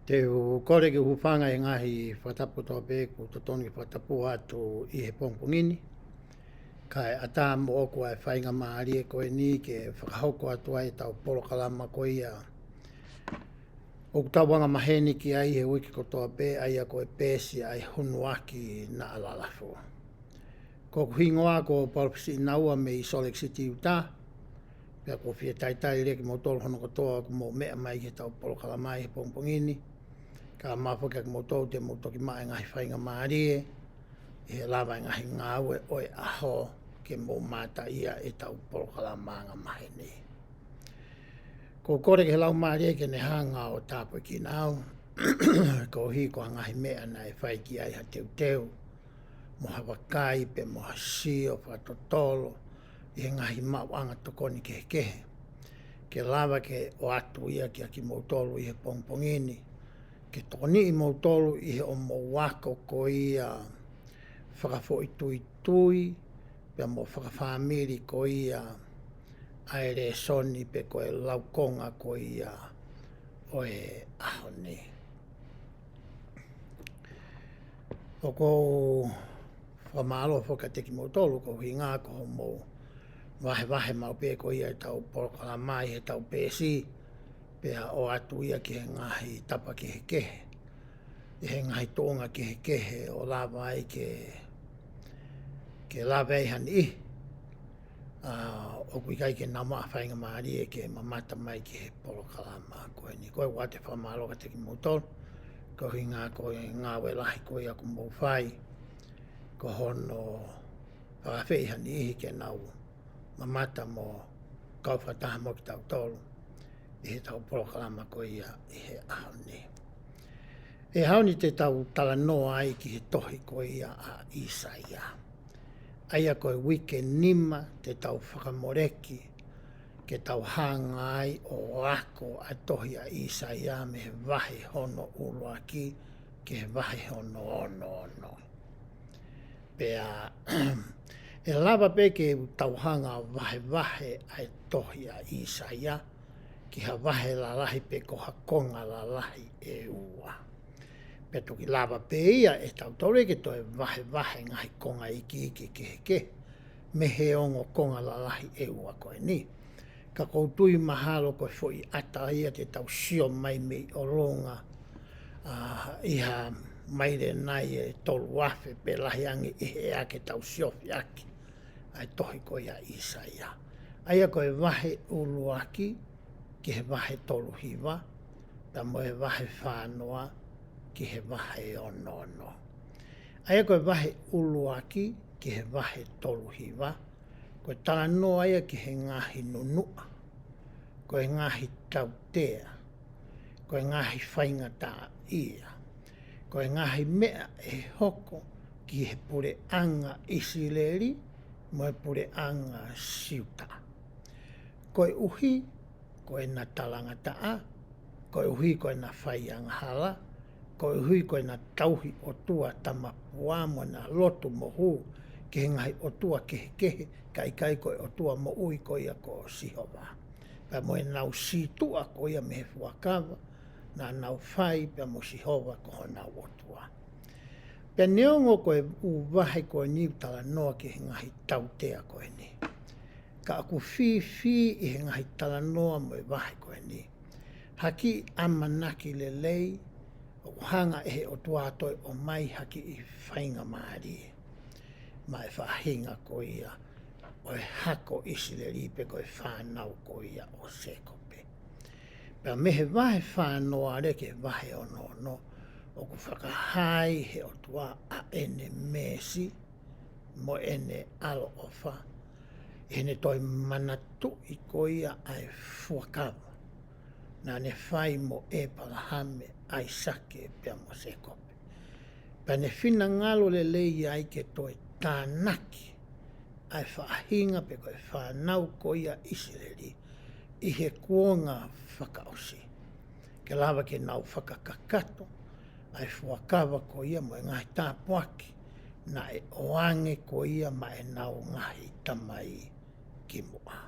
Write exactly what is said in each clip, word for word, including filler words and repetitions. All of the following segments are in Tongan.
Te u kole ke u hūfanga he ngaahi fakatapu kotoa pē kuo totonu ke fakatapu atu ʻi he pongipongi ni. Kae ʻatā moʻoku ʻa e faingamālie ko eni ke fakahoko atu ai ʻetau polokalama ko ia ʻoku tau anga maheni ki ai he uike kotoa pē, ʻa ia ko e peesi ʻa e Hunuaki Naʻa Lalafu. Ko hoku hingoa ko Palōfesa Sinaua mei Salt Lake City, Utah. Pea ʻoku ou fie talitali lelei kimoutolu hono kotoa ʻoku mou meʻa mai ki heʻetau polokalama ʻi he pongipongi ni. Kae ʻatā foki kimoutolu te mou toki maʻu e ngaahi faingamālie ʻi he lava e ngaahi ngāue ʻo e ʻaho ke mou mamata ʻi heʻetau polokalama anga maheni. ʻOku ou kole ki he Laumālie ke ne hanga ʻo tāpuekina au koeʻuhi ko e ngaahi meʻa naʻe fai ki ai ha teuteu mo ha vakai pea mo ha sio fakatotolo ʻi he ngaahi maʻuʻanga tokoni kehekehe, ke lava ke ʻoatu ia kia kimoutolu ʻi he pongipongi ni, ke tokoniʻi moutolu ʻi he ʻomou ako ko ia fakafoʻituitui pea mo fakafāmili ko ia ʻa e lēsoni pe ko e laukonga ko ia ʻo e ʻaho ni. ʻOku ou fakamālō foki kiate kimoutolu koeʻuhi ko hoʻomou vahevahe maʻu pē ko ia ʻetau polokalama ʻi heʻetau peesi, pea ʻoatu ia ki he ngaahi tapa kehekehe, ʻi he ngaahi tuʻunga kehekehe ʻo lava ai ke, ke lave ai ha niʻihi ʻa ʻoku ʻikai ke nau maʻu faingamālie ke mamata mai ki he polokalama ko eni. Ko ia ʻoatu e fakamālō kiate kimoutolu koeʻuhi ko e ngāue lahi ko ia ʻoku mou fai, ko hono fakaafeʻi ha niʻihi ke nau mamata mo kau fakataha mo kitautolu ʻi heʻetau polokalama ko ia ʻi he ʻaho ni. ʻI he ʻaho ni te tau talanoa ai ki he tohi ko ia ʻa ʻĪsaia. ʻA ia ko e uike nima te tau fakamoleki ke tau hanga ai ʻo ako ʻa e tohi ʻa ʻĪsaia mei he vahe hono ʻuluaki ki he vahe hono ono ono. Pea ʻe lava pē ke tau hanga ʻo vahevahe ʻa e tohi ʻa ʻĪsaia ki ha vahe lalahi pe ko ha konga lalahi ʻe ua. Pea toki lava pē ia ʻe tautolu ke toe vahevahe ngaahi konga iiki kehekehe mei he ongo konga lalahi ʻe ua ko eni. Ka ʻoku ou tui mahalo ko e foʻi ʻata ia te tau sio mai mei ʻolunga, ʻa, ʻi ha maile nai ʻe tolu afe pe lahi ange ʻi he ʻea ke tau siofi ʻaki ʻa e tohi ko ia ʻa ʻĪsaia. ʻA ia ko e vahe ʻuluaki ki he vahe tolu hiva, pea mo e vahe fā noa ki he vahe ono ono. ʻA ia ko e vahe ʻuluaki ki he vahe tolu hiva, ko e talanoa ia ki he ngaahi nunuʻa, ko e ngaahi tautea, ko e ngaahi faingataʻaʻia, ko e ngaahi meʻa ʻe hoko ki he puleʻanga ʻIsileli mo e puleʻanga Siuta. Koeʻuhi ko ʻena talangataʻa, koeʻuhi ko ʻena fai angahala, koeʻuhi ko ʻena tauhi ʻotua tamapua mo ʻena lotu mo hū ki he ngaahi ʻotua kehekehe, kae ʻikai ko e ʻOtua moʻui ko ia ko Sihova. Pea mo ʻenau sītuʻa ko ia mei he fuakava naʻa nau fai pea mo Sihova ko honau ʻOtua. Pea neongo ko e ʻū vahe ko eni ʻoku talanoa ki he ngaahi tautea ko eni, ka ʻoku fīfī ʻi he ngaahi talanoa mo e vahe ko eni ha kiʻi ʻamanaki lelei ʻoku hanga ʻe he ʻOtua ʻo toe ʻomai ha kiʻi faingamālie maʻa e faʻahinga ko ia ʻo e hako ʻIsileli pe ko e fānau ko ia ʻo Sēkope. Pea mei he vahe fā noa leva ki he vahe ono ono, ʻoku fakahā ʻe he ʻOtua ʻa ʻene meesi mo ʻene ʻaloʻofa, ʻi heʻene toe manatuʻi ko ia ʻa e fuakava naʻa ne fai mo ʻĒpalahame, ʻAisake pea mo Sēkope. Pea ne finangalo lelei ai ke toe tānaki ʻa e faʻahinga pe ko e fānau ko ia ʻIsileli ʻi he kuonga fakaʻosi, ke lava ke nau fakakakato ʻa e fuakava ko ia mo e ngaahi tāpuaki naʻe ʻoange ko ia maʻa ʻenau ngaahi tamai kimuʻa.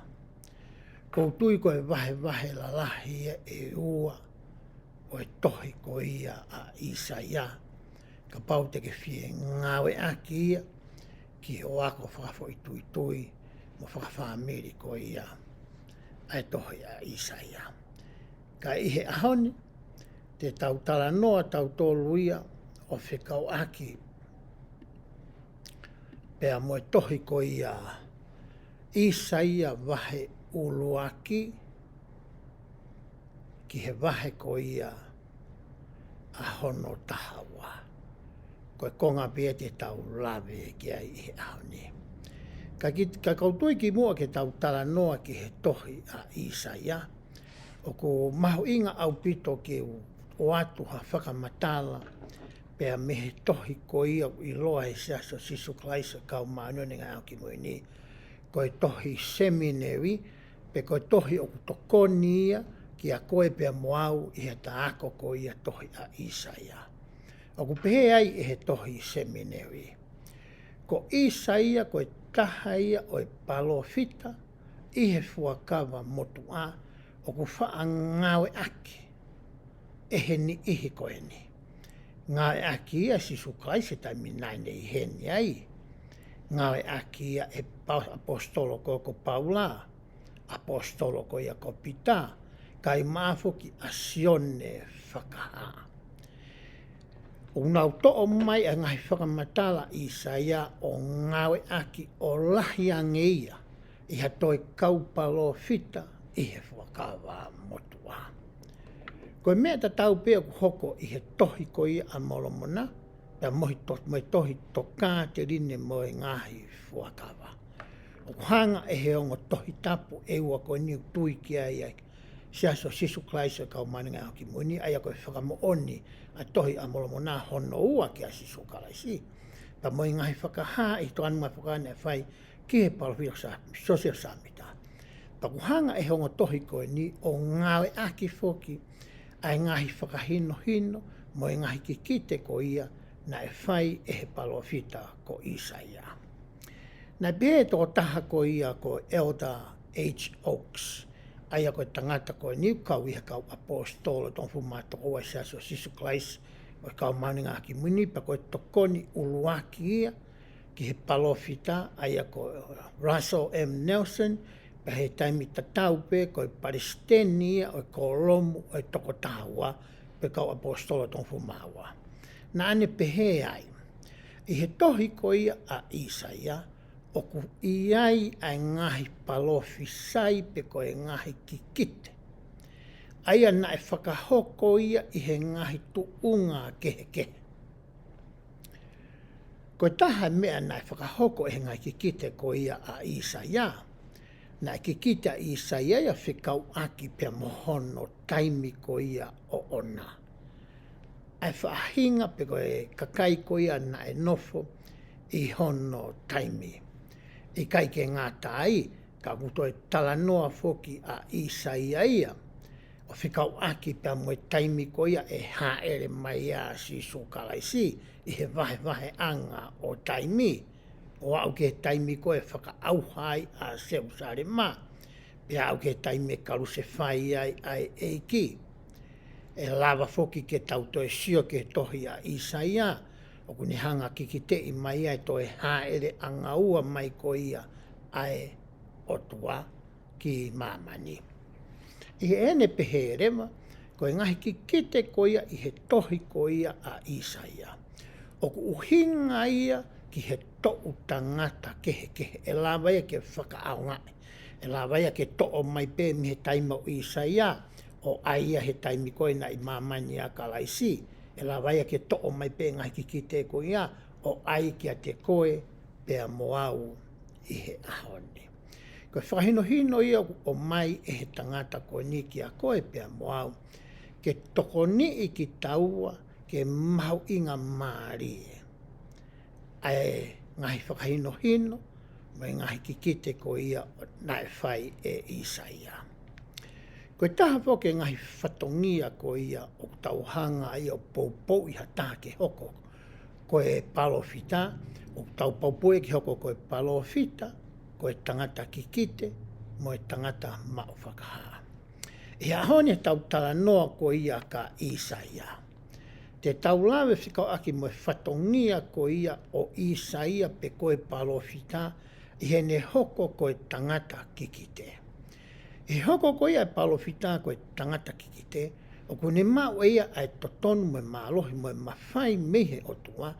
ʻOku ou tui ko e vahevahe lalahi ia ʻe ua ʻo e tohi ko ia ʻa ʻIsaia, kapau te ke fie ngāueʻaki ia ki hoʻo ako fakafoʻituitui mo fakafāmili ko ia ʻa e tohi ʻa ʻIsaia. Ka ʻi he ʻaho ni, te tau talanoa tautolu ia ʻo fekauʻaki pea mo e tohi ko ia ʻIsaia vahe ʻuluaki ki he vahe ko ia ʻa hono taha ua. Ko e konga pē ia te tau lave ki ai ʻi he ʻaho ni. Ka ki, ka ʻoku ou tui kimuʻa ke tau talanoa ki he tohi ʻa ʻIsaia, ʻoku mahuʻinga ʻaupito ke u ʻoatu ha fakamatala pea mei he tohi ko ia ʻoku ʻiloa ʻe he Siasi ʻo Sīsū Kalaisi ʻo e Kau Māʻoniʻoni ʻi he Ngaahi ʻAho Kimui Ni ko e tohi seminary, pe ko e tohi ʻoku tokoni ia kiate koe pea mo au ʻi heʻeta ako ko ia tohi ʻa ʻIsaia. ʻOku pehē ai ʻe he tohi seminary, ko ʻIsaia ko e taha ia ʻo e palōfita ʻi he Fuakava Motuʻa ʻoku faʻa ngāueʻaki ʻe he niʻihi ko eni. Ngāueʻaki ia ʻe Sīsū Kalaisi he taimi naʻe ʻi heni ai. Ngāueʻaki ia ʻe he pa-, ʻaposetolo ko, ko Paula, ʻaposetolo ko ia ko Pita, kae ʻumaʻā foki ʻa Sione Fakahā. ʻOku nau toʻo mai ʻa e ngaahi fakamatala ʻa ʻIsaia ʻo ngāueʻaki ʻo lahi ange ia ʻi ha toe kau palōfita ʻi he Fuakava Motuʻa. Ko e meʻa tatau pē ʻoku hoko ʻi he tohi ko ia ʻa Molomona, pea mo e to-, mo e tohi Tokāteline mo e Ngaahi Fuakava. ʻOku hanga ʻe he ongo Tohi Tapu ʻe ua ko eni ʻoku tui ki ai ʻa e Siasi ʻo Sīsū Kalaisi ʻo e Kau Māʻoniʻoni ʻi he Ngaahi ʻAho Kimui Ni, ʻa ia ko e fakamoʻoni ʻa e tohi ʻa Molomona hono ua kia Sīsū Kalaisi, pea mo e ngaahi fakahā ʻi he Tokāteline mo e Ngaahi Fuakava naʻe fai ki he palōfita Sa-, Siosefa Sāmita. Pea ʻoku hanga ʻe he ongo tohi ko eni ʻo ngāueʻaki foki ʻa e ngaahi fakahinohino mo e ngaahi kikite ko ia naʻe fai ʻe he palōfita ko ʻIsaia. Naʻe pehē ʻe he tokotaha ko ia ko Elder H. Oaks, ʻa ia ko e tangata ko eni ʻoku kau ʻi he kau ʻaposetolo ʻe tongofulu mā toko ua ʻo e Siasi ʻo Sīsū Kalaisi ʻo e Kau Māʻoniʻoni ʻi he Ngaahi ʻAho Kimui Ni, pea ko e tokoni ʻuluaki ia ki he palōfita, ʻa ia ko Russell M. Nelson, pea he taimi tatau pē ko e palesiteni ia ʻo e kōlomu ʻo e Toko Taha Ua, pe Kau ʻAposetolo ʻe Toko Hongofulu Mā Ua. Naʻa ne pehē ai, ʻi he tohi ko ia ʻa ʻIsaia, ʻoku ʻi ai ʻa e ngaahi palōfisai pe ko e ngaahi kikite, ʻa ia naʻe fakahoko ia ʻi he ngaahi tuʻunga kehekehe. Ko e taha e meʻa naʻe fakahoko ʻe he ngaahi kikite ko ia ʻa ʻIsaia, naʻe kikite ʻa ʻIsaia ia fekauʻaki pea mo hono taimi ko ia ʻoʻona. ʻA e faʻahinga pe ko e kakai ko ia naʻe nofo ʻi hono taimi. ʻIkai ke ngata ai, ka ʻoku toe talanoa foki ʻa ʻIsaia ia ʻo fekauʻaki pea mo e taimi ko ia ʻe hāʻele mai ai ʻa Sīsū Kalaisi ʻi he vahevaheʻanga ʻo taimi, ʻo aʻu ki he taimi ko ē ʻe fakaʻauha ai ʻa Selusalema, pea aʻu ki he taimi ʻe kalusefai ai ʻa e ʻEiki. ʻE lava foki ke tau toe sio ki he tohi ʻa ʻIsaia, ʻoku ne hanga kikiteʻi mai ʻa e toe hāʻeleʻanga ua mai ko ia ʻa e ʻOtua ki māmani. ʻI heʻene pehē leva, ko e ngaahi kikite ko ia ʻi he tohi ko ia ʻa ʻIsaia, ʻoku ʻuhinga ia ki he toʻu tangata kehekehe, ʻe lava ia ke fakaʻaongaʻi. ʻE lava ia ke toʻo mai pē mei he taimi ʻo ʻIsaia, ʻo ʻai ia he taimi ko ē naʻe ʻi māmani ai ʻa Kalaisi. ʻE lava ia ke toʻo mai pē ngaahi kikite ko ia, ʻo ʻai kiate koe pea mo au ʻi he ʻaho ni. Ko e fakahinohino ia ʻoku ʻomai ʻe he tangata ko eni kiate koe pea mo au, ke tokoniʻi kitaua ke mahuʻinga mālie ʻa e ngaahi fakahinohino mo e ngaahi kikite ko ia naʻe fai ʻe ʻIsaia. Ko e taha foki e ngaahi fatongia ko ia ʻoku tau hanga ai ʻo poupouʻi ha taha ke hoko ko e palōfita, ʻoku tau poupouʻi ke hoko ko e palōfita, ko e tangata kikite, mo e tangata maʻu fakahā. ʻI he ʻaho ni ʻetau talanoa ko ia kia ʻĪsaia. Te tau lave fekauʻaki mo e fatongia ko ia ʻo ʻĪsaia pe ko e palōfita ʻi heʻene hoko ko e tangata kikite. ʻI he hoko ko ia e palōfita ko e tangata kikite, ʻoku ne maʻu ʻe ia ʻa e totonu mo e mālohi mo e mafai mei he ʻOtua,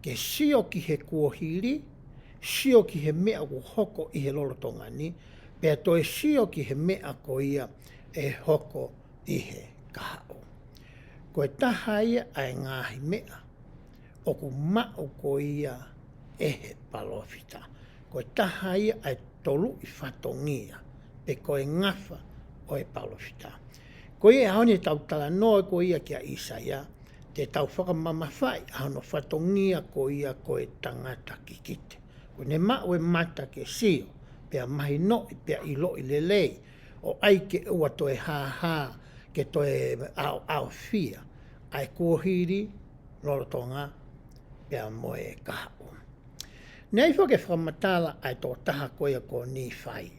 ke sio ki he kuohili, sio ki he meʻa ʻoku hoko ʻi he lolotonga ni, pea toe sio ki he meʻa ko ia ʻe hoko ʻi he kahaʻu. Ko e taha ia ʻa e ngaahi meʻa ʻoku maʻu ko ia ʻe he palōfita. Ko e taha ia ʻa e toluʻi fatongia, pe ko e ngafa ʻo e palōfita. Ko ia ʻaho ni ʻetau talanoa ko ia kia ʻĪsaia, te tau fakamamafaʻi ʻa hono fatongia ko ia ko e tangata kikite. ʻOku ne maʻu e mata ke sio, pea mahinoʻi, pea ʻiloʻi lelei, ʻo ʻai ke ʻoua toe hāhā, ke toe ʻaoʻaofia ʻa e kuohili, lolotonga, pea mo e kahaʻu. Naʻe ʻi ai foki e fakamatala ʻa e tokotaha ko ia ko Nīfai.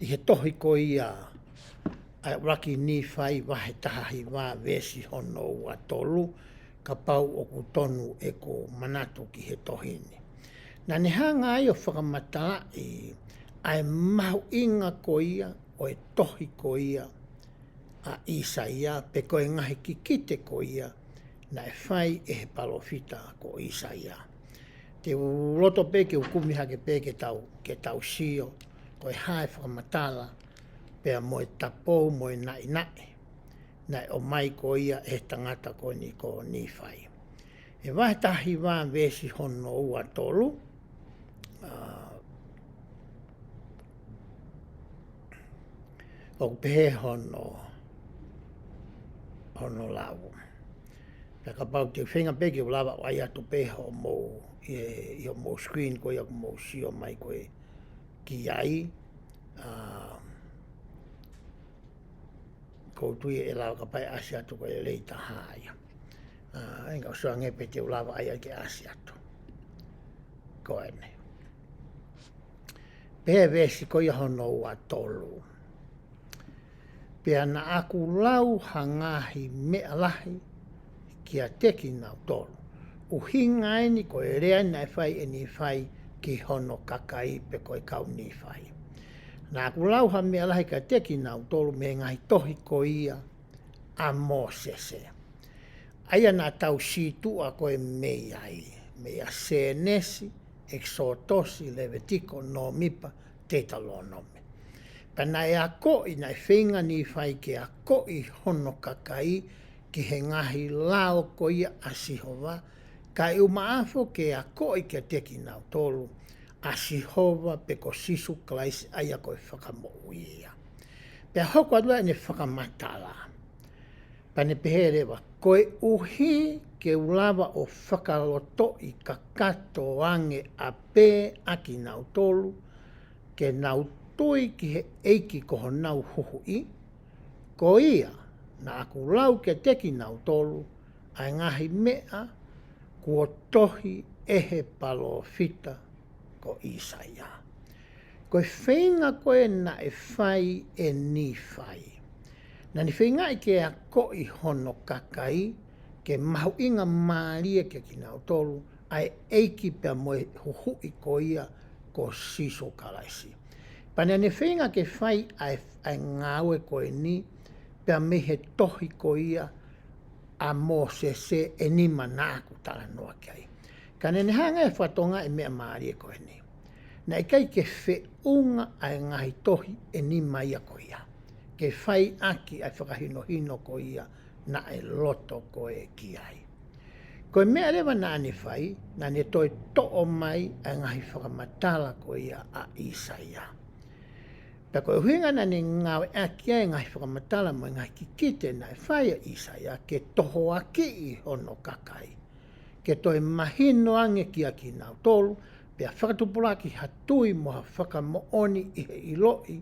ʻI he tohi ko ia ʻa e ʻuluaki Nīfai vahe taha hiva veesi hono ua tolu, kapau ʻoku tonu ʻeku manatu ki he tohi ni. Naʻa ne hanga ai ʻo fakamatalaʻi ʻa e mahuʻinga ko ia ʻo e tohi ko ia ʻa ʻĪsaia, pe ko e ngaahi kikite ko ia naʻe fai ʻe he palōfita ko ʻĪsaia. Te u loto pē ke u kumi hake pē ke tau, ke tau sio, ko e hā e fakamatala, pea mo e tapou, mo e naʻinaʻi naʻe ʻomai ko ia ʻe he tangata ko eni ko Nīfai. ʻI he vahe taha hiva veesi hono ua tolu, ʻa, ʻoku pehē hono, hono lau. Pea kapau te u feinga pē ke u lava ʻo ʻai atu pē hoʻomou, ʻi, ʻi hoʻomou screen ko ia ʻoku mou sio mai ko ē ki ai, ʻa, ʻoku ou tui ʻe lava kapau ʻe ʻasi atu ko e lelei taha ia. ʻA, ʻinga ʻosi ange pē te u lava ai ai ke ʻasi atu. Ko eni. Pehē veesi ko ia hono ua tolu. Pea naʻa ku lau ha ngaahi meʻa lahi kiate kinautolu. ʻUhinga eni ko e lea naʻe fai ʻe Nīfai ki hono kakai pe ko e kau Nīfai. Naʻa ku lau ha meʻa lahi kiate kinautolu mei he ngaahi tohi ko ia ʻa Mōsese. ʻA ia naʻa tau sītuʻa ko ē mei ai, mei a Sēnesi, ʻEkisotosi, Levitiko, Nōmipa, Teutalōnome. Pea naʻe akoʻi, naʻe feinga Nīfai ke akoʻi hono kakai ki he ngaahi lao ko ia ʻa Sihova, kae ʻumaʻā foki ke akoʻi kiate kinautolu ʻa Sihova pe ko Sīsū Kalaisi ʻa ia ko e Fakamoʻui ia. Pea hoko atu ʻene fakamatala. Pea ne pehē leva, koeʻuhi ke u lava ʻo fakalotoʻi kakato ange ʻapē ʻa kinautolu, ke nau tui ki he ʻEiki ko honau Huhuʻi, ko ia naʻa ku lau kiate kinautolu ʻa e ngaahi meʻa kuo tohi ʻe he palōfita ko ʻĪsaia. Ko e feinga ko ē naʻe fai ʻe Nīfai. Naʻa ne feingaʻi ke akoʻi hono kakai, ke mahuʻinga mālie kiate kinautolu ʻa e ʻEiki pea mo e Huhuʻi ko ia ko Sīsū Kalaisi. Pea naʻa ne feinga ke fai ʻa e, ʻa e ngāue ko eni, pea mei he tohi ko ia ʻa Mōsese ʻe nima naʻa ku talanoa ki ai. Ka naʻa ne hanga ʻe he fakatonga ʻa e meʻa mālie ko eni. Naʻe ʻikai ke feʻunga ʻa e ngaahi tohi ʻe nima ia ko ia ke fai ʻaki ʻa e fakahinohino ko ia naʻe loto ko ē ki ai. Ko e meʻa leva naʻa ne fai, naʻa ne toe toʻo mai ʻa e ngaahi fakamatala ko ia ʻa ʻĪsaia. Pea ko e ʻuhinga naʻa ne ngāueʻaki ai e ngaahi fakamatala mo e ngaahi kikite naʻe fai ʻe ʻĪsaia ke tohoakiʻi hono kakai, ke toe mahino ange kiate kinautolu, pea fakatupulaki ha tui mo ha fakamoʻoni ʻi he ʻiloʻi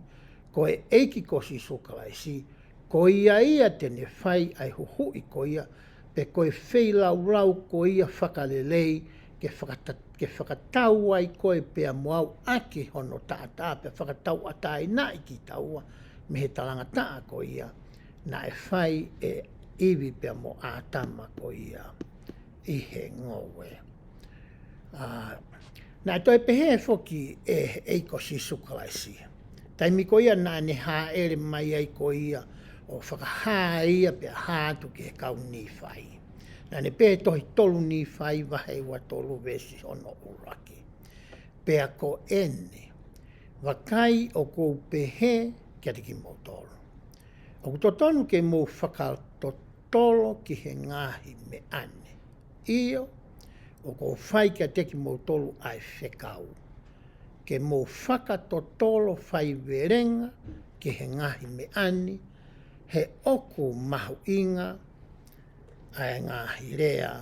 ko e ʻEiki ko Sīsū Kalaisi, ko ia ia te ne fai ʻa e huhuʻi ko ia, pe ko e feilaulau ko ia fakalelei, ke fakata-, ke fakatau ai koe pea mo au ʻaki hono taʻataʻa, pea fakatauʻatāinaʻi kitaua, mei he talangataʻa ko ia naʻe fai ʻe ʻIvi pea mo ʻĀtama ko ia ʻi he ngoue. ʻA, naʻe toe pehē foki ʻe he ʻEiki ko Sīsū Kalaisi, taimi ko ia naʻa ne hāʻele mai ai ko ia ʻo fakahā ia pea hā atu ki he kau Nīfai. Naʻa ne pehē, tohi tolu Nīfai vahe ua tolu veesi hono ʻuluaki: Pea ko eni, vakai ʻoku ou pehē kiate kimoutolu, ʻoku totonu ke mou fakatotolo ki he ngaahi meʻa ni. ʻIo, ʻoku ou fai kiate kimoutolu ʻa e fekau, ke mou fakatotolo faivelenga ki he ngaahi meʻa ni, he ʻoku mahuʻinga ʻa e ngaahi lea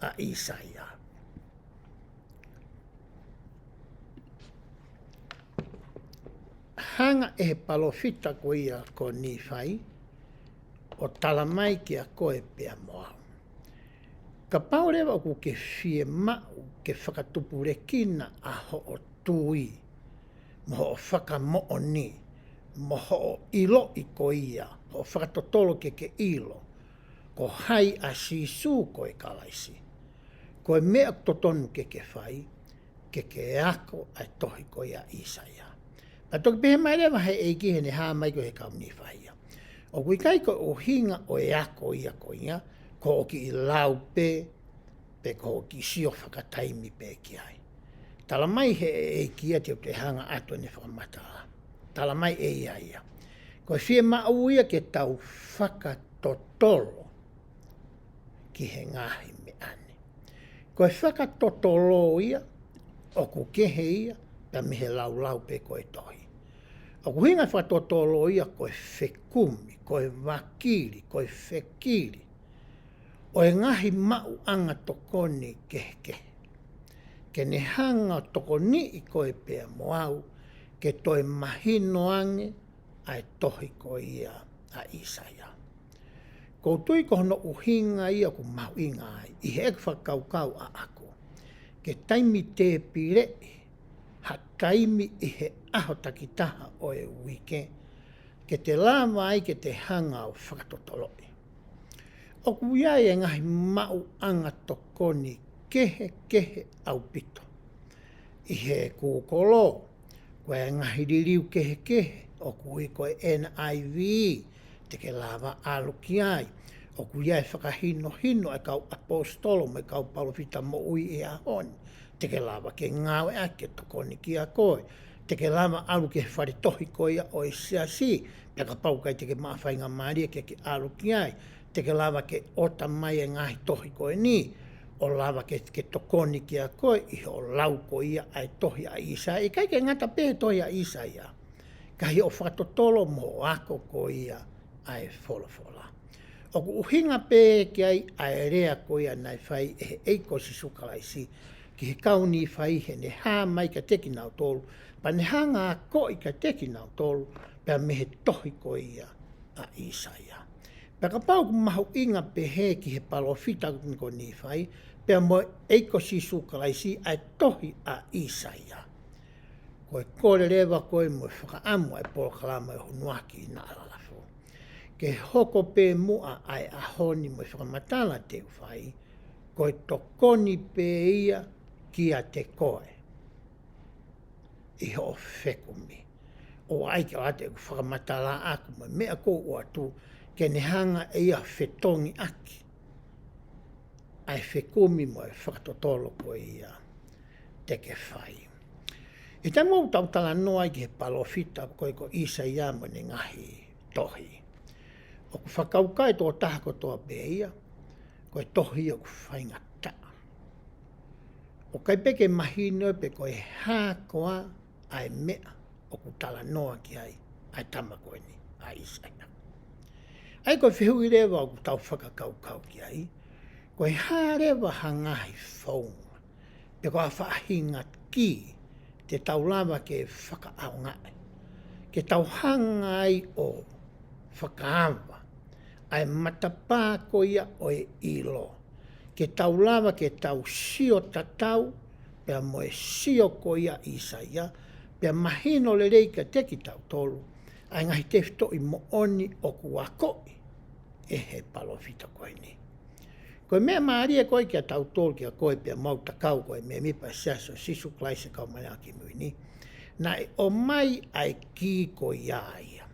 ʻa ʻĪsaia. Hanga ʻe he palōfita ko ia ko Nīfai ʻo tala mai kiate koe pea mo au, kapau leva ʻoku ke fiemaʻu ke fakatupulekina ʻa hoʻo tui, mo hoʻo fakamoʻoni, mo hoʻo ʻiloʻi ko ia, hoʻo fakatotolo ke ke ʻilo ko hai ʻa Sīsū ko e Kalaisi, ko e meʻa totonu ke ke fai, ke ke ako ʻa e tohi ko ia ʻa ʻĪsaia. Pea toki pehē mai leva ʻe he ʻEiki heʻene hā mai ko ē ki he kau Nīfai ia, ʻoku ʻikai ko e ʻuhinga ʻo e ako ia ko ia ko hoʻo kiʻi lau pē, pe ko hoʻo kiʻi sio fakataimi pē ki ai. Tala mai ʻe he ʻEiki ia, te u toe hanga atu ʻene fakamatala. Tala mai ʻe ia ia, ko e fiemaʻu ia ke tau fakatotolo ki he ngaahi meʻa ni. Ko e fakatotolo ia ʻoku kehe ia pea mei he laulau pē ko e tohi. ʻOku ʻuhinga e fakatotolo ia ko e fekumi, ko e vakili, ko e fekili ʻo e ngaahi maʻuʻanga tokoni kehekehe, ke ne hanga ʻo tokoniʻi koe pea mo au ke toe mahino ange ʻa e tohi ko ia ʻa ʻĪsaia. ʻOku ou tui ko hono ʻuhinga ia ʻoku mahuʻinga ai ʻi heʻeku fakakaukau ʻaʻaku, ke taimi tēpileʻi ha taimi ʻi he ʻaho takitaha ʻo e uike, ke te lava ai ke te hanga ʻo fakatotoloʻi. ʻOku ʻi ai e ngaahi maʻuʻanga tokoni kehekehe ʻaupito ʻi he kūkolo, ko e ngaahi liliu kehekehe, ʻoku ui ko e N I V, te ke lava ʻalu ki ai. ʻOku ʻi ai e fakahinohino ʻa e kau ʻaposetolo mo e kau palōfita moʻui ʻi he ʻaho ni, te ke lava ke ngāueʻaki ke tokoni kiate koe. Te ke lava ʻalu ki he fale tohi ko ia ʻo e siasi, pea kapau ʻoku ʻikai te ke maʻu faingamālie ke ke ʻalu ki ai, te ke lava ke ʻota mai e ngaahi tohi ko eni ʻo lava ke, ke tokoni kiate koe ʻi hoʻo lau ko ia ʻa e tohi ʻa ʻĪsaia. ʻIkai ke ngata pē he tohi ʻa ʻĪsaia, ka ʻi hoʻo fakatotolo mo hoʻo ako ko ia ʻa e folofola. ʻOku ʻuhinga pē ki ai ʻa e lea ko ia naʻe fai ʻe he ʻEiki ko Sīsū Kalaisi ki he kau Nīfai heʻene hā mai kiate kinautolu, pea ne hanga ʻo akoʻi kiate kinautolu pea mei he tohi ko ia ʻa ʻĪsaia. Pea kapau ʻoku mahuʻinga pehē ki he palōfita ko Nīfai pea mo e ʻEiki ko Sīsū Kalaisi ʻa e tohi ʻa ʻĪsaia, ko e kole leva ko ē mo e fakaʻamu ʻa e polokalama ʻo e Hunuaki Naʻa Lalafo, ke hoko pē muʻa ʻa e ʻaho ni mo e fakamatala te u fai, ko e tokoni pē ia kiate koe ʻi hoʻo fekumi. ʻOua ʻe ʻai ke ʻoatu ʻeku fakamatala ʻaʻaku mo e meʻa ʻoku ou ʻoatu ke ne hanga ʻe ia ʻo fetongi ʻaki ʻa e fekumi mo e fakatotolo ko ia te ke fai. ʻI he taimi ʻoku tau talanoa ai ki he palōfita ko ē ko ʻĪsaia mo ʻene ngaahi tohi, ʻoku fakakaukau e tokotaha kotoa pē ia ko e tohi ʻoku faingataʻa. ʻOku ʻikai pē ke mahino pe ko e hā koā ʻa e meʻa ʻoku talanoa ki ai ʻa e tama ko eni ʻa ʻĪsaia. ʻA ia ko e fehuʻi leva ʻoku tau fakakaukau ki ai, ko e hā leva ha ngaahi founga pe ko ha faʻahinga kī te tau lava ke fakaʻaongaʻi, ke tau hanga ai ʻo fakaava ʻa e matapā ko ia ʻo e ʻilo, ke tau lava ke tau sio tatau pea mo e sio ko ia ʻa ʻĪsaia, pea mahino lelei kiate kitautolu ʻa e ngaahi tefitoʻi moʻoni ʻoku akoʻi ʻe he palōfita ko eni. Ko e meʻa mālie ko ē kiate kitautolu, kiate koe pea mo au, takitaha ko e mēmipa Siasi ʻo Sīsū Kalaisi ʻo e Kau Māʻoniʻoni ʻi he Ngaahi ʻAho Kimui Ni, naʻe ʻomai ʻa e kī ko ia ia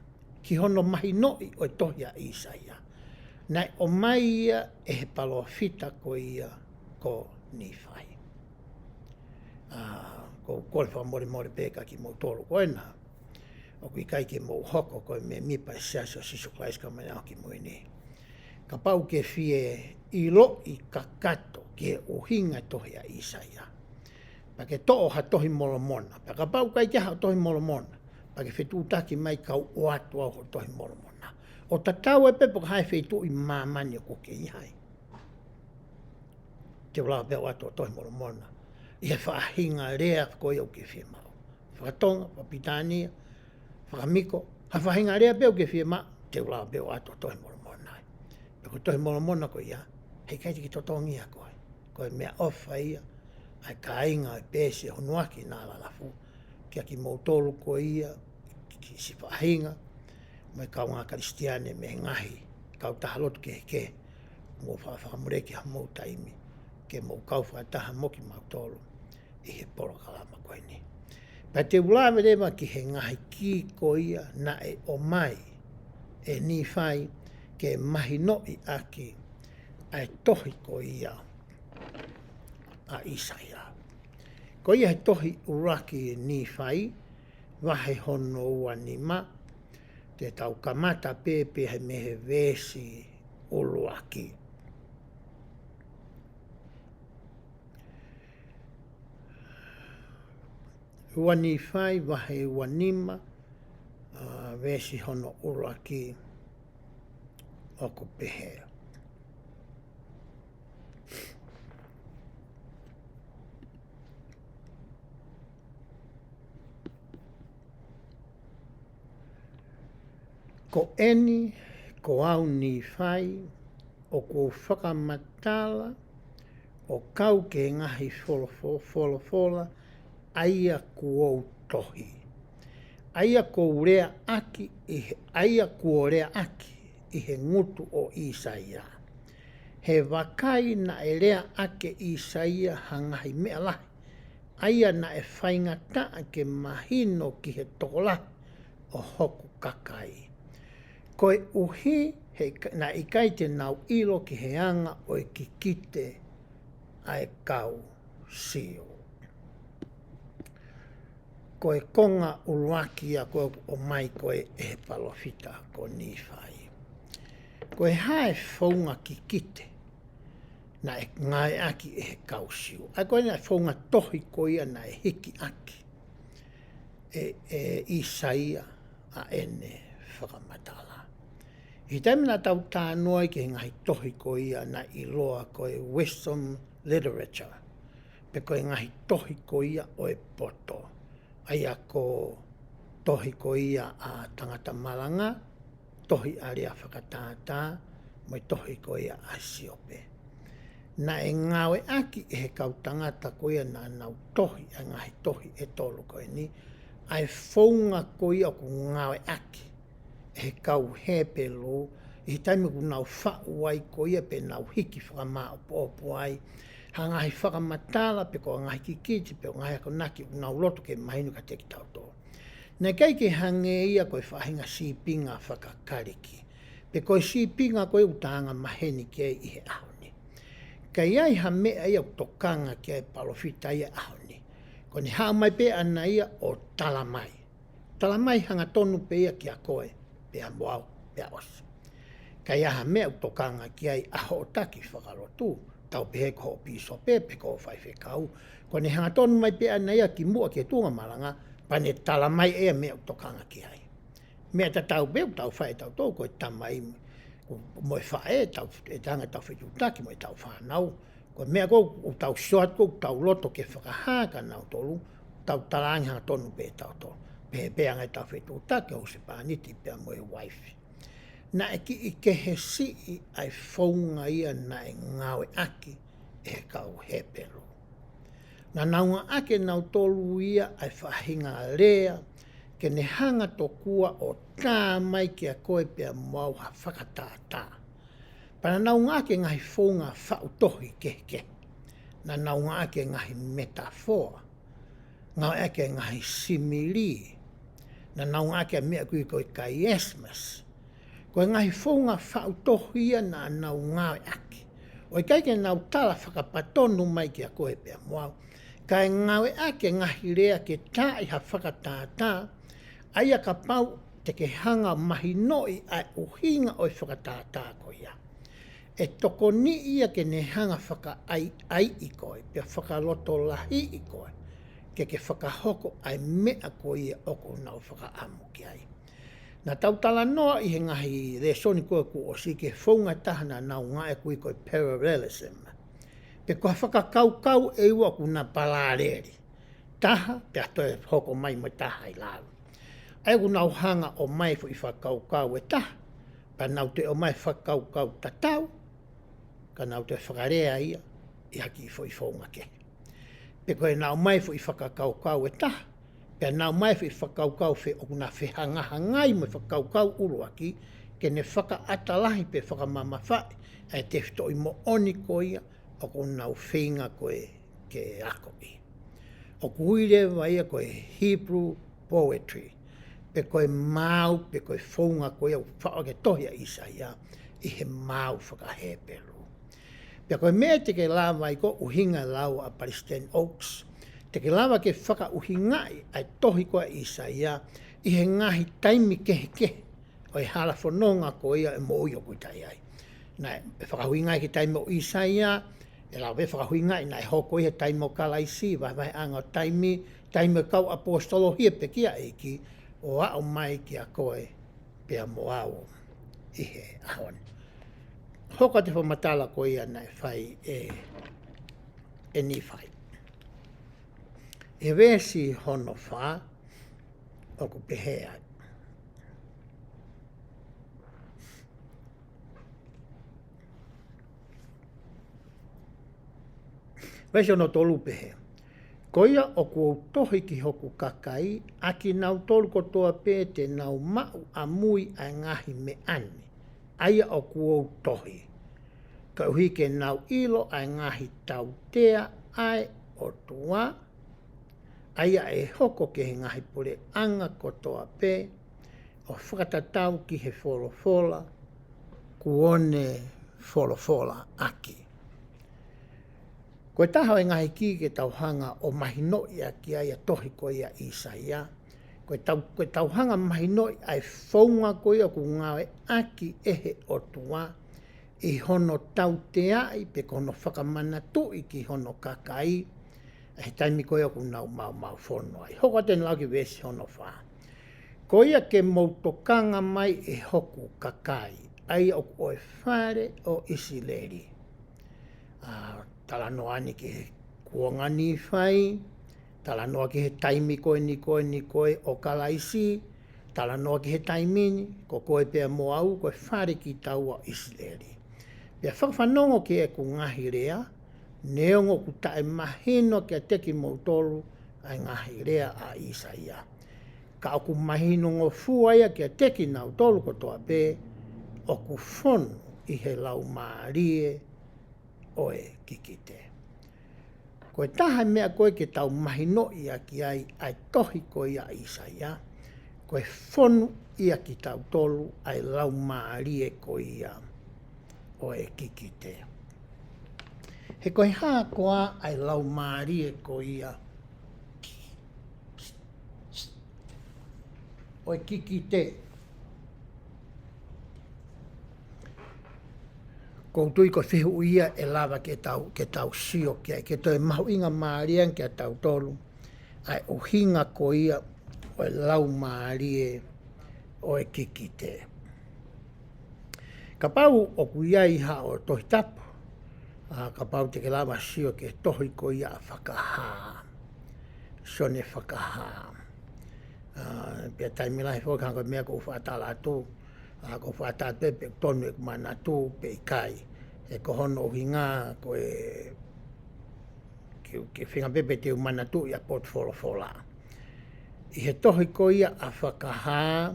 ki hono mahinoʻi ʻo e tohi ʻa ʻĪsaia. Naʻe ʻomai ia ʻe he palōfita ko ia ko Nīfai. ʻA, ʻoku ou kole fakamolemole pē kiate kimoutolu ko ena ʻoku ʻikai ke mou hoko ko e mēmipa ʻo e Siasi ʻo Sīsū Kalaisi ʻo e Kau Māʻoniʻoni ʻi he Ngaahi ʻAho Kimui Ni, kapau ʻoku ke fie ʻiloʻi kakato ki he ʻuhinga e tohi ʻa ʻĪsaia, pea ke toʻo ha Tohi Molomona. Pea kapau ʻoku ʻikai ke ʻi ai haʻo Tohi Molomona, pea ke fetuʻutaki mai, kau ʻoatu au hoʻo Tohi Molomona. ʻO tatau ai pē pe ko e hā e feituʻu ʻi māmani ʻoku ke ʻi ai, te u lava pē ʻo ʻoatu hoʻo Tohi Molomona ʻi he faʻahinga lea ko ia ʻoku ke fiemaʻu. Fakatonga, fakapilitānia, fakamiko, ha faʻahinga lea pē ʻoku ke fiemaʻu, te u lava pē ʻo ʻoatu hoʻo Tohi Molomona ai. Pea ko e Tohi Molomona ko ia, heʻikai te ke totongi ia koe. Ko e meʻaʻofa ia ʻa e kāinga ʻo e Peesi ʻo e Hunuaki Nālalafu, kiate kimoutolu ko ia, ki, ki siʻi faʻahinga mo e kaungā Kalisitiane mei he ngaahi kautaha lotu kehekehe, mou fa-, fakamoleki hamou taimi ke mou kau fakataha mo kimautolu ʻi he polokalama ko eni. Pea te u lave leva ki he ngaahi kī ko ia naʻe ʻomai ʻe Nīfai ke mahinoʻi ʻaki ʻa e tohi ko ia ʻa ʻĪsaia. Ko ia he tohi ʻuluaki Nīfai, vahe hono ua nima, te tau kamata pē pē he mei he veesi ʻuluaki. Ua Nīfai vahe ua nima, ʻa, veesi hono ʻuluaki, ʻoku pehē: Ko eni, ko au Nīfai, ʻoku ou fakamatala ʻo kau ki he ngaahi folofo-, folofola ʻa ia kuo u tohi, ʻa ia kuo u leaʻaki ʻi he, ʻa ia kuo leaʻaki ʻi he ngutu ʻo ʻĪsaia. He vakai, naʻe leaʻaki ʻe ʻĪsaia ha ngaahi meʻa lahi, ʻa ia naʻe faingataʻa ke mahino ki he tokolahi ʻo hoku kakai, koeʻuhi he ika-, naʻe ʻikai te nau ʻilo ki he anga ʻo e kikite ʻa e kau Siu. Ko e konga ʻuluaki ia ko ē ʻoku ʻomai ko ē ʻe he palōfita ko Nīfai. Ko e hā e founga kikite naʻe ngāueʻaki ʻe he kau Siu? ʻA ia ko ena e founga tohi ko ia naʻe hiki ʻaki ʻe, ʻe ʻĪsaia ʻa ʻene fakamatala. ʻI he taimi naʻa tau talanoa ai ki he ngaahi tohi ko ia naʻe ʻiloa ko e Western Literature, pe ko e ngaahi tohi ko ia ʻo e poto, ʻa ia ko e tohi ko ia ʻa Tangata Malanga, tohi ʻa Lea Fakatātā, mo e tohi ko ia ʻa Siope. Naʻe ngāueʻaki ʻe he kau tangata ko ia naʻa nau tohi ʻa e ngaahi tohi ʻe tolu ko eni, ʻa e founga ko ia ʻoku ngāueʻaki ʻe he kau Hepelū ʻi he taimi ʻoku nau faʻu ai ko ia pe nau hiki fakamāʻopoʻopo ai ha ngaahi fakamatala pe ko e ngaahi kikite pe ko e ngaahi akonaki ʻoku nau loto ke mahino kiate kitautolu. Naʻe ʻikai ke hangē ia ko e faʻahinga sīpinga faka-Kalisi, pe ko e sīpinga ko ē ʻoku tau anga maheni ki ai ʻi he ʻaho ni. Ka ʻi ai ha meʻa ia ʻoku tokanga ki ai e palōfita ʻi he ʻaho ni, ko ʻene haʻu mai pē ʻaʻana ia ʻo tala mai. Tala mai hangatonu pē ia kiate koe, pea mo au, pea ʻosi. Ka ʻi ai ha meʻa ʻoku tokanga ki ai ʻa hoʻo taki fakalotu, tau pehē ko hoʻo pīsope pe ko hoʻo faifekau, ko ʻene hangatonu mai pē ʻaʻana ia ki muʻa ki he tuʻunga malanga, pea ne tala mai ʻe ia e meʻa ʻoku tokanga ki ai. Meʻa tatau pē ʻoku tau fai ʻe tautolu ko e tamai mo e faʻē, tau, ʻe taha ʻetau fetuʻutaki mo ʻetau fānau. Ko e meʻa ko ē ʻoku tau sio atu, ʻoku tau loto ke fakahā kia nautolu, tau talaange hangatonu pē ʻe tautolu. Pehē pē ʻa e ngaahi, ʻetau fetuʻutaki, husepāniti pea mo e uaifi. Naʻe kiʻi kehe siʻi ʻa e founga ia naʻe ngāueʻaki ʻe he kau Hepelū. Naʻa nau ngāueʻaki ʻe nautolu ia ʻa e faʻahinga lea ke ne hanga tokua ʻo tā mai kiate koe pea mo au ha fakatātā. Pea naʻa nau ngāueʻaki e ngaahi founga faʻu tohi kehekehe. Naʻa nau ngāueʻaki e ngaahi metafoa. Ngāueʻaki e ngaahi simile. Naʻa nau ngāueʻaki e meʻa ʻoku ui ko e chiasmus. Ko e ngaahi founga faʻu tohi ia naʻa nau ngāueʻaki. ʻOku ʻikai ke nau tala fakapatonu mai kiate koe pea mo au. Kae ngāueʻaki e ngaahi lea ke tā ʻi ha fakatātā, ʻa ia kapau te ke hanga mahinoʻi ʻa e ʻuhinga ʻo e fakatātā ko ia. ʻE tokoni ia ke ne hanga fakaʻaiʻaiʻi koe, pea fakalotolahiʻi koe, ke ke fakahoko ʻa e meʻa ko ia ʻoku nau fakaʻamu ki ai. Naʻa tau talanoa ʻi he ngaahi lēsoni ko ē kuo ʻosi ki he founga ʻe taha naʻa nau ngāueʻaki ko e parallelism. Pe ko ha fakakaukau ʻe ua ʻoku na palaleli. Taha, pea toe hoko mai mo e taha ʻi lalo. ʻA ia ʻoku nau hanga ʻo ʻomai foʻi fakakaukau ʻe taha, pea nau toe ʻomai fakakaukau tatau, ka nau toe fakalea ia, ʻi ha kiʻi foʻi founga kehe. Pe ko ʻenau ʻomai foʻi fakakaukau ʻe taha, pea nau ʻomai foʻi fakakaukau fe-, ʻoku na fehangahangai mo e fakakaukau ʻuluaki, ke ne fakaʻata lahi pe fakamamafaʻi, ʻa e tefitoʻi moʻoni ko ia, ʻoku nau feinga ko ē ke akoʻi. ʻOku ui leva ia ko e Hebrew poetry, pe ko e maau, pe ko e founga ko ia ʻoku faʻu ʻaki e tohi ʻa ʻIsaia, ʻi he maau fakaHepelū. Pea ko e meʻa te ke lava ai ko e ʻuhinga e lau ʻa Palesiteni Oaks, te ke lava ke fakaʻuhingaʻi ʻa e tohi ko ē ʻa ʻIsaia, ʻi he ngaahi taimi kehekehe, ʻo e hala fononga ko ia e moʻui ʻoku ʻita ai. Naʻe fakaʻuhingaʻi ki he taimi ʻo ʻIsaia, ʻe lava pē fakaʻuhingaʻi naʻe hoko ia he taimi ʻo Kalaisi, vahevaheʻanga ʻo taimi, taimi ʻo e kau ʻaposetolo hia pē ki he ʻEiki, ʻo aʻu mai kiate koe, pea mo au ʻi he ʻaho ni. Hoko atu e fakamatala ko ia naʻe fai ʻe, ʻe Nīfai. ʻI he veesi hono fā, ʻoku pehē ai. Veesi hono tolu pehē. Ko ia ʻoku ou tohi ki hoku kakai, ʻa kinautolu kotoa pē te nau maʻu ʻamui ʻa e ngaahi meʻa ni, ʻa ia ʻoku ou tohi. Koeʻuhi ke nau ʻilo ʻa e ngaahi tautea ʻa e ʻOtua, ʻa ia ʻe hoko ki he ngaahi puleʻanga kotoa pē, ʻo fakatatau ki he folofola, kuo ne folofola ʻaki. Ko e taha ʻo e ngaahi kī ke tau hanga ʻo mahinoʻi ʻaki ai ʻa e tohi ko ia ʻa ʻIsaia. Ko e tau, ko e tau hanga mahinoʻi ʻa e founga ko ia ʻoku ngāueʻaki ʻe he ʻOtua ʻi hono tauteaʻi pe ko hono fakamanatuʻi ki hono kakai, ʻa e taimi ko ia ʻoku nau maumau fono ai. Hoko atu eni lau ki he veesi hono fā. Ko ia ke mou tokanga mai ʻe hoku kakai, ʻa ia ʻoku ʻo e fale ʻo ʻIsileli. ʻA, talanoa eni ki he kuonga Nīfai, talanoa ki he taimi ko eni ko eni ko ē ʻo Kalaisi, talanoa ki he taimi ni, ko koe pea mo au, ko e fale kitaua ʻIsileli. Pea fakafanongo ki heʻeku ngaahi lea, neongo ʻoku taʻemahino kiate kimoutolu ʻa e ngaahi lea ʻa ʻIsaia. Ka ʻoku mahinongofua ia kiate kinautolu kotoa pē ʻoku fonu ʻi he laumālie ʻo e kikite. Ko e taha e meʻa ko ē ke tau mahinoʻi ʻaki ai ʻa e tohi ko ia ʻa ʻIsaia, ko e fonu ia kitautolu ʻa e laumālie ko ia ʻo e kikite. He ko e hā koā ʻa e laumālie ko ia ʻo e kikite. ʻOku ou tui ko e fehuʻi ia ʻe lava ke tau, ke tau sio ki ai, ke toe mahuʻingamālie ange kiate kitautolu ʻa e ʻuhinga ko ia ʻo e laumālie ʻo e kikite. Kapau ʻoku ʻi ai haʻo Tohi Tapu, ʻa, kapau te ke lava sio ki he tohi ko ia ʻa Fakahā. Sione Fakahā. ʻA, pea taimi lahi foki hangē ko e meʻa ʻoku ou faʻa tala atu, ʻa, ʻoku ou faʻa tala atu pē pe ʻoku tonu ʻeku manatu pe ʻikai. He ko hono ʻuhinga ko e ke, ke feinga pē pe te u manatuʻi ʻa e potu folofola. ʻI he tohi ko ia ʻa Fakahā,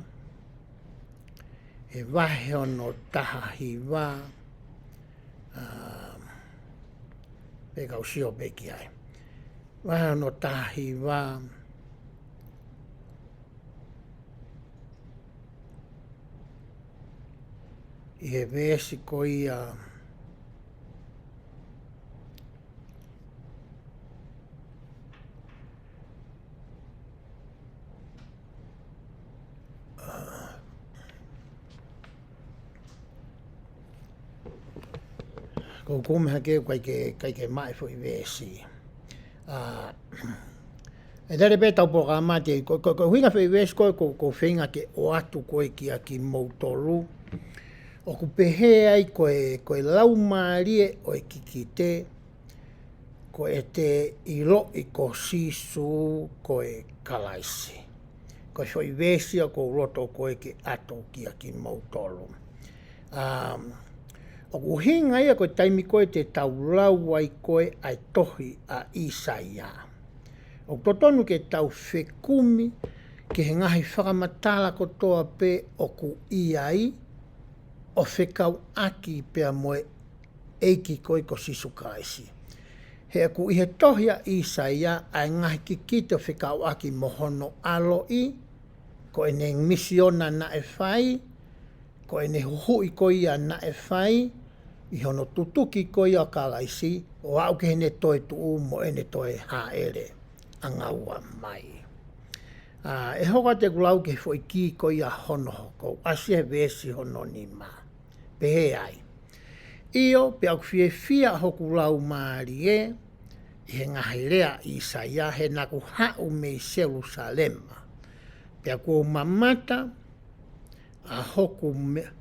he vahe hono taha hiva, ā, pea kau sio pē ki ai. Vahe hono taha hiva, ʻi he veesi ko ia, ʻoku ou kumi hake ʻoku ʻikai ke, ʻikai ke maʻu e foʻi veesi. Ā, ʻe tele pē ʻetau polokalama, ko, ko, ko e ʻuhinga e foʻi veesi ko ē ʻoku ou, ʻoku ou feinga ke ʻoatu ko ē kia kimoutolu. ʻOku pehē ai ko e, ko e laumālie ʻo e kikite, ko ʻete ʻiloʻi ko Sīsū ko e Kalaisi. Ko e foʻi veesi ia ʻoku ou loto ko ē ke ʻoatu kia kimoutolu. Ā, ʻoku ʻuhinga ia ko e taimi ko ē te tau lau ai ko ē ʻa e tohi ʻa ʻĪsaia. ʻOku totonu ke tau fekumi ki he ngaahi fakamatala kotoa pē ʻoku ʻi ai, ʻo fekauʻaki pea mo e ʻEiki ko ē ko Sīsū Kalaisi. He ʻoku ʻi he tohi ʻa ʻĪsaia ʻa e ngaahi kikite ʻo fekauʻaki mo hono ʻaloʻi, ko ʻene misiona naʻe fai, ko ʻene huhuʻi ko ia naʻe fai, ʻi hono tutuki ko ia ʻo Kalaisi, ʻo aʻu ki heʻene toetuʻu mo ʻene toe hāʻele ʻanga ua mai. Ā, ʻe hoko atu ʻeku lau ki he foʻi kī ko ia hono hoko, ʻoku ʻasi he veesi hono nima. Pehē ai. ʻIo, pea ʻoku fiefia hoku laumālie ʻi he ngaahi lea ʻa ʻĪsaia, he naʻa ku haʻu mei Selusalema. Pea kuo u mamata ʻa hoku me-,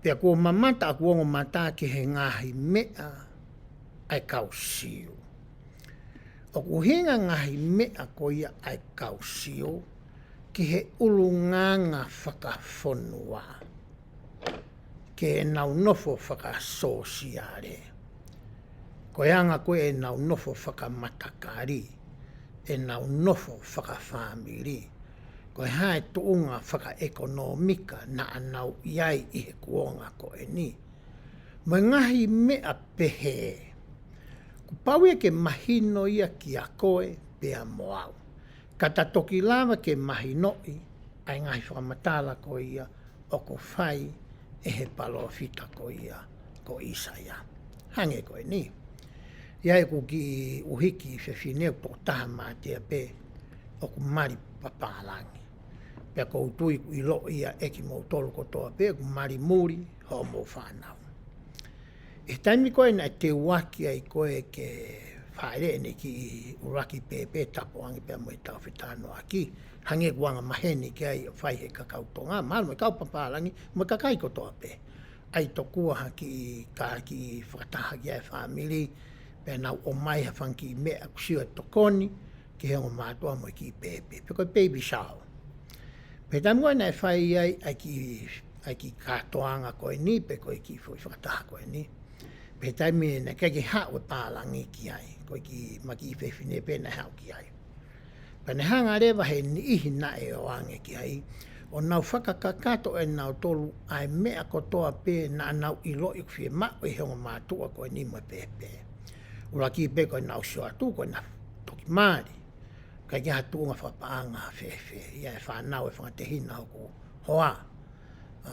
pea kuo u mamata ʻa hoku ongo mata ki he ngaahi meʻa ʻa e kau Siu. ʻOku ʻuhinga ngaahi meʻa ko ia ʻa e kau Siu ki he ʻulungaanga fakafonua, ki heʻenau nofo fakasōsiale. Ko e anga ko ē ʻenau nofo fakamatakali, ʻenau nofo fakafāmili, ko e hā e tuʻunga fakaʻekonōmika naʻa nau ʻi ai ʻi he kuonga ko eni. Mo e ngaahi meʻa pehē. Kuo pau ia ke mahino ia kia koe pea mo au. Ka ta toki lava ke mahinoʻi ʻa e ngaahi fakamatala ko ia ʻoku fai ʻe he palōfita ko ia ko ʻĪsaia. Hangē ko eni. ʻI ai ʻeku kiʻi ʻuhiki fefine ʻoku toko taha mātea pē ʻoku mali papālangi. Pea ʻoku ou tui ʻoku ʻiloʻi ia ʻe kimoutolu kotoa pē ʻoku mali muli hoʻomou fānau. ʻI he taimi ko ē naʻe teuaki ai ko ē ke fāʻeleʻi ʻene kiʻi ʻuluaki pēpē, tapu ange pea mo e tau fetanoaki. Hangē ʻoku anga maheni ki ai ʻo fai he kakai Tonga, mahalo mo e kau papālangi, mo e kakai kotoa pē. ʻAi tokua ha kiʻi, ka kiʻi fakataha ki ai e fāmili, pea nau ʻomai ha fanga kiʻi meʻa ʻoku sio ʻe tokoni ki he ongo mātuʻa mo e kiʻi pēpē. Pe ko e baby shower. Pea taimi ko ē naʻe fai ai ʻa e kiʻi, ʻa e kiʻi kātoanga ko eni, pe ko e kiʻi foʻi fakataha ko eni. Pea taimi naʻe ʻikai ke haʻu e pālangi ki ai, ko e kiʻi, ma kiʻi fefine pē naʻe haʻu ki ai. Pea ne hanga leva he niʻihi naʻe ō ange ki ai, ʻo nau fakakakato ʻenautolu ʻa e meʻa kotoa pē naʻa nau ʻiloʻi ʻoku fiemaʻu ʻe he ongo mātuʻa ko eni mo e pēpē. ʻUluaki pē ko ʻenau sio atu ko ʻena toki mali. ʻIkai ke ha tuʻunga fakapaʻanga fēfē. ʻI ai e fānau e fanga tehina hoku hoa. Ā,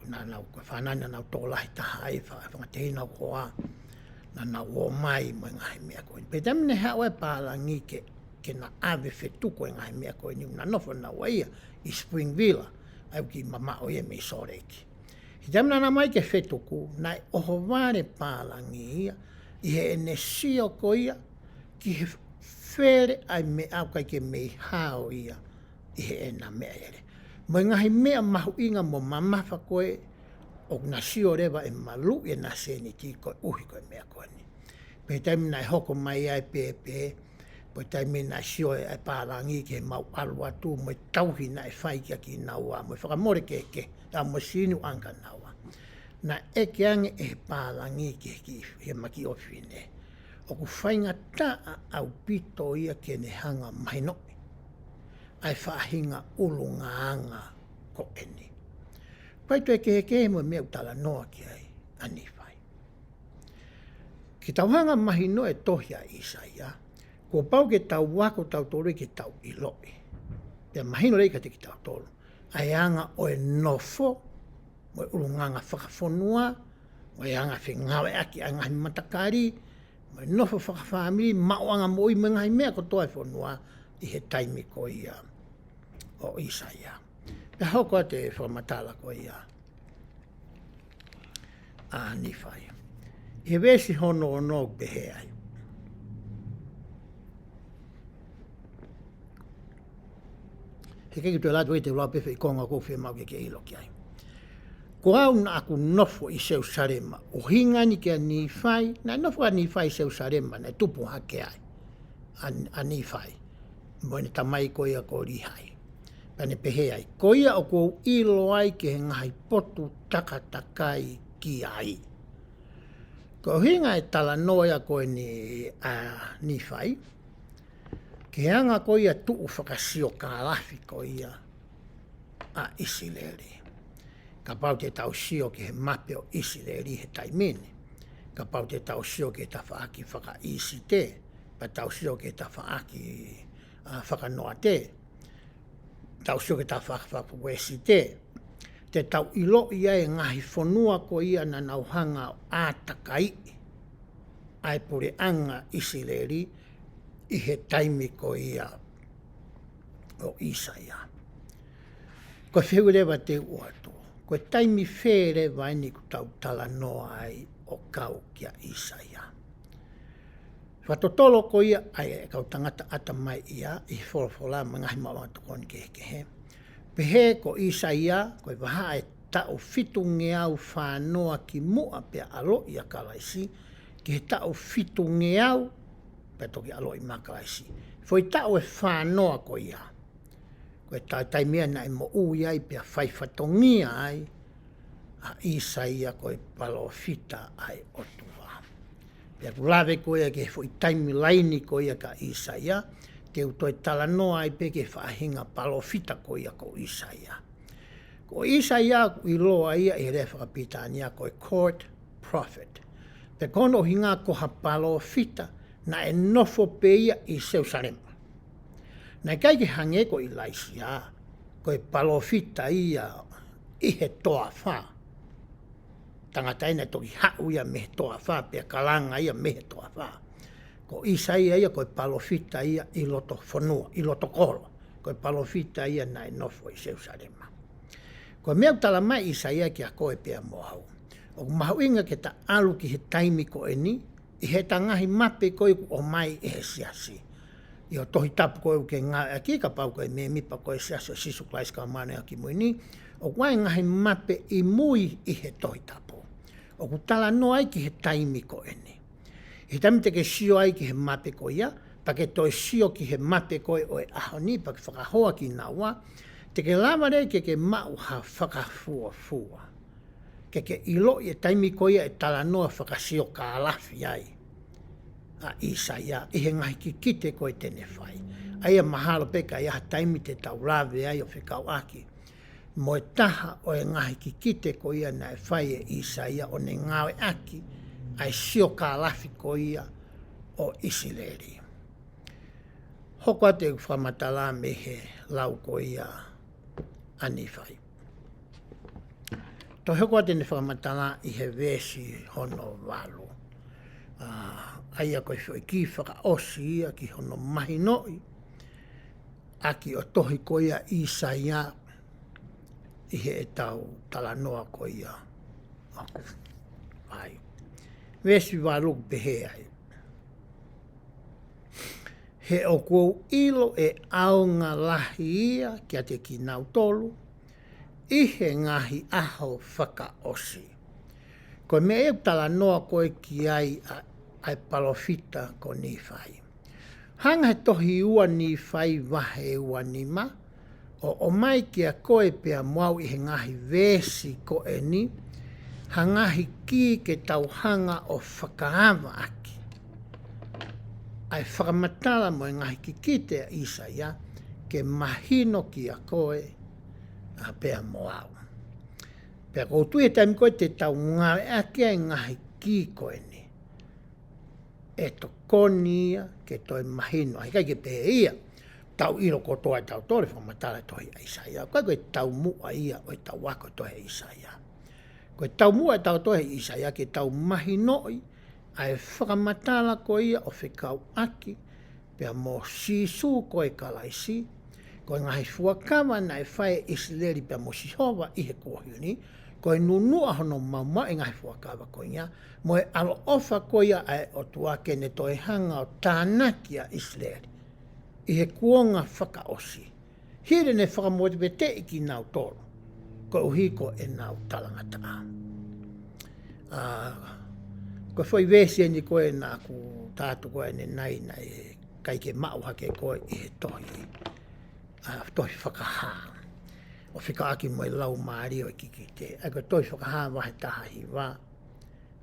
naʻa nau, ko e fānau naʻa nau tokolahi taha ai, fa-, fanga tehina hoku hoa. Naʻa nau ō mai mo e ngaahi meʻa ko eni. Pea taimi naʻe haʻu e pālangi ke, ke na ʻave fetuku e ngaahi meʻa ko eni, naʻa nofo naua ia ʻi Springville, ʻa ia ʻoku kiʻi mamaʻo ia mei Salt Lake. He taimi naʻa na ō mai ke fetuku, naʻe ʻohovale pālangi ia, ʻi heʻene sio ko ia, ki he fele ʻa e meʻa ʻoku ʻikai ke mei hao ia, ʻi heʻena meʻa ʻele. Mo e ngaahi meʻa mahuʻinga mo mamafa ko ē, ʻoku na sio leva ʻe maluʻi ʻena sēniti koeʻuhi ko e meʻa ko eni. Pea taimi naʻe hoko mai ai pēpē, pea taimi naʻe sio ai e pālangi ke mau ʻalu atu mo e tauhi naʻe fai kia kinaua, mo e fakamole kehekehe, ʻa mo e sīnū ʻa kinaua. Naʻe ʻeke ange ʻe he pālangi ki he kiʻi, he ma kiʻi ʻofefine. ʻOku faingataʻa ʻaupito ia ke ne hanga mahinoʻi ʻa e faʻahinga ʻulungaanga ko eni. Pea toe kehekehe mo e meʻa ʻoku talanoa ki ai ʻa Nīfai. Ke tau hanga mahino e tohi ʻa ʻIsaia, kuo pau ke tau ako tautolu ke tau ʻiloʻi. Pea mahino lelei kiate kitautolu ʻa e anga ʻo e nofo, mo e ʻulungaanga fakafonua, mo e anga fengāueʻaki ʻa e ngaahi matakali, mo e nofo fakafāmili, maʻuʻanga moʻui mo e ngaahi meʻa kotoa e fonua ʻi he taimi ko ia ʻo ʻIsaia. Pea hoko atu e fakamatala ko ia ʻa Nīfai. ʻI he veesi hono ono ʻoku pehē ai. He ʻikai ke toe lau atu ʻi he lau pē foʻi konga ʻoku ou fiemaʻu ke ke ʻilo ki ai. Ko au naʻa ku nofo ʻi Selusalema, ʻuhinga ni kia Nīfai, naʻe nofo ʻa Nīfai ʻi Selusalema, naʻe tupu hake ai ʻa, ʻa Nīfai mo ʻene tamai ko ia ko Līhai. Pea ne pehē ai, ko ia ʻoku ou ʻilo ai ki he ngaahi potu takatakai ki ai. Ko e ʻuhinga e talanoa ia ko eni ʻa Nīfai, ki he anga ko ia tuʻu fakasiokālafi ko ia ʻa ʻIsileli. Kapau te tau sio ki he mape ʻo ʻIsileli he taimi ni, kapau te tau sio ki he tafaʻaki fakaʻīsite, pea tau sio ki he tafaʻaki, ʻa, fakanoate, tau sio ki he tafaʻaki fakauēsite, te tau ʻiloʻi ai e ngaahi fonua ko ia naʻa nau hanga ʻo ʻātakaiʻi ʻa e puleʻanga ʻIsileli ʻi he taimi ko ia ʻo ʻIsaia. Ko e fehuʻi leva te u ʻoatu, ko e taimi fē leva eni ʻoku tau talanoa ai ʻo kau kia ʻIsaia? Fakatotolo ko ia ʻa e kau tangata ʻatamai ia ʻi he folofola mo e ngaahi maʻuʻanga tokoni kehekehe. Pehē ko ʻIsaia, ko e vahaʻa e taʻu fitungeau fānoa ki muʻa pea ʻaloʻi ʻa Kalaisi, ki he taʻu fitungeau pea toki ʻaloʻi mai ʻa Kalaisi. Foʻi taʻu ʻe fānoa ko ia, ko e ta-, taimi ia naʻe moʻui ai pea fai fatongia ai ʻa ʻIsaia ko e palōfita ʻa e ʻOtua. Pea ʻoku lave ko ia ki he foʻi taimi laini ko ia kia ʻIsaia, te u toe talanoa ai pē ki he faʻahinga palōfita ko ia ko ʻIsaia. Ko ʻIsaia ʻoku ʻiloa ia ʻi he lea fakapilitānia ko e court prophet. Pea ko hono ʻuhinga ko ha palōfita naʻe nofo pē ia ʻi Selusalema. Naʻe ʻikai ke hangē ko ʻIlaisiā, ko e palōfita ia ʻi he toafa. Tangata ia naʻe toki haʻu ia mei he toafa, pea kalanga ia mei he toafa. Ko ʻIsaia ia ko e palōfita ia ʻi loto fonua, ʻi loto kolo. Ko e palōfita ia naʻe nofo ʻi Selusalema. Ko e meʻa ʻoku tala mai ʻe ʻIsaia kia koe pea mo au, ʻoku mahuʻinga ke ta ʻalu ki he taimi ko eni, ʻi heʻeta ngaahi mape ko ē ʻoku ʻomai ʻe he siasi. ʻI hoʻo Tohi Tapu ko ē ʻoku ke ngāueʻaki, kapau ko e mēmipa koe ʻo e Siasi ʻo Sīsū Kalaisi ʻo e Kau Māʻoniʻoni ʻi he Ngaahi ʻAho Kimui Ni, ʻoku ʻi ai e ngaahi mape ʻi mui ʻi he Tohi Tapu ʻoku talanoa ai ki he taimi ko eni. ʻI he taimi te ke sio ai ki he mape ko ia, pea ke toe sio ki he mape ko ē ʻo e ʻaho ni, pea ke fakahoa kinaua, te ke lava leva ke ke maʻu ha fakafuofua ke ke ʻiloʻi e taimi ko ia ʻe talanoa fakasiokālafi ai ʻa ʻIsaia ʻi he ngaahi kikite ko ē te ne fai. ʻA ia mahalo pē ka ʻi ai ha taimi te tau lave ai ʻo fekauʻaki mo e taha ʻo e ngaahi kikite ko ia naʻe fai ʻe ʻIsaia ʻo ne ngāueʻaki ʻa e siokālafi ko ia ʻo ʻIsileli. Hoko atu e fakamatala mei he lau ko ia ʻa Nīfai. Toe hoko atu ʻene fakamatala ʻi he veesi hono valu. ʻA, ʻa ia ko e foʻi kī fakaʻosi ia ki hono mahinoʻi ʻaki ʻo e tohi ko ia ʻa ʻIsaia ʻi heʻetau talanoa ko ia. ʻA ia. Veesi valu ʻoku pehē ai. He ʻoku ou ʻilo ʻe ʻaonga lahi ia kiate kinautolu ʻi he ngaahi ʻaho fakaʻosi. Ko e meʻa ia ʻoku talanoa ko ē ki ai ʻa, ʻa e palōfita ko Nīfai. Hanga he tohi ua Nīfai vahe ua nima, ʻo ʻomai kia koe pea mo au ʻi he ngaahi veesi ko eni, ha ngaahi kī ke tau hanga ʻo fakaava ʻaki ʻa e fakamatala mo e ngaahi kikite ʻa ʻIsaia, ke mahino kiate koe, ʻa pea mo au. Pea ʻoku ou tui he taimi ko ē te tau ngāueʻaki ai e ngaahi kī ko eni, ʻe tokoni ia ke toe mahino. ʻIkai ke pehē ia, tau ʻilo kotoa ʻe tautolu e fakamatala e tohi ʻa ʻIsaia. Ko e, ko e taumuʻa ia ʻo e tau ako e tohi ʻa ʻIsaia. Ko e taumuʻa e tau tohi ʻa ʻIsaia ke tau mahinoʻi ʻa e fakamatala ko ia ʻo fekauʻaki pea mo Sīsū ko e Kalaisi, ko e ngaahi fuakava naʻe fai ʻe ʻIsileli pea mo Sihova ʻi he kuohili, ko e nunuʻa hono maumauʻi e ngaahi fuakava ko ia, mo e ʻaloʻofa ko ia ʻa e ʻOtua ke ne toe hanga ʻo tānaki ʻa ʻIsileli ʻi he kuonga fakaʻosi. Hili ʻene fakamoveteveteʻi kinautolu koeʻuhi ko ʻenau talangataʻa. ʻA, ko e foʻi veesi eni ko ē naʻa ku tā atu ko ē ʻanenai naʻe ʻikai ke maʻu hake ko ē ʻi he tohi, ʻa, tohi Fakahā, ʻo fekauʻaki mo e laumālie ʻo e kikite. ʻA ia ko e tohi Fakahā vahe taha hiva,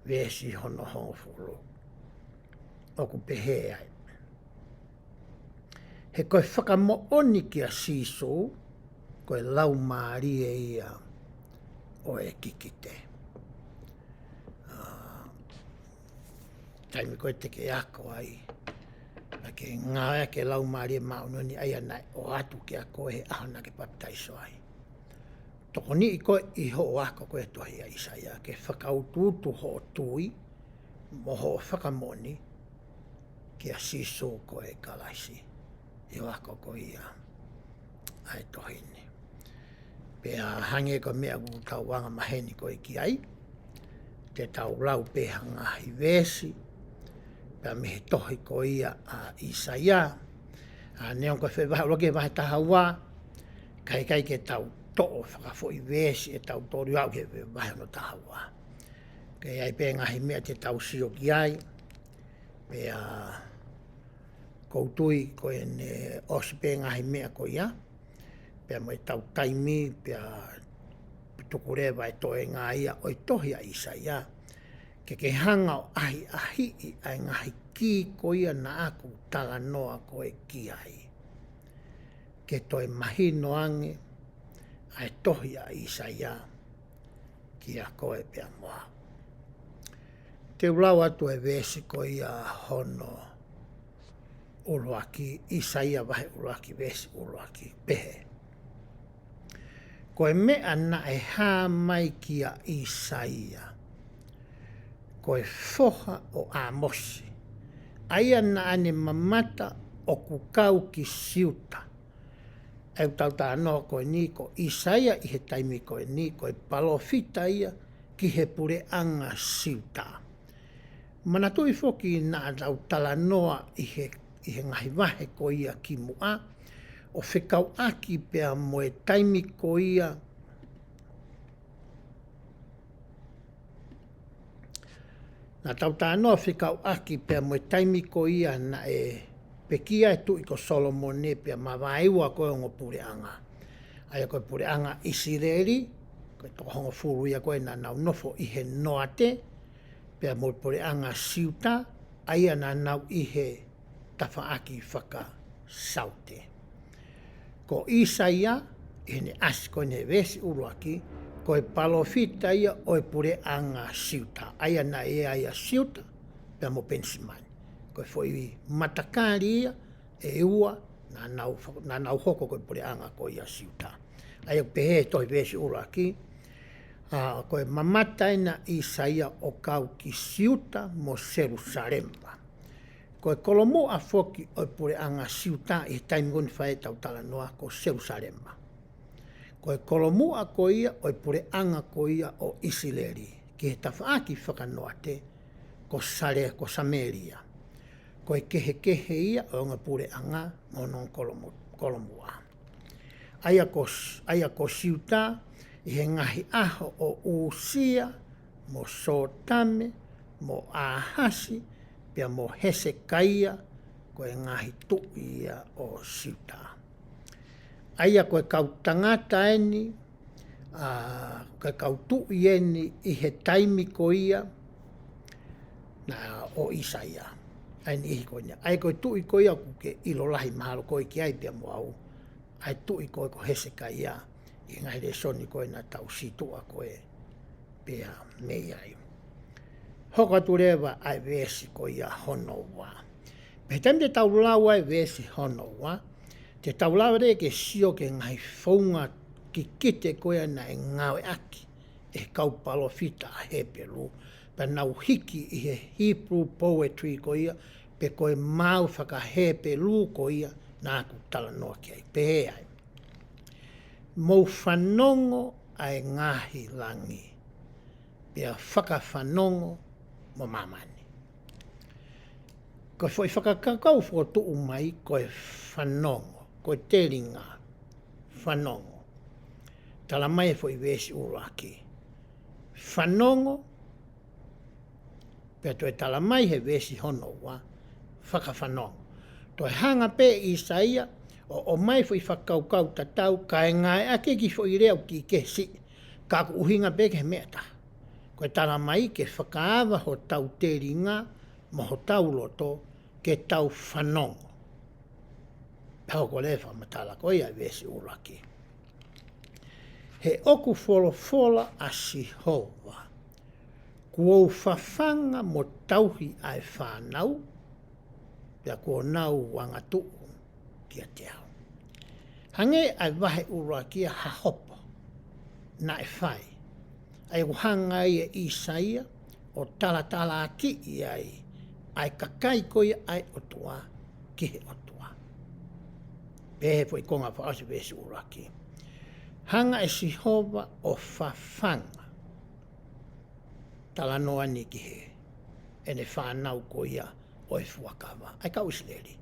veesi hono hongofulu, ʻoku pehē ai: He ko e fakamoʻoni kia Sīsū, ko e laumālie ia ʻo e kikite. ʻA, taimi ko ē te ke ako ai, naʻa ke ngāueʻaki e Laumālie Māʻoniʻoni, ʻa ia naʻe ʻoatu kiate koe he ʻaho naʻa ke papitaiso ai. Tokoniʻi koe ʻi hoʻo ako ko ē tohi ʻa ʻIsaia, ke fakautuutu hoʻo tui mo hoʻo fakamoʻoni kia Sīsū ko e Kalaisi ʻi hoʻo ako ko ia ʻa e tohi ni. Pea hangē ko e meʻa ʻoku tau anga maheni ko ē ki ai, te tau lau pē ha ngaahi veesi pea mei he tohi ko ia ʻa ʻIsaia. ʻA, neongo ko e foʻi vahe ʻuluaki, vahe taha ua, ka ʻikai ke tau toʻo fakafoʻi veesi ʻe tautolu ʻo aʻu ki he vahe hono taha ua. Ka ʻi ai pē ngaahi meʻa te tau sio ki ai, pea ʻoku ou tui ko ʻene ʻosi pē ngaahi meʻa ko ia, pea mo e tau taimi, pea tuku leva e toenga ia ʻo e tohi ʻa ʻIsaia, ke ke hanga ʻo ʻahiʻahiʻi ʻa e ngaahi kī ko ia naʻa ku talanoa ko ē ki ai, ke toe mahino ange ʻa e tohi ʻa ʻIsaia kiate koe pea mo au. Te u lau atu e veesi ko ia hono ʻuluaki, ʻIsaia vahe ʻuluaki, veesi ʻuluaki, pehē: Ko e meʻa naʻe hā mai kia ʻIsaia, ko e foha ʻo ʻĀmosi, ʻa ia naʻa ne mamata ʻoku kau ki Siuta. ʻA ia ʻoku tau talanoa ko eni, ko ʻIsaia ʻi he taimi ko eni, ko e palōfita ia ki he puleʻanga Siuta. Manatuʻi foki naʻa tau talanoa ʻi he, ʻi he ngaahi vahe ko ia kimuʻa, ʻo fekauʻaki pea mo e taimi ko ia, naʻa tau talanoa fekauʻaki pea mo e taimi ko ia naʻe pekia e tuʻi ko Solomone pea mavaeua ko ē ongo puleʻanga. ʻA ia ko e puleʻanga ʻIsileli, ko e toko hongofulu ia ko ē naʻa nau nofo ʻi he noate, pea mo e puleʻanga Siuta, ʻa ia naʻa nau ʻi he tafaʻaki fakasaute. Ko ʻIsaia, ʻi heʻene ʻasi ko eni he veesi ʻuluaki, ko e palōfita ia ʻo e puleʻanga Siuta, ʻa ia naʻe ʻi ai ʻa Siuta pea mo Penisimani. Ko e foʻi matakali ia ʻe ua naʻa nau fa-, naʻa nau hoko ko e puleʻanga ko ia Siuta. ʻA ia ʻoku pehē he tohi veesi ʻuluaki, ʻa, ko e mamata ena ʻa ʻIsaia ʻo kau ki Siuta mo Selusalema. Ko e kolomuʻa foki ʻo e puleʻanga Siuta ʻi he taimi ko eni ʻoku fai ai ʻetau talanoa ko Selusalema. Ko e kolomuʻa ko ia ʻo e puleʻanga ko ia ʻo ʻIsileli ki he tafaʻaki fakanoate ko Sale-, ko Samēlia. Ko e kehekehe ia ʻo e ongo puleʻanga mo hono kolomu-, kolomuʻa. ʻA ia ko S-, ʻa ia ko Siuta ʻi he ngaahi ʻaho ʻo ʻUsia, mo Sotame, mo ʻĀhasi, pea mo Hesekaia, ko e ngaahi tuʻi ia ʻo Siuta. ʻA ia ko e kau tangata eni, ʻa, ko e kau tuʻi eni ʻi he taimi ko ia naʻe ʻo ʻIsaia. ʻA e niʻihi ko eni. ʻA ia ko e tuʻi ko ia ʻoku ke ʻilo lahi mahalo koe ki ai pea mo au, ʻa e tuʻi ko ē ko Hesekaia ʻi he ngaahi lēsoni ko ē naʻa tau situʻa ko ē pea mei ai. Hoko atu leva ʻa e veesi ko ia hono ua. Pea taimi te tau lau ai veesi hono ua, te tau lava leva ke sio ki he ngaahi founga kikite ko ia naʻe ngāueʻaki ʻe he kau palōfita ʻa Hepelū, pea nau hiki ʻi he Hebrew poetry ko ia, pe ko e maau faka-Hepelū ko ia naʻa ku talanoa ki ai. Pehē ai, mou fanongo ʻa e ngaahi langi, pea fakafanongo mo māmani. Ko e foʻi fakakaukau fokotuʻu mai ko e fanongo, ko e telinga, fanongo. Tala mai e foʻi veesi ʻuluaki, fanongo, pea toe tala mai he veesi hono ua, fakafanongo. Toe hanga pē ʻe ʻIsaia ʻo ʻomai foʻi fakakaukau tatau, kae ngāueʻaki e kiʻi foʻi lea ʻoku kiʻi kehe siʻi, ka ʻoku ʻuhinga pē ki he meʻa ʻe taha. Ko e tala mai ke fakaava hotau telinga mo hotau loto ke tau fanongo. Pea hoko leva e fakamatala ko ia ʻa e veesi ʻuluaki. He ʻoku folofola ʻa Sihova, kuo u fafanga mo tauhi ʻa e fānau, pea kuo nau angatuʻu kiate au. Hangē ʻa e vahe ʻuluaki ia ha hopo naʻe fai, ʻa ia ʻoku hanga ai ʻe ʻIsaia ʻo talatalaakiʻi ai ʻa e kakai ko ia ʻa e ʻOtua ki he ʻOtua. Pehē he foʻi konga fakaʻosi veesi ʻuluaki, hanga ʻe Sihova ʻo fafanga, talanoa ni ki he ʻene fānau ko ia ʻo e fuakava, ʻa e kau ʻIsileli.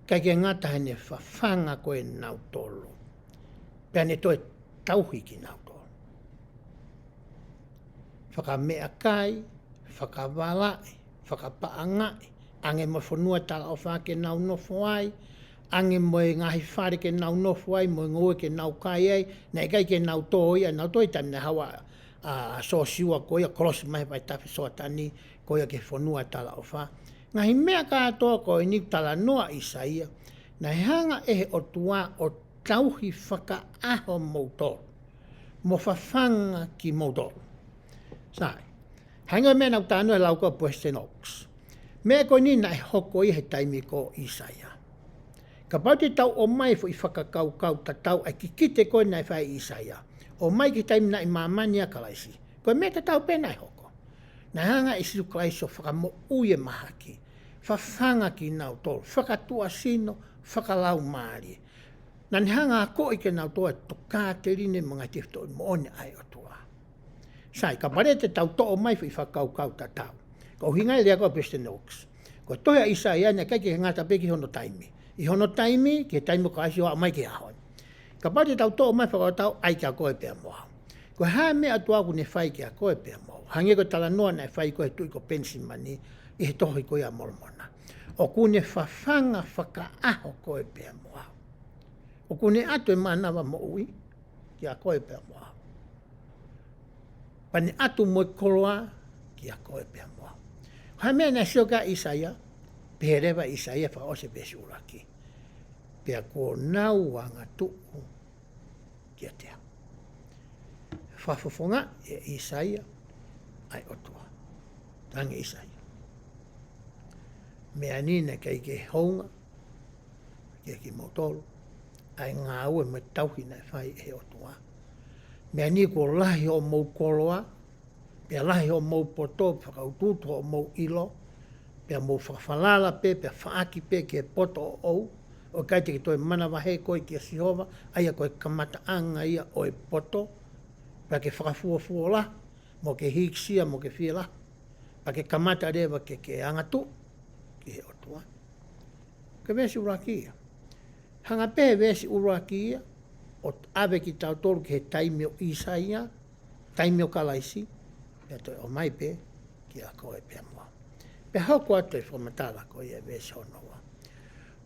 ʻIkai ke ngata heʻene fafanga ko ē nautolu, pea ne toe tauhi kinautolu. Fakameʻakai, fakavalaʻi, fakapaʻangaʻi, ʻange mo e fonua talaʻofa ke nau nofo ai, ʻange mo e ngaahi fale ke nau nofo ai, mo e ngoue ke nau kai ai, naʻe ʻikai ke nau tō ia, nau tō ia taimi naʻe haʻu ʻa, ʻa Sosiua ko ia ʻo kolosi mai he vaitafe Soatani ko ia ki he fonua talaʻofa. Ngaahi meʻa kātoa ko eni ʻoku talanoa ʻa ʻIsaia, naʻe hanga ʻe he ʻOtua ʻo tauhi fakaʻaho moutolu, mo fafanga kimoutolu. Sai, hangē ko e meʻa naʻa ku talanoa he lau ko ē ʻa Preston Oaks. Meʻa ko eni naʻe hoko ia he taimi ko ʻIsaia. Kapau te tau ʻomai foʻi fakakaukau tatau ʻa e kikite ko ē naʻe fai ʻe ʻIsaia, ʻomai ki he taimi naʻe ʻi māmani ai ʻa Kalaisi, ko e meʻa tatau pē naʻe hoko. Naʻe hanga ʻe Sīsū Kalaisi ʻo fakamoʻui e mahaki, fafanga kinautolu, fakatuʻasino, fakalaumālie. Naʻa ne hanga ʻo akoʻi kinautolu ʻa e tokāteline mo e ngaahi tefitoʻi moʻoni ʻa e ʻOtua. Sai, kapau leva te tau toʻo mai foʻi fakakaukau tatau, ko e ʻuhinga ia e lea ko ē ʻa Preston Oaks. Ko e tohi ʻa ʻIsaia naʻe ʻikai ke ngata pē ki hono taimi. ʻI hono taimi, ki he taimi ʻo Kalaisi ʻo aʻu mai ki he ʻaho ni. Kapau te tau toʻo mai fakakaukau ai kiate koe pea mo au, ko e hā e meʻa ʻa e ʻOtua ʻoku ne fai kiate koe pea mo au? Hangē ko e talanoa naʻe fai ko ē ʻe he tuʻi ko Penisimani ʻi he tohi ko ia ʻa Molomona. ʻOku ne fafanga fakaʻaho koe pea mo au. ʻOku ne ʻatu e mānava moʻui kiate koe pea mo au. Pea ne ʻatu mo e koloa kiate koe pea mo au. Hā e meʻa naʻe sio ki ai ʻa ʻIsaia? Pehē leva ʻa ʻIsaia fakaʻosi e veesi ʻuluaki, pea kuo nau angatuʻu kiate au. Fakafofongaʻi ʻe ʻIsaia ʻa e ʻOtua. Talaange ʻe ʻIsaia, meʻa ni naʻe ʻikai ke hounga kiate kimoutolu, ʻa e ngāue mo e tauhi naʻe fai ʻe he ʻOtua. Meʻa ni kuo lahi hoʻomou koloa, pea lahi hoʻomou poto, fakautuutu hoʻomou ʻilo, pea mou fakafalala pē, pea faʻaki pē ki he poto ʻoʻou, ʻo ʻikai te ke toe manavahē koe kia Sihova, ʻa ia ko e kamataʻanga ia ʻo e poto, pea ke fakafuofuola, mo ke hīkisia, mo ke fielahi, pea ke kamata leva ke ke angatuʻu ki he ʻOtua. Ko e veesi ʻuluaki ia. Hanga pē he veesi ʻuluaki ia ʻo ʻave kitautolu ki he taimi ʻo ʻIsaia, taimi ʻo Kalaisi, pea toe ʻomai pē kiate koe pea mo au. Pea hoko atu e fakamatala ko ia ʻa e veesi hono ua.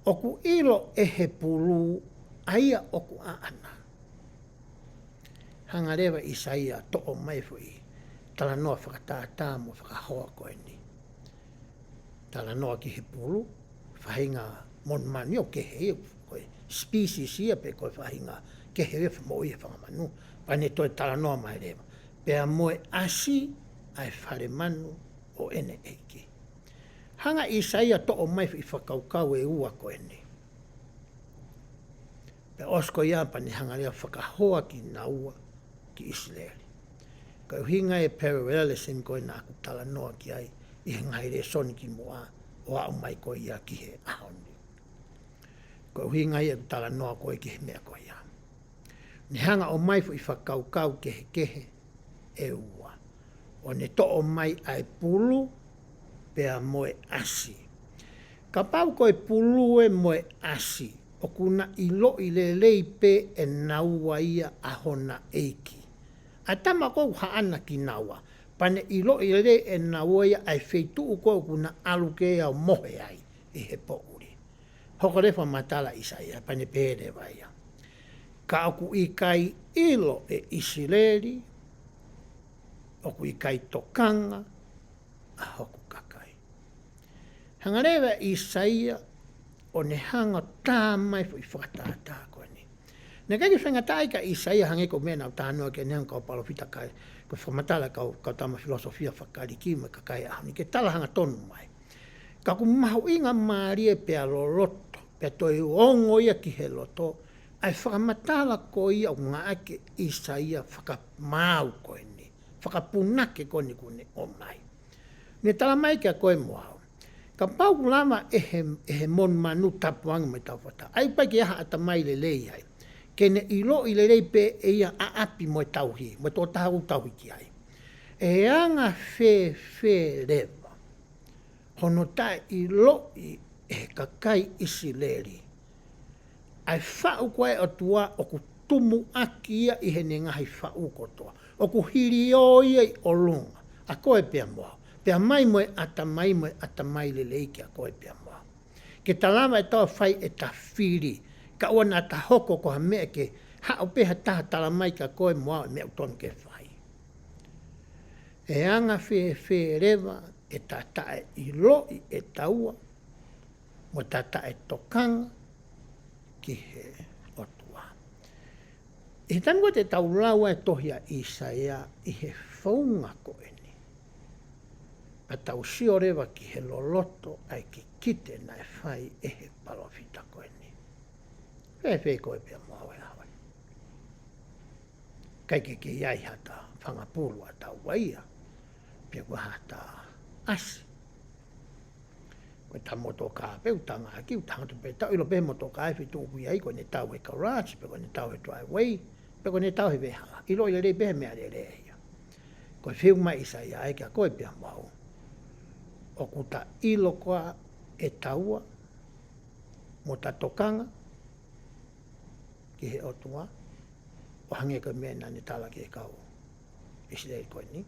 ʻOku ʻilo ʻe he pulu ʻa ia ʻoku ʻaʻana. Hanga leva ʻa ʻIsaia ʻo toʻo mai e foʻi talanoa fakatātā mo fakahoa ko eni. Talanoa ki he pulu, faʻahinga monumanu ia ʻoku kehe ia, ko e species ia pe ko e faʻahinga kehe ia ʻo e moʻui ʻa e fanga manu. Pea ne toe talanoa mai leva. Pea mo e ʻasi ʻa e fale manu ʻo ʻene ʻeiki. Hanga ʻe ʻIsaia ʻo toʻo mai e foʻi fakakaukau ʻe ua ko eni. Pea ʻosi ko ia pea ne hanga leva ʻo fakahoa kinaua ki ʻIsileli. Ko e ʻuhinga e parallelism ko ē naʻa ku talanoa ki ai ʻi he ngaahi lēsoni kimuʻa ʻo aʻu mai ko ia ki he ʻaho ni. Ko e ʻuhinga ia ʻeku talanoa ko ē ki he meʻa ko ia. Ne hanga ʻo ʻomai e foʻi fakakaukau kehekehe ʻe ua. ʻO ne toʻo mai ʻa e pulu pea mo e ʻasi. Kapau ko e pulu ē mo e ʻasi, ʻoku na ʻiloʻi lelei pē ʻe naua ia ʻa hona ʻeiki. ʻA e tama ko ē ʻoku haʻana kinaua, pea ne ʻiloʻi lelei ʻe naua ia ʻa e feituʻu ko ē ʻoku na ʻalu ki ai ʻo mohe ai ʻi he poʻuli. Hoko leva e fakamatala ʻa ʻIsaia, pea ne pehē leva ia. Ka ʻoku ʻikai ʻilo ʻe ʻIsileli, ʻoku ʻikai tokanga ʻa hoku kakai. Hanga leva ʻe ʻIsaia ʻo ne hanga ʻo tā mai e foʻi fakatātā ko eni. Naʻe ʻikai ke faingataʻa ai kia ʻIsaia hangē ko e meʻa naʻa ku talanoa ki ai ʻanenai ʻa e kau palōfita, kae ko e fakamatala ʻa e kau, kau tama filōsofia faka-Kalisi mo e kakai ʻaho ni ke tala hangatonu mai. Ka ʻoku mahuʻinga mālie pea loloto, pea toe ongo ia ki he loto, ʻa e fakamatala ko ia ʻoku ngāueʻaki ʻe ʻIsaia fakamaau ko eni, fakapunake ko eni kuo ne ʻomai. Ne tala mai kia koe mo au. Kapau ʻoku lava ʻe he, ʻe he monumanu tapu ange mo e tauhi fakataha, ʻai pē ke ʻi ai ha ʻatamai lelei ai, ke ne ʻiloʻi lelei pē ʻe ia ʻa ʻapi mo e tauhi, mo e tokotaha ʻoku tauhi ki ai. ʻE anga fēfē leva hono taʻeʻiloʻi ʻe he kakai ʻIsileli ʻa e faʻu ko ē ʻa e ʻOtua ʻoku tumuʻaki ia ʻi heʻene ngaahi faʻu kotoa, ʻoku hiliō ia ʻi ʻolunga, ʻa koe pea mo au, pea mai mo e ʻatamai mo e ʻatamai lelei kia koe pea mo au. Ke ta lava ʻe taua ʻo fai ʻeta fili, kae ʻoua naʻa ta hoko ko ha meʻa ke haʻu pē ha taha ʻo tala mai kia koe mo au e meʻa ʻoku tonu ke fai. ʻE anga fēfē leva ʻeta taʻeʻiloʻi ʻe taua mo ʻeta taʻetokanga ki he ʻOtua. ʻI he taimi ko ē te tau lau ai e tohi ʻa ʻIsaia ʻi he founga ko eni, pea tau sio leva ki he loloto ʻa e kikite naʻe fai ʻe he palōfita ko eni. Fēfē koe pea mo au he ʻaho ni? ʻIkai ke kei ʻi ai hata fanga pulu ʻa taua ia, pe ko hata ʻasi. Ko ʻeta motokā pē ʻoku tangaki, ʻoku tangata pē, tau ʻilo pē motokā ʻe fitu ʻoku ʻi ai, ko ʻene tau he kalaasi, pe ko ʻene tau he driveway, pe ko ʻene tau he veʻehala. ʻIloʻi lelei pē he meʻa lelei ia. Ko e fehuʻi mai ʻa ʻIsaia ia kia koe pea mo au, ʻoku ta ʻilo koā ʻe taua mo ʻeta tokanga ki he ʻOtua, ʻo hangē ko e meʻa naʻa ne tala ki he kau ʻIsileli ko eni?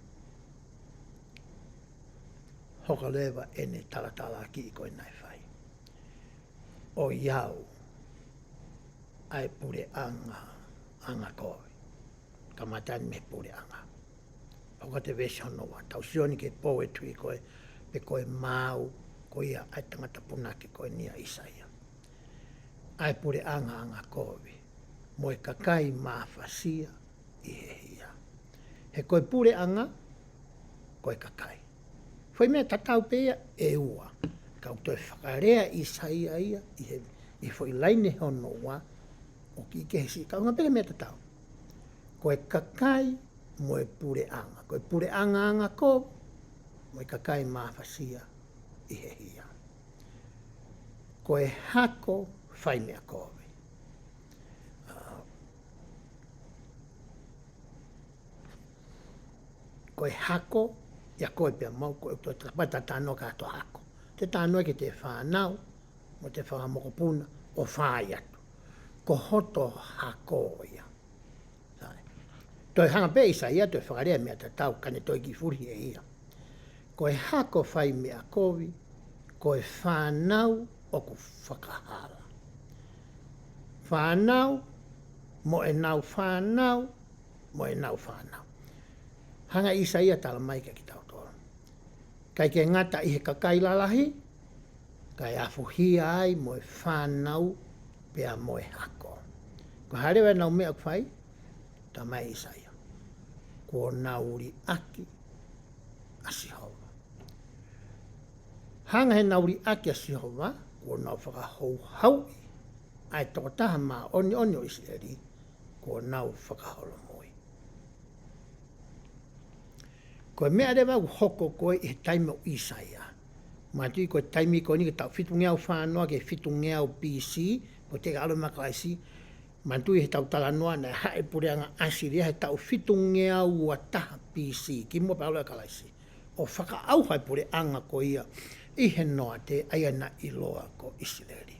Hoko leva ʻene talatalakiʻi ko ē naʻe fai. ʻOiauē ʻa e puleʻanga angakovi. Kamata eni mei he puleʻanga. Hoko atu e veesi hono ua, tau sio eni ki he poetry ko ē, pe ko e maau ko ia ʻa e tangata punake ko eni ʻa ʻIsaia. ʻA e puleʻanga angakovi, mo e kakai mafasia ʻi he hia. He ko e puleʻanga, ko e kakai. Foʻi meʻa tatau pē ia ʻe ua. Ka ʻoku toe fakalea ʻe ʻIsaia ia ʻi he, ʻi he foʻi laine hono ua, ʻoku ʻikai ke siʻi kaunga pē ki he meʻa tatau. Ko e kakai mo e puleʻanga. Ko e puleʻanga angakovi, mo e kakai mafasia ʻi he hia. Ko e hako fai meʻa kovi. ʻA, ko e hako, ʻia koe pea mo au, ko e toe ta pata talanoa ki hoto hako. Te talanoa ki heʻete fānau, mo ʻete fanga mokopuna, ʻo fai atu. Ko hoto hako ia. Sai. Toe hanga pē ʻe ʻIsaia ʻo toe fakalea e meʻa tatau, ka ne toe kiʻi fulihi ʻe ia. Ko e hako fai meʻa kovi, ko e fānau ʻoku fakahala. Fānau, mo ʻenau fānau, mo ʻenau fānau. Hanga ʻe ʻIsaia ʻo tala mai kia kitautolu. ʻIkai ke ngata ʻi he kakai lalahi, kae afuhia ai mo e fānau pea mo e hako. Ko e hā leva ʻenau meʻa ʻoku fai? Talamai ʻe ʻIsaia, kuo nau liʻaki ʻa Sihova. Hanga heʻenau liʻaki ʻa Sihova, kuo nau fakahouhauʻi ʻa e tokotaha māʻoniʻoni ʻo ʻIsileli, kuo nau fakaholomui. Ko e meʻa leva ʻoku hoko ko ē ʻi he taimi ʻo ʻIsaia. Manatuʻi ko e taimi ko eni ko e taʻu fitungeau fā noa ki he fitungeau B C, ko e teʻeki ʻalu mai ʻa Kalaisi. Manatuʻi he tau talanoa naʻe haʻi e puleʻanga ʻAsilia he taʻu fitungeau ua taha B C, kimuʻa pea ʻalu ʻa Kalaisi, ʻo fakaʻauha e puleʻanga ko ia ʻi he noate, ʻa ia naʻe ʻiloa ko ʻIsileli.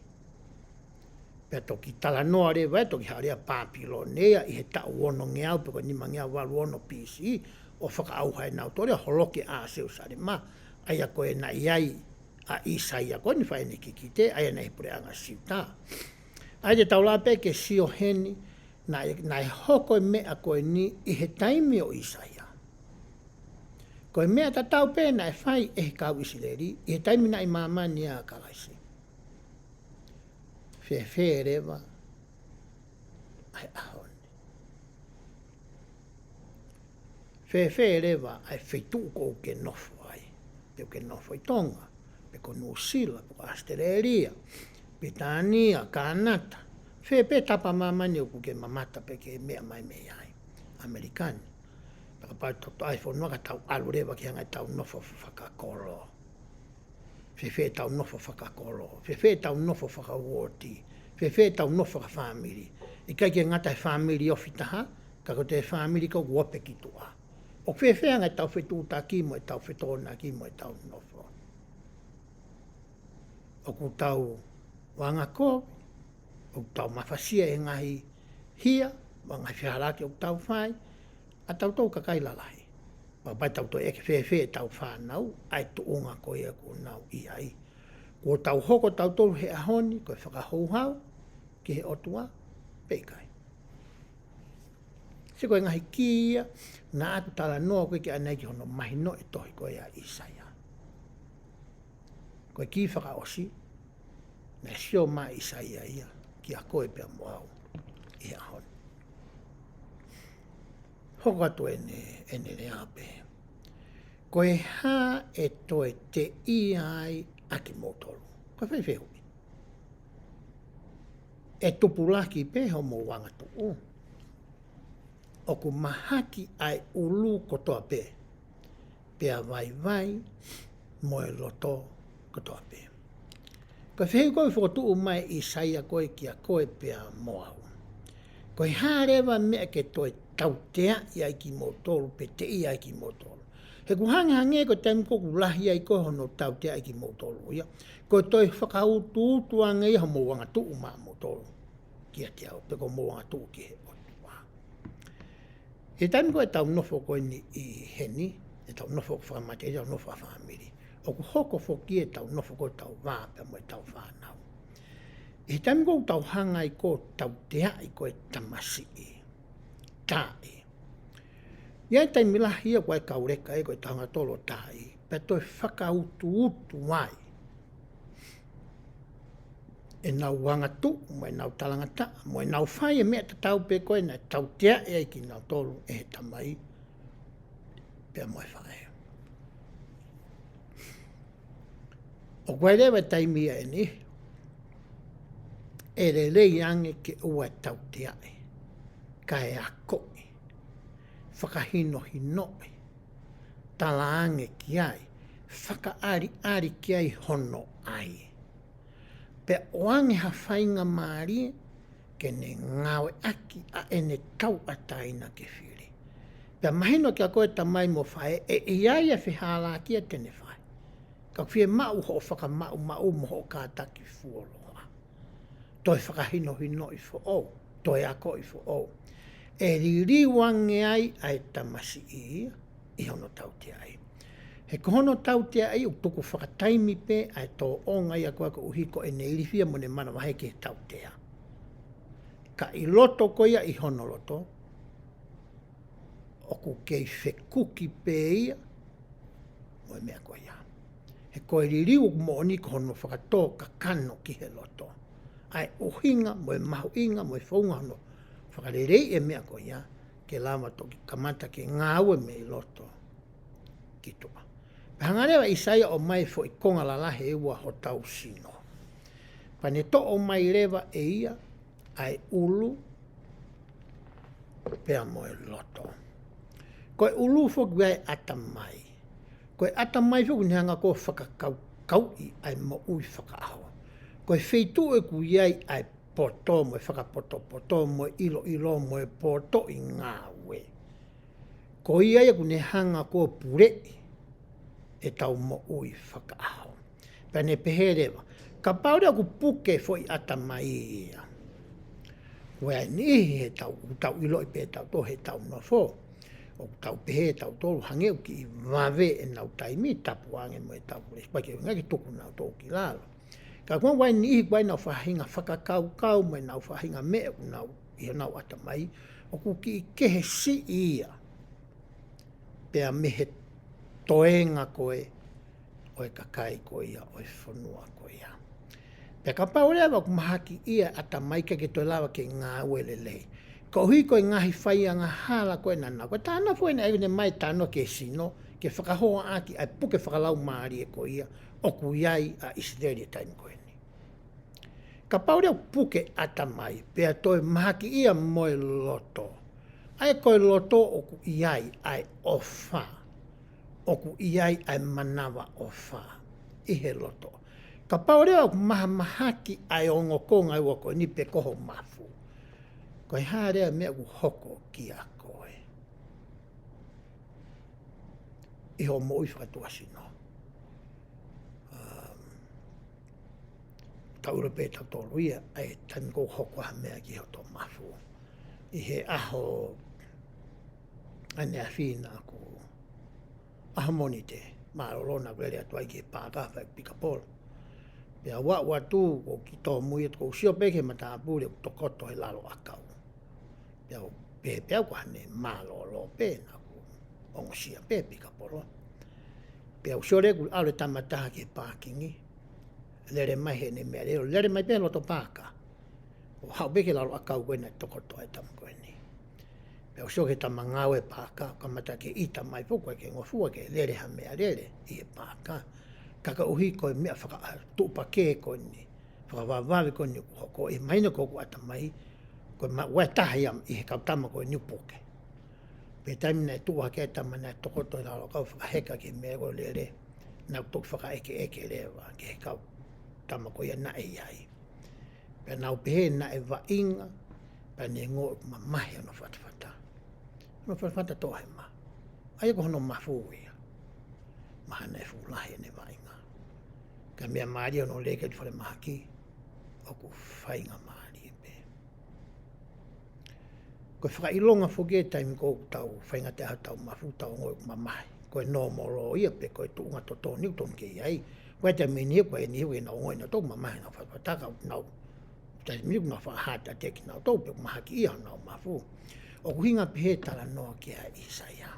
Pea toki talanoa leva ē, toki haʻele ʻa Pāpilone ia ʻi he taʻu onongeau pe ko e nimangeau valu ono B C, ʻo fakaʻauha ʻe nautolu ia, holoki ʻa Selusalema, ʻa ia ko ē naʻe ʻi ai ʻa ʻIsaia ko eni fai ʻene kikite, ʻa ia naʻe ʻi he puleʻanga Siuta. ʻA ia te tau lava pē ke sio heni, naʻe, naʻe hoko e meʻa ko eni ʻi he taimi ʻo ʻIsaia. Ko e meʻa tatau pē naʻe fai ʻe he kau ʻIsileli ʻi he taimi naʻe ʻi māmani ai ʻa Kalaisi. Fēfē leva ʻa e ʻaho ni? Fēfē leva ʻa e feituʻu ʻoku ke nofo ai? Pe ʻoku ke nofo ʻi Tonga, pe ko Nuʻusila, pe ko ʻAositelēlia, Pilitānia, Kānata. Fē pē tapa māmani ʻoku ke mamata pe ke meʻa mai mei ai? ʻAmelika ni. Pea kapau te tau toʻo e fonua ka tau ʻalu leva ki he anga ʻetau nofo fakakolo. Fēfē ʻetau nofo fakakolo, fēfē ʻetau nofo fakauooti, fēfē ʻetau nofo fakafāmili. ʻIkai ke ngata he fāmili ofi taha, ka ko e fāmili ko ē ʻoku ope ki tuʻa. ʻOku fēfē anga ʻetau fetuʻutaki mo ʻetau fetokonaki mo ʻetau nofo? ʻOku tau anga kovi, ʻoku tau mafasia he ngaahi hia, mo e ngaahi fehālaaki ʻoku tau fai, ʻa tautolu kakai lalahi. Pea kapau te tau toe ʻeke fēfē ʻetau fānau, ʻa e tuʻunga ko ia ʻoku nau ʻi ai. Kuo tau hoko tautolu he ʻaho ni ko e fakahouhau ki he ʻOtua, pe ʻikai? Sio ko e ngaahi kī ia naʻa ku talanoa ko ē ki ai ʻanenai ki hono mahinoʻi e tohi ko ia ʻa ʻIsaia. Ko e kī fakaʻosi, naʻe sio mai ʻa ʻIsaia ia kiate koe pea mo au ʻi he ʻaho ni. Hoko atu ʻene, ʻene lea pē. Ko e hā ʻe toe teʻia ai ʻa kimoutolu? Ko e fai fehuʻi. ʻE tupulaki pē homou angatuʻu? ʻOku mahaki ʻa e ʻulu kotoa pē, pea vaivai mo e loto kotoa pē. Ko e fehuʻi ko ē ʻoku fokotuʻu mai ʻe ʻIsaia ko ē kiate koe pea mo au. Ko e hā leva e meʻa ke toe tauteaʻi ai kimoutolu, pe teʻia ai kimoutolu? He ʻoku hangehangē ko e taimi ko ē ʻoku lahi ai ko ē hono tauteaʻi kimoutolu ia, ko e toe fakautuutu ange ia homou angatuʻu maʻamoutolu kiate au, pe ko hoʻomou angatuʻu ki he ʻOtua. He taimi ko ē ʻetau nofo ko eni ʻi heni, ʻetau nofo fakamatelie, ʻetau nofo fakafāmili, ʻoku hoko foki ʻetau nofo ko ē ʻetau vā pea mo ʻetau fānau. He taimi ko ē ʻoku tau hanga ai ko ē ʻo tauteaʻi ko ē e tamasiʻi, taaʻi. ʻI ai e taimi lahi ia ko ē ʻa e kau leka ia ko ē ʻoku tau hanga ʻo tolo taaʻi, pea toe fakautuutu ai ʻenau angatuʻu, mo ʻenau talangataʻa, mo ʻenau fai e meʻa tatau pē ko ē naʻe tauteaʻi ai kinautolu ʻe he tamai pea mo e faʻē. ʻOku ʻi ai leva e taimi ia ʻe niʻihi ʻe lelei ange ke ʻoua ʻe tauteaʻi, kae akoʻi, fakahinohinoʻi, talaange ki ai, fakaʻaliʻali ki ai hono ʻai. Pea ʻoange ha faingamālie ke ne ngāueʻaki ʻa ʻene tauʻatāina ke fili. Pea mahino kiate koe tamai mo faʻē, ʻe ʻi ai e fehālaaki ia te ne fai. Ka ʻoku fiemaʻu hoʻo fakamaʻumaʻu mo hoʻo kātaki fuoloa. Toe fakahinohinoʻi foʻou, toe akoʻi foʻou. ʻE liliu ange ai ʻa e tamasiʻi ia ʻi hono tauteaʻi. He ko hono tauteaʻi ʻoku tuku fakataimi pē ʻa e tōʻonga ia ko ē koeʻuhi ko ʻene ilifia mo ʻene manavahē ki he tautea. Ka ʻi loto ko ia ʻi hono loto, ʻoku kei fekuki pē ia mo e meʻa ko ia. He ko e liliu ʻoku moʻoni ko hono fakatō kakano ki he loto. ʻa e ʻuhinga, mo e mahuʻinga, mo e founga hono fakaleleiʻi e meʻa ko ia, ke lava toki kamata ke ngāue mei loto ki tuʻa. Pea hanga leva ʻa ʻIsaia ʻo ʻomai e foʻi konga lalahi ʻe ua hotau sino. Pea ne toʻo mai leva ʻe ia ʻa e ʻulu pea mo e loto. Ko e ʻulu foki ʻoku ʻi ai e ʻatamai. Ko e ʻatamai foki ʻoku ne hanga ʻo fakakaukauʻi ʻa e moʻui fakaʻaho. Ko e feituʻu ʻoku ʻi ai ʻa e poto mo e fakapotopoto mo e ʻiloʻilo mo e potoʻi ngāue. Ko ia ia ʻoku ne hanga ʻo puleʻi ʻetau moʻui fakaʻaho. Pea ne pehē leva, kapau leva ʻoku puke e foʻi ʻatamai ia, ʻoku ʻi ai e niʻihi heʻetau, ʻoku tau ʻiloʻi pē tautolu heʻetau nofo, ʻoku tau pehē tautolu hangē ʻoku kiʻi vave ʻenau taimi, tapu ange mo ʻetau lesi, pea ke ʻuhinga ke tuku nautolu ki lalo. Ka ʻoku ʻi ai e niʻihi ʻoku ʻi ai ʻenau faʻahinga fakakaukau mo ʻenau faʻahinga meʻa ʻoku nau ʻi honau ʻatamai, ʻoku kiʻi kehe siʻi ia pea mei he toenga ko ē ʻo e kakai ko ia, ʻo e fonua ko ia. Pea kapau leva ʻoku mahakiʻia e ʻatamai, ʻikai ke toe lava ke ngāue lelei. Koeʻuhi ko e ngaahi fai angahala ko ē naʻa nau, ko e talanoa foki eni ʻa ē ʻoku ne ʻomai e talanoa ki he sino, ke fakahā ʻaki ʻa e puke fakalaumālie ko ia ʻoku ʻi ai ʻa ʻIsileli he taimi ko eni. Kapau leva ʻoku puke e ʻatamai, pea toe mahakiʻia mo e loto. ʻA ia ko e loto ʻoku ʻi ai ʻa e ʻofa, ʻoku ʻi ai ʻa e manavaʻofa ʻi he loto. Kapau leva ʻoku mahamahaki ʻa e ongo konga ʻe ua ko eni pe ko ho mafu, ko e hā leva e meʻa ʻoku hoko kia koe ʻi hoʻo moʻui fakatuʻasino? Um, tau ʻilo pē tautolu ia, ʻa e taimi ʻoku hoko ai ha meʻa ki hoto mafu. ʻI he ʻaho ʻaneafi naʻa ku, ʻaho Mōnite, mālōlō naʻa ku lele atu ai ki he paaka fai pikapolo. Pea u aʻu atu, ʻoku ou kiʻi tōmui atu, ʻoku ou sio pē ki he matāpule ʻoku tokoto he lalo ʻakau. Pea u pehē pē au ko haʻane mālōlō pē naʻa ku ongosia pē pikapolo. Pea u sio leva kuo ʻalu e tama ʻe taha ki he pākingi. Lele mai heʻene meʻalele, lele mai pē he loto paaka. ʻO haʻu pē ki he lalo ʻakau ko ē naʻe tokoto ai e tama ko eni. Pea u sio ki he tama ngāue paaka, kamata ke ʻita mai foki, ʻikai ke ngofua ke lele ha meʻalele ʻi he paaka. Ka koeʻuhi ko e meʻa faka-, tuʻupakē ko eni, fakavavevave ko eni ʻoku hoko, ʻe mahino ko hoku ʻatamai, ko e ma-, ua taha ia ʻi he kau tama ko eni ʻoku puke. Pea taimi naʻe tuʻu hake ai e tama naʻe tokoto he lalo ʻakau, fakaheka ki he meʻa ko ē lele, naʻa ku toki fakaʻekeʻeke leva ki he kau tama ko ia naʻe ʻi ai. Pea nau pehē naʻe vaʻinga, pea ne ongoʻi ʻoku mamahi hono fatafata. Hono fatafata toʻohema. ʻA ia ko hono mafu ia. Mahalo naʻe fuʻu lahi ʻene vaʻinga. Ka meʻa mālie hono lele ki he falemahaki, ʻoku faingamālie pē. Ko e fakaʻilonga foki e taimi ʻoku tau faingataʻa ai hotau mafu, tau ongoʻi ʻoku mamahi. Ko e nōmolo ia pe ko e tuʻunga totonu ʻoku totonu ke ʻi ai. Ko e taimi ʻe niʻihi, ko e niʻihi ʻoku nau ongoʻi nautolu ʻoku mamahi honau fatafata, ka ʻoku nau, taimi ʻoku nau fakahā atu kiate kinautolu pe ʻoku mahakiʻia honau mafu. ʻOku ʻuhinga pē he talanoa ki ai ʻa ʻIsaia.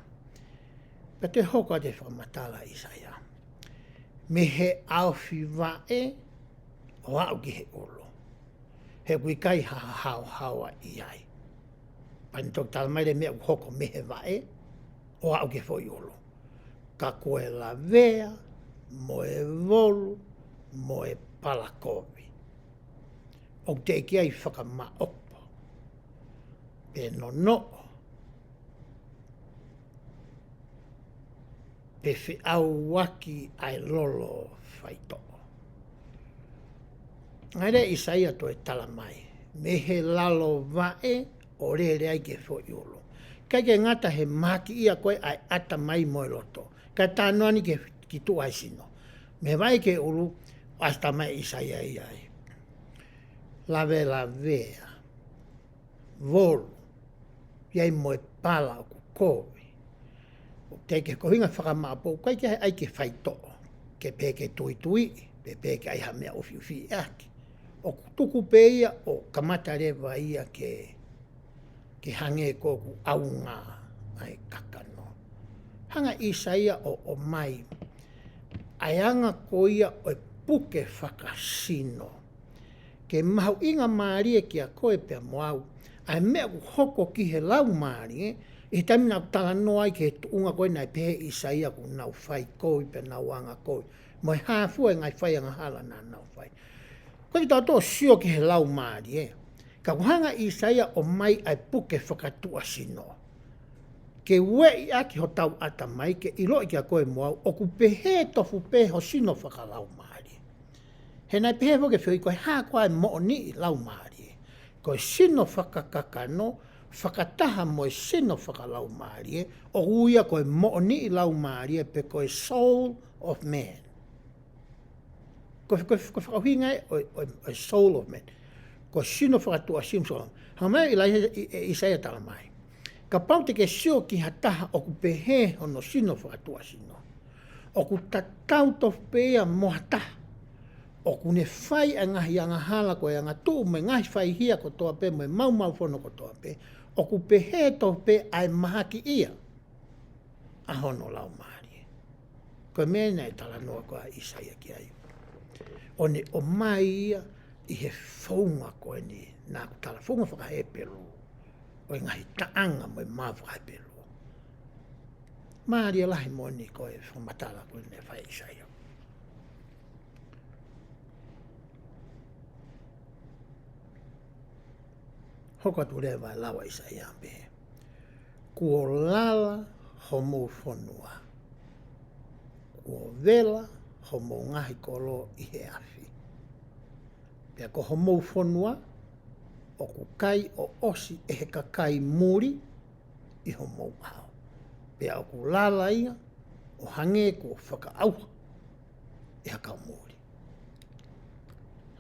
Pea toe hoko atu e fakamatala ʻa ʻIsaia. Mei he ʻaofi vaʻe ʻo aʻu ki he ʻulu. He ʻoku ʻikai ha haohaoa ʻi ai. Pea ne toki tala mai leva e meʻa ʻoku hoko mei he vaʻe ʻo aʻu ki he foʻi ʻulu. Ka ko e lavea, mo e volu, mo e palakovi, ʻoku teʻeki ai fakamaʻopo, pe nonoʻo, pe feʻauaki ʻa e lolo faitoʻo. Hangē leva ʻa ʻIsaia ʻo toe tala mai, mei he lalo vaʻe ʻo lele ai ki he foʻi ʻulu. ʻIkai ke ngata he mahakiʻia ko ē ʻa e ʻatamai mo e loto, ka ʻoku talanoa ni ki, ki tuʻa he sino. Mei he vaʻe ki he ʻulu, ʻoku ʻasi mai ʻa ʻIsaia ia ai. Lavelavea, volu, ʻi ai mo e pala ʻoku kovi. ʻOku teʻeki ke kovinga fakamaʻopoʻopo, ʻikai ke ʻai ke faitoʻo, ke pehē ke tuitui, pe pehē ke ʻai ha meʻa ʻufiʻufi ʻaki. ʻOku tuku pē ia ʻo kamata leva ia ke, ke hangē ko ʻoku ʻaunga ʻa e kakano. Hanga ʻe ʻIsaia ʻo, ʻo ʻomai ʻa e anga ko ia ʻo e puke fakasino, ke mahuʻinga mālie kia koe pea mo au ʻa e meʻa ʻoku hoko ki he laumālie, ʻi he taimi naʻa ku talanoa ai ki he tuʻunga ko ē naʻe pehē ʻe ʻIsaia ʻoku nau fai kovi pea nau anga kovi, mo e hā fua e ngaahi fai angahala naʻa nau fai. Ko e kitautolu sio ki he laumālie, ka ʻoku hanga ʻe ʻIsaia ʻo ʻomai ʻa e puke fakatuʻasino ke ueʻi ʻaki hotau ʻatamai, ke ʻiloʻi kia koe mo au ʻoku pehē tofu pē ho sino fakalaumālie. He naʻe pehē foki ʻe he fehuʻi, ko e hā koā e moʻoniʻi laumālie? Ko e sino fakakakano fakataha mo e sino fakalaumālie, ʻoku ui ia ko e moʻoniʻi laumālie pe ko e soul of man. Ko e, ko e, ko e fakaʻuhinga ē ʻo e, ʻo e, ʻo e soul of man. Ko e sino fakatuʻasino. Hanga mai ʻIlai-, ʻi, ʻi, ʻIsaia ʻo talamai, kapau te ke sio ki ha taha ʻoku pehē hono sino fakatuʻasino, ʻoku tatau tofu pē ia mo ha taha ʻoku ne fai ʻa e ngaahi angahala, ko e angatuʻu mo e ngaahi faihia kotoa pē mo e maumaufono kotoa pē, ʻoku pehē tofu pē ʻa e mahakiʻia ʻa hono laumālie. Ko e meʻa naʻe talanoa ko ē ʻa ʻIsaia ki ai, ʻo ne ʻomai ia ʻi he founga ko eni naʻa ku tala, founga fakaHepelū, ʻo e ngaahi taʻanga mo e maau fakaHepelū. Mālie lahi moʻoni ko e fakamatala ko eni naʻe fai ʻe ʻIsaia. Hoko atu leva e lau ʻa ʻIsaia pē: Kuo lala homou fonua, kuo vela homou ngaahi kolo ʻi he afi. Pea ko homou fonua ʻoku kai ʻo ʻosi ʻe he kakai muli ʻi homou ʻao. Pea ʻoku lala ia ʻo hangē kuo fakaʻauha ʻe ha kau muli.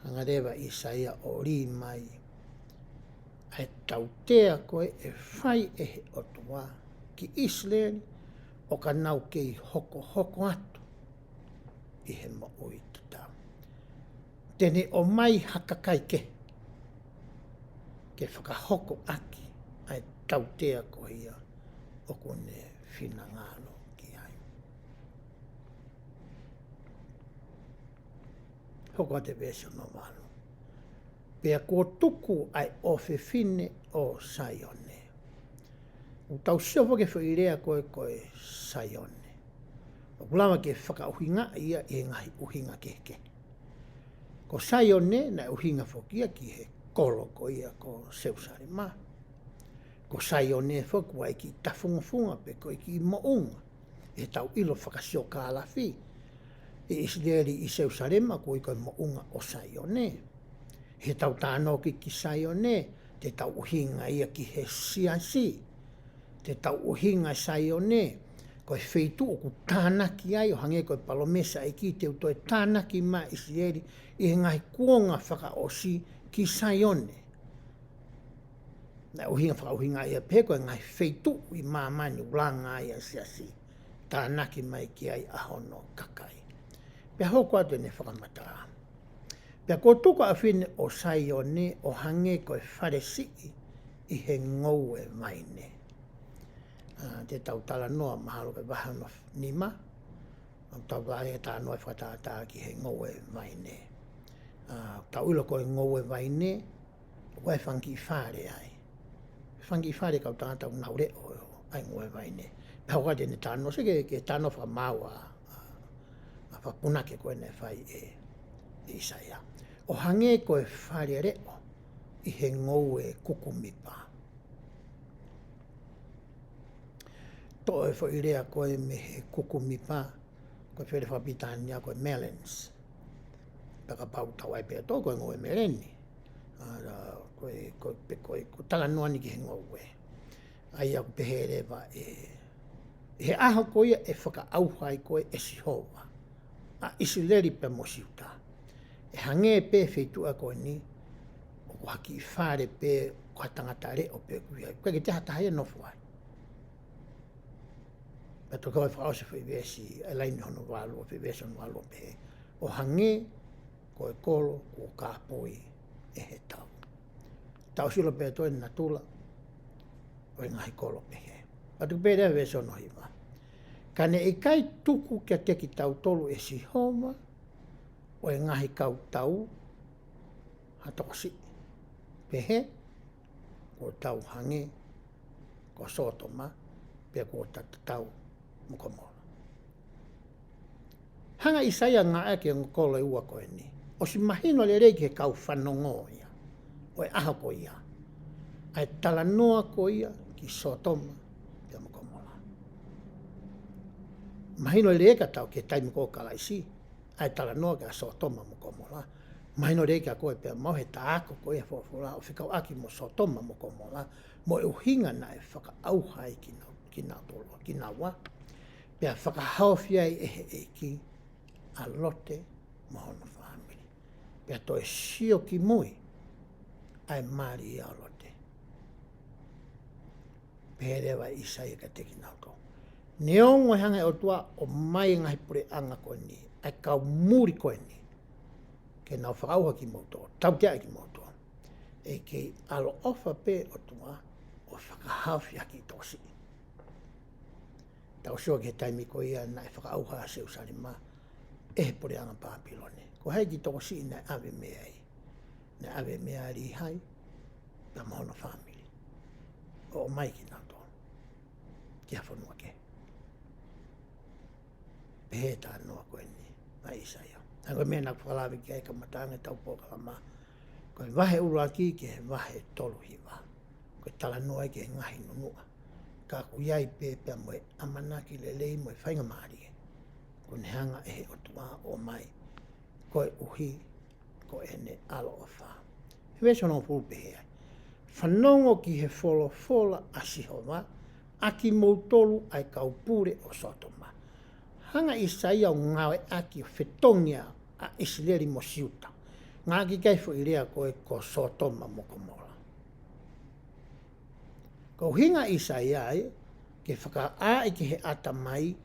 Hanga leva ʻe ʻIsaia ʻo lī mai ʻa e tautea ko ē ʻe fai ʻe he ʻOtua ki ʻIsileli, ʻo ka nau kei hokohoko atu ʻi he moʻui tatau. Te ne ʻomai ha kakai kehe ke fakahoko ʻaki ʻa e tautea ko ia ʻoku ne finangalo ki ai. Hoko atu e veesi hono valu. Pea kuo tuku ʻa e ʻofefine ʻo Saione. ʻOku tau sio foki ki he foʻi lea ko ē ko e Saione, ʻoku lava ke fakaʻuhingaʻi ia ʻi he ngaahi ʻuhinga kehekehe. Ko Saione naʻe ʻuhinga foki ia ki he kolo ko ia ko Selusalema. Ko Saione foki ʻoku ʻi ai e kiʻi tafungofunga pe ko e kiʻi moʻunga ʻi heʻetau ʻilo fakasiokālafi ʻi ʻIsileli ʻi Selusalema, ʻoku ui ko e moʻunga ʻo Saione. Heʻetau talanoa ki, ki Saione, te tau ʻuhinga ia ki he siasi. Te tau ʻuhinga Saione ko e feituʻu ʻoku tānaki ai, ʻo hangē ko e palōmesi ʻa e ʻEiki, te u toe tānaki mai ʻIsileli ʻi he ngaahi kuonga fakaʻosi ki Saione. Naʻe ʻuhinga, fakaʻuhinga ia pē ko e ngaahi feituʻu ʻi māmani ʻoku langa ai ʻa e siasi, tānaki mai ki ai ʻa hono kakai. Pea hoko atu ʻene fakamatala. Pea kuo tuku ʻa e ʻofefine ʻo Saione ʻo hangē ko e fale siʻi ʻi he ngoue vaine. ʻA, te tau talanoa mahalo ki he vahe hono nima, ʻo tau vahe talanoa fakatātā ki he ngoue vaine. ʻA, tau ʻilo ko e ngoue vaine, ʻoku ʻi ai e fanga kiʻi fale ai. Fanga kiʻi fale kau tangata ʻoku nau leʻo ʻa e ngoue vaine. Pea hoko atu ʻene talanoa, sio ki he, ki he talanoa fakamaau ʻa, ʻa, ʻa e fakapunake ko ē naʻe fai ʻe, ʻe ʻIsaia. ʻO hangē ko e fale leʻo ʻi he ngoue kukumipa. Toʻo e foʻi lea ko ē mei he kukumipa, ko e foʻi lea fakapilitānia ko e melons. Pea kapau ʻoku tau ʻai pē ʻe tautolu ko e ngoue meleni. ʻA, ko e, ko e, pe ko e, ko e talanoa ni ki he ngoue. ʻA ia ʻoku pehē leva ʻe, ʻi he ʻaho ko ia ʻe fakaʻauha ai ko ē ʻe Sihova ʻa ʻIsileli pea mo Siuta, ʻe hangē pē feituʻu ko eni, ʻoku ha kiʻi fale pē, ko ha tangata leʻo pē ʻoku ʻi ai. ʻOku ʻikai ke toe ha taha ia ʻe nofo ai. Pea toki ʻosi fakaʻosi e foʻi veesi, ʻa e laine hono valu, ʻo e foʻi veesi hono valu ʻo pehē: ʻO hangē ko e kolo kuo kāpui ʻe he tau. Tau sio pē ʻe tautolu ki he natula ʻo e ngaahi kolo pehē. Pea toki pehē leva e veesi hono hiva: Ka ne ʻikai tuku kiate kitautolu ʻe Sihova ʻo e ngaahi kautau ha tokosiʻi. Pehē, kuo tau hangē ko Sōtoma, pea kuo ta tatau mo Komola. Hanga ʻe ʻAisea ʻo ngāueʻaki e ongo kolo ʻe ua ko eni, ʻosi mahino lelei ki he kau fanongo ia ʻo e ʻaho ko ia ʻa e talanoa ko ia ki Sōtoma pea mo Komola. Mahino lelei kiate au ki he taimi ko ē ʻo Kalaisi ʻa e talanoa kia Sōtoma mo Komola. Mahino lelei kiate koe pea mo au he tā ako ko ia e folofola ʻo fekauʻaki mo Sōtoma mo Komola, mo e ʻuhinga naʻe fakaʻauha ai kina, kinautolu, kinaua, pea fakahaofi ai ʻe he ʻEiki ʻa Lote mo hono fāmili. Pea toe sio ki mui ʻa e mali ia ʻo Lote. Pehē leva ʻe ʻAisea kiate kinautolu, neongo e hanga ʻe he ʻOtua ʻo ʻomai e ngaahi puleʻanga ko eni, ʻa e kau muli ko eni, ke nau fakaʻauha kimoutolu, tauteaʻi kimoutolu, ʻe kei ʻaloʻofa pē ʻOtua ʻo fakahaofi ha kiʻi tokosiʻi. Tau sio ki he taimi ko ia naʻe fakaʻauha ʻa Selūsalema ʻe he puleʻanga Pāpilone. Ko hai e kiʻi tokosiʻi naʻe ʻave mei ai? Naʻe ʻave mei ai ʻa Līhai pea mo hono fāmili, ʻo ʻomai kinautolu ki ha fonua kehe. Pehē e talanoa ko eni ʻa ʻAisea. Hangē ko e meʻa naʻá ku fakalave ki ai he kamataʻanga ʻetau polokalama, ko e vahe ʻuluaki ki he vahe tolu hiva, ko e talanoa ia ki he ngaahi nunuʻa. Ka ʻoku ʻi ai pē pea mo e ʻamanaki lelei mo e faingamālie kuo ne hanga ʻe he ʻOtua ʻo ʻomai, koeʻuhi ko ʻene ʻaloʻofa. He veesi hongofulu pehē ai, fanongo ki he folofola ʻa Sihova, ʻa kimoutolu ʻa e kau pule ʻo Sōtoma. Hanga ʻe ʻAisea ʻo ngāueʻaki ʻo fetongi ʻa ʻIsileli mo Siuta. Ngāueʻaki e foʻi lea ko ē ko Sōtoma mo Komola. Ko e ʻuhinga ʻa ʻAisea ia ke fakaʻā ki he ʻatamai,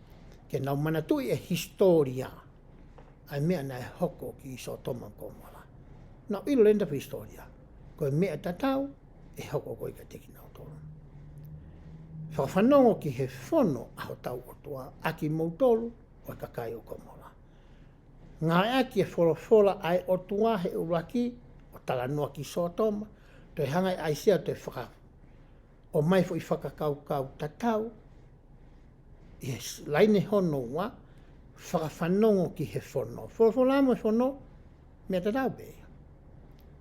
ke nau manatuʻi e hisitōlia ʻa e meʻa naʻe hoko ki Sōtoma mo Komola. Nau ʻilo leva e hisitōlia, ko e meʻa tatau ʻe hoko ko ē kiate kinautolu. Fakafanongo ki he fono ʻa hotau ʻOtua, ʻa kimoutolu ʻa e kakai ʻo Komola. Ngāueʻaki e folofola ʻa e ʻOtua he ʻuluaki ʻo talanoa ki Sōtoma, toe hanga ʻe ʻAisea toe faka-, ʻomai foʻi fakakaukau tatau ʻi he s-, laine hono ua, fakafanongo ki he fono. Folofola mo e fono, meʻa tatau pē ia.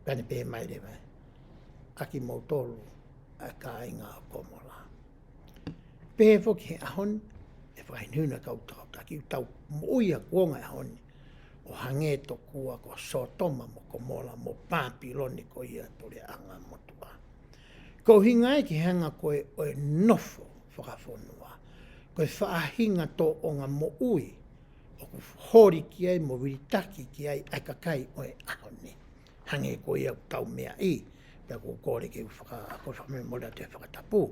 Pea ne pehē mai leva, ʻa kimoutolu ʻa e kāinga ʻo Komola. Pehē foki he ʻaho ni, ʻe fakahinohino e kau toketā ki heʻetau moʻui ʻa e kuonga ʻo e ʻaho ni, ʻo hangē tokua ko Sōtoma mo Komola mo Pāpilone ko ia e puleʻanga motuʻa. Ko e ʻuhinga ia ki he anga ko ē ʻo e nofo fakafonua, ko e faʻahinga tōʻonga moʻui ʻoku holi ki ai mo vilitaki ki ai ʻa e kakai ʻo e ʻaho ni. Hangē ko ia ʻoku tau meaʻi, pea ʻoku ou kole ke u faka-, ko e fakamolemole atu he fakatapu.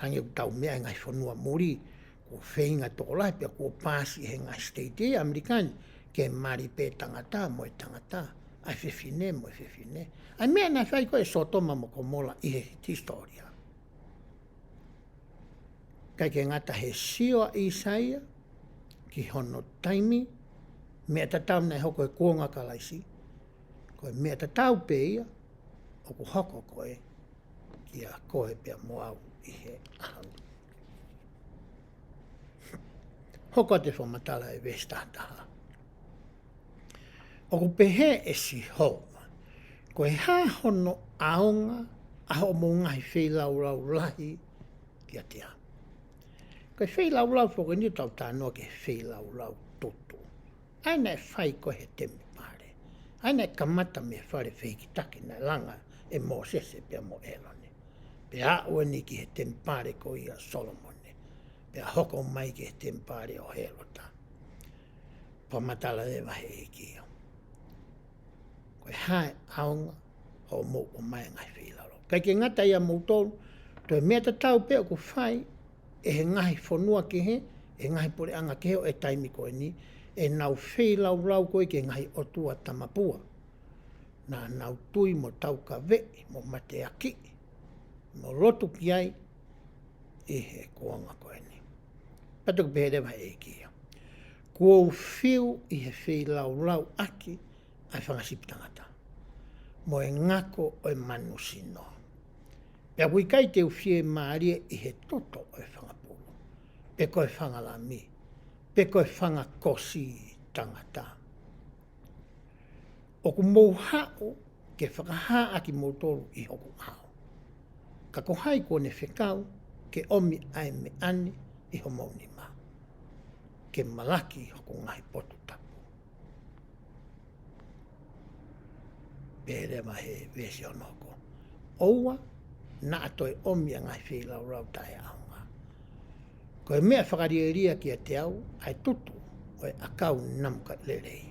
Hangē ʻoku tau meaʻi e ngaahi fonua muli, kuo feinga tokolahi, pea kuo paasi ʻe he ngaahi siteiti ʻi ʻAmelika ni ke mali pē tangata mo e tangata, ʻa e fefine mo e fefine. ʻA e meʻa naʻe fai ko ē ʻe Sōtoma mo Komola ʻi he hisitōlia. ʻIkai ke ngata he sio ʻa ʻAisea ki hono taimi, meʻa tatau naʻe hoko he kuonga ʻo Kalaisi, ko e meʻa tatau pē ia ʻoku hoko ko ē kia koe pea mo au ʻi he ʻaho ni. Hoko atu e fakamatala ʻi he veesi taha taha. ʻOku pehē ʻe Sihova, ko e hā hono ʻaonga ʻa hoʻomou ngaahi feilaulau lahi kiate au? Ko e feilaulau foki eni ʻoku tau talanoa ki he feilaulau tutu. ʻA ia naʻe fai ko ē he temipale. ʻA ia naʻe kamata mei he fale fehikitaki naʻe langa ʻe Mōsese pea mo ʻĒlone. Pea aʻu eni ki he temipale ko ia ʻo Solomone. Pea hoko mai ki he temipale ʻo Hēlota. Fakamatala leva he ʻEiki ia, ko e hā e ʻaonga hoʻomou ʻomai e ngaahi feilaulau? ʻIkai ke ngata ia ʻia moutolu, toe meʻa tatau pē ʻoku fai ʻe he ngaahi fonua kehe, ʻe he ngaahi puleʻanga kehe ʻo e taimi ko eni, ʻenau feilaulau ko ē ki he ngaahi ʻotua tamapua naʻa nau tui mo taukaveʻi mo mateakiʻi mo lotu ki ai ʻi he kuonga ko eni. Pea toki pehē leva he ʻEiki ia, kuo u fiu ʻi he feilaulau ʻaki ʻa e fanga sipi tangata. mo e ngako ʻo e manusino. Pea ʻoku ʻikai te u fiemālie ʻi he toto ʻo e fanga pulu, pe ko e fanga lami, pe ko e fanga kosi tangata. ʻOku mou haʻu ke fakahā ʻa kimoutolu ʻi hoku ʻao. Ka ko hai kuo ne fekau ke ʻomi ʻa e meʻa ni ʻi homou nima, ke malaki hoku ngaahi potu tapu? Pehē leva he veesi ono ko ē, ʻoua naʻa toe ʻomi ʻa e ngaahi feilaulau taʻeʻaonga. Ko e meʻa fakalielia kiate au ʻa e tutu ʻo e ʻakau namu ka lelei,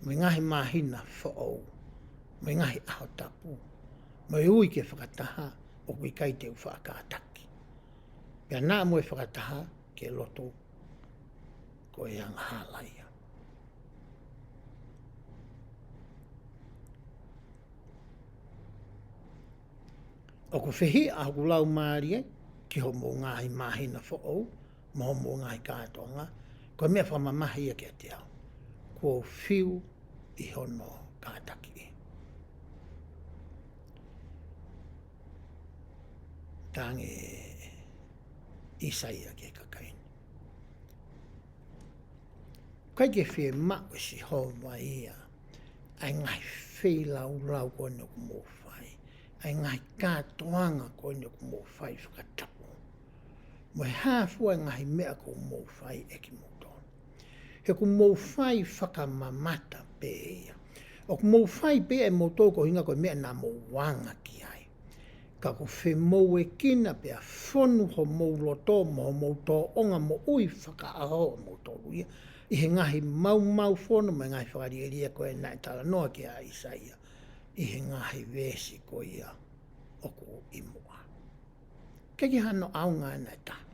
mo e ngaahi māhina foʻou, mo e ngaahi ʻaho tapu, mo e ui ke fakataha ʻoku ʻikai te u faʻa kātaki. Pea naʻa mo e fakataha ke lotu ko e angahala ia. ʻOku fehiʻa hoku laumālie ki hoʻomou ngaahi māhina foʻou, mo hoʻomou ngaahi kātoanga, ko e meʻa fakamamahi ia kiate au. Kuo u fiu ʻi hono kātaki. Tangi ʻe ʻIsaia ki he kakai ni. ʻIkai ke fiemaʻu ʻe Sihova ia ʻa e ngaahi feilaulau ko eni ʻoku mou fai, ʻa e ngaahi kātoanga ko eni ʻoku mou fai fakatapu, mo e hā fua e ngaahi meʻa ʻoku mou fai ʻe kimoutolu. He ʻoku mou fai fakamamata pē ia. ʻOku mou fai pē ia ʻe moutolu ko e ʻuhinga ko e meʻa naʻa mou anga ki ai. Ka ʻoku femoʻuekina pea fonu homou loto mo homou tōʻonga moʻui fakaʻaho ʻo moutolu ia ʻi he ngaahi maumau fono mo e ngaahi fakalielia ko ē naʻe talanoa ki ai ʻa ʻIsaia ʻi he ngaahi veesi ko ia ʻoku ʻi muʻa. ʻIkai ke ʻi ai hano ʻaonga ʻe taha.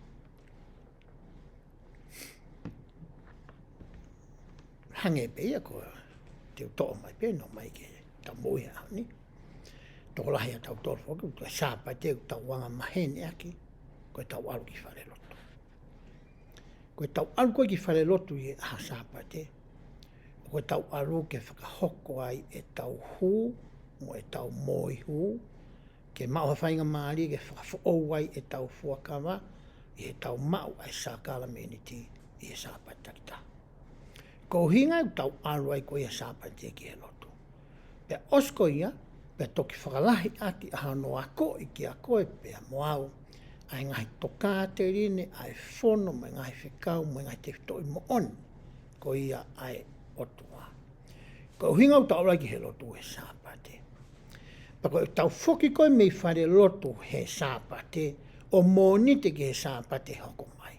Hangē pē ia ko ʻetau toʻo mai pē ʻo nofo mai ke tau moʻui he ʻaho ni. Tokolahi ʻa tautolu foki, ko e Sāpate ʻoku tau anga maheni ʻaki, ko ʻetau ʻalu ki falelotu. Ko ʻetau ʻalu ko ē ki falelotu ʻi he ʻaho Sāpate, ko ʻetau ʻalu ke fakahoko ai ʻetau hū, mo ʻetau moihū, ke maʻu ha faingamālie ke fakafoʻou ai ʻetau fuakava, ʻi heʻetau maʻu ʻa e sākalamēniti ʻi he Sāpate takitaha. Ko e ʻuhinga ia ʻoku tau ʻalu ai ko ia Sāpate ki he lotu. Pea ʻosi ko ia, pea toki fakalahi ʻaki ʻa hono akoʻi kiate koe pea mo au ʻa e ngaahi tokāteline, ʻa e fono, mo e ngaahi fekau, mo e ngaahi tefitoʻi moʻoni ko ia ʻa e ʻOtua. Ko e ʻuhinga ʻoku tau ʻalu ai ki he lotu he Sāpate. Pea ko ʻetau foki ko ē mei falelotu he Sāpate, ʻo Mōnite ki he Sāpate hoko mai,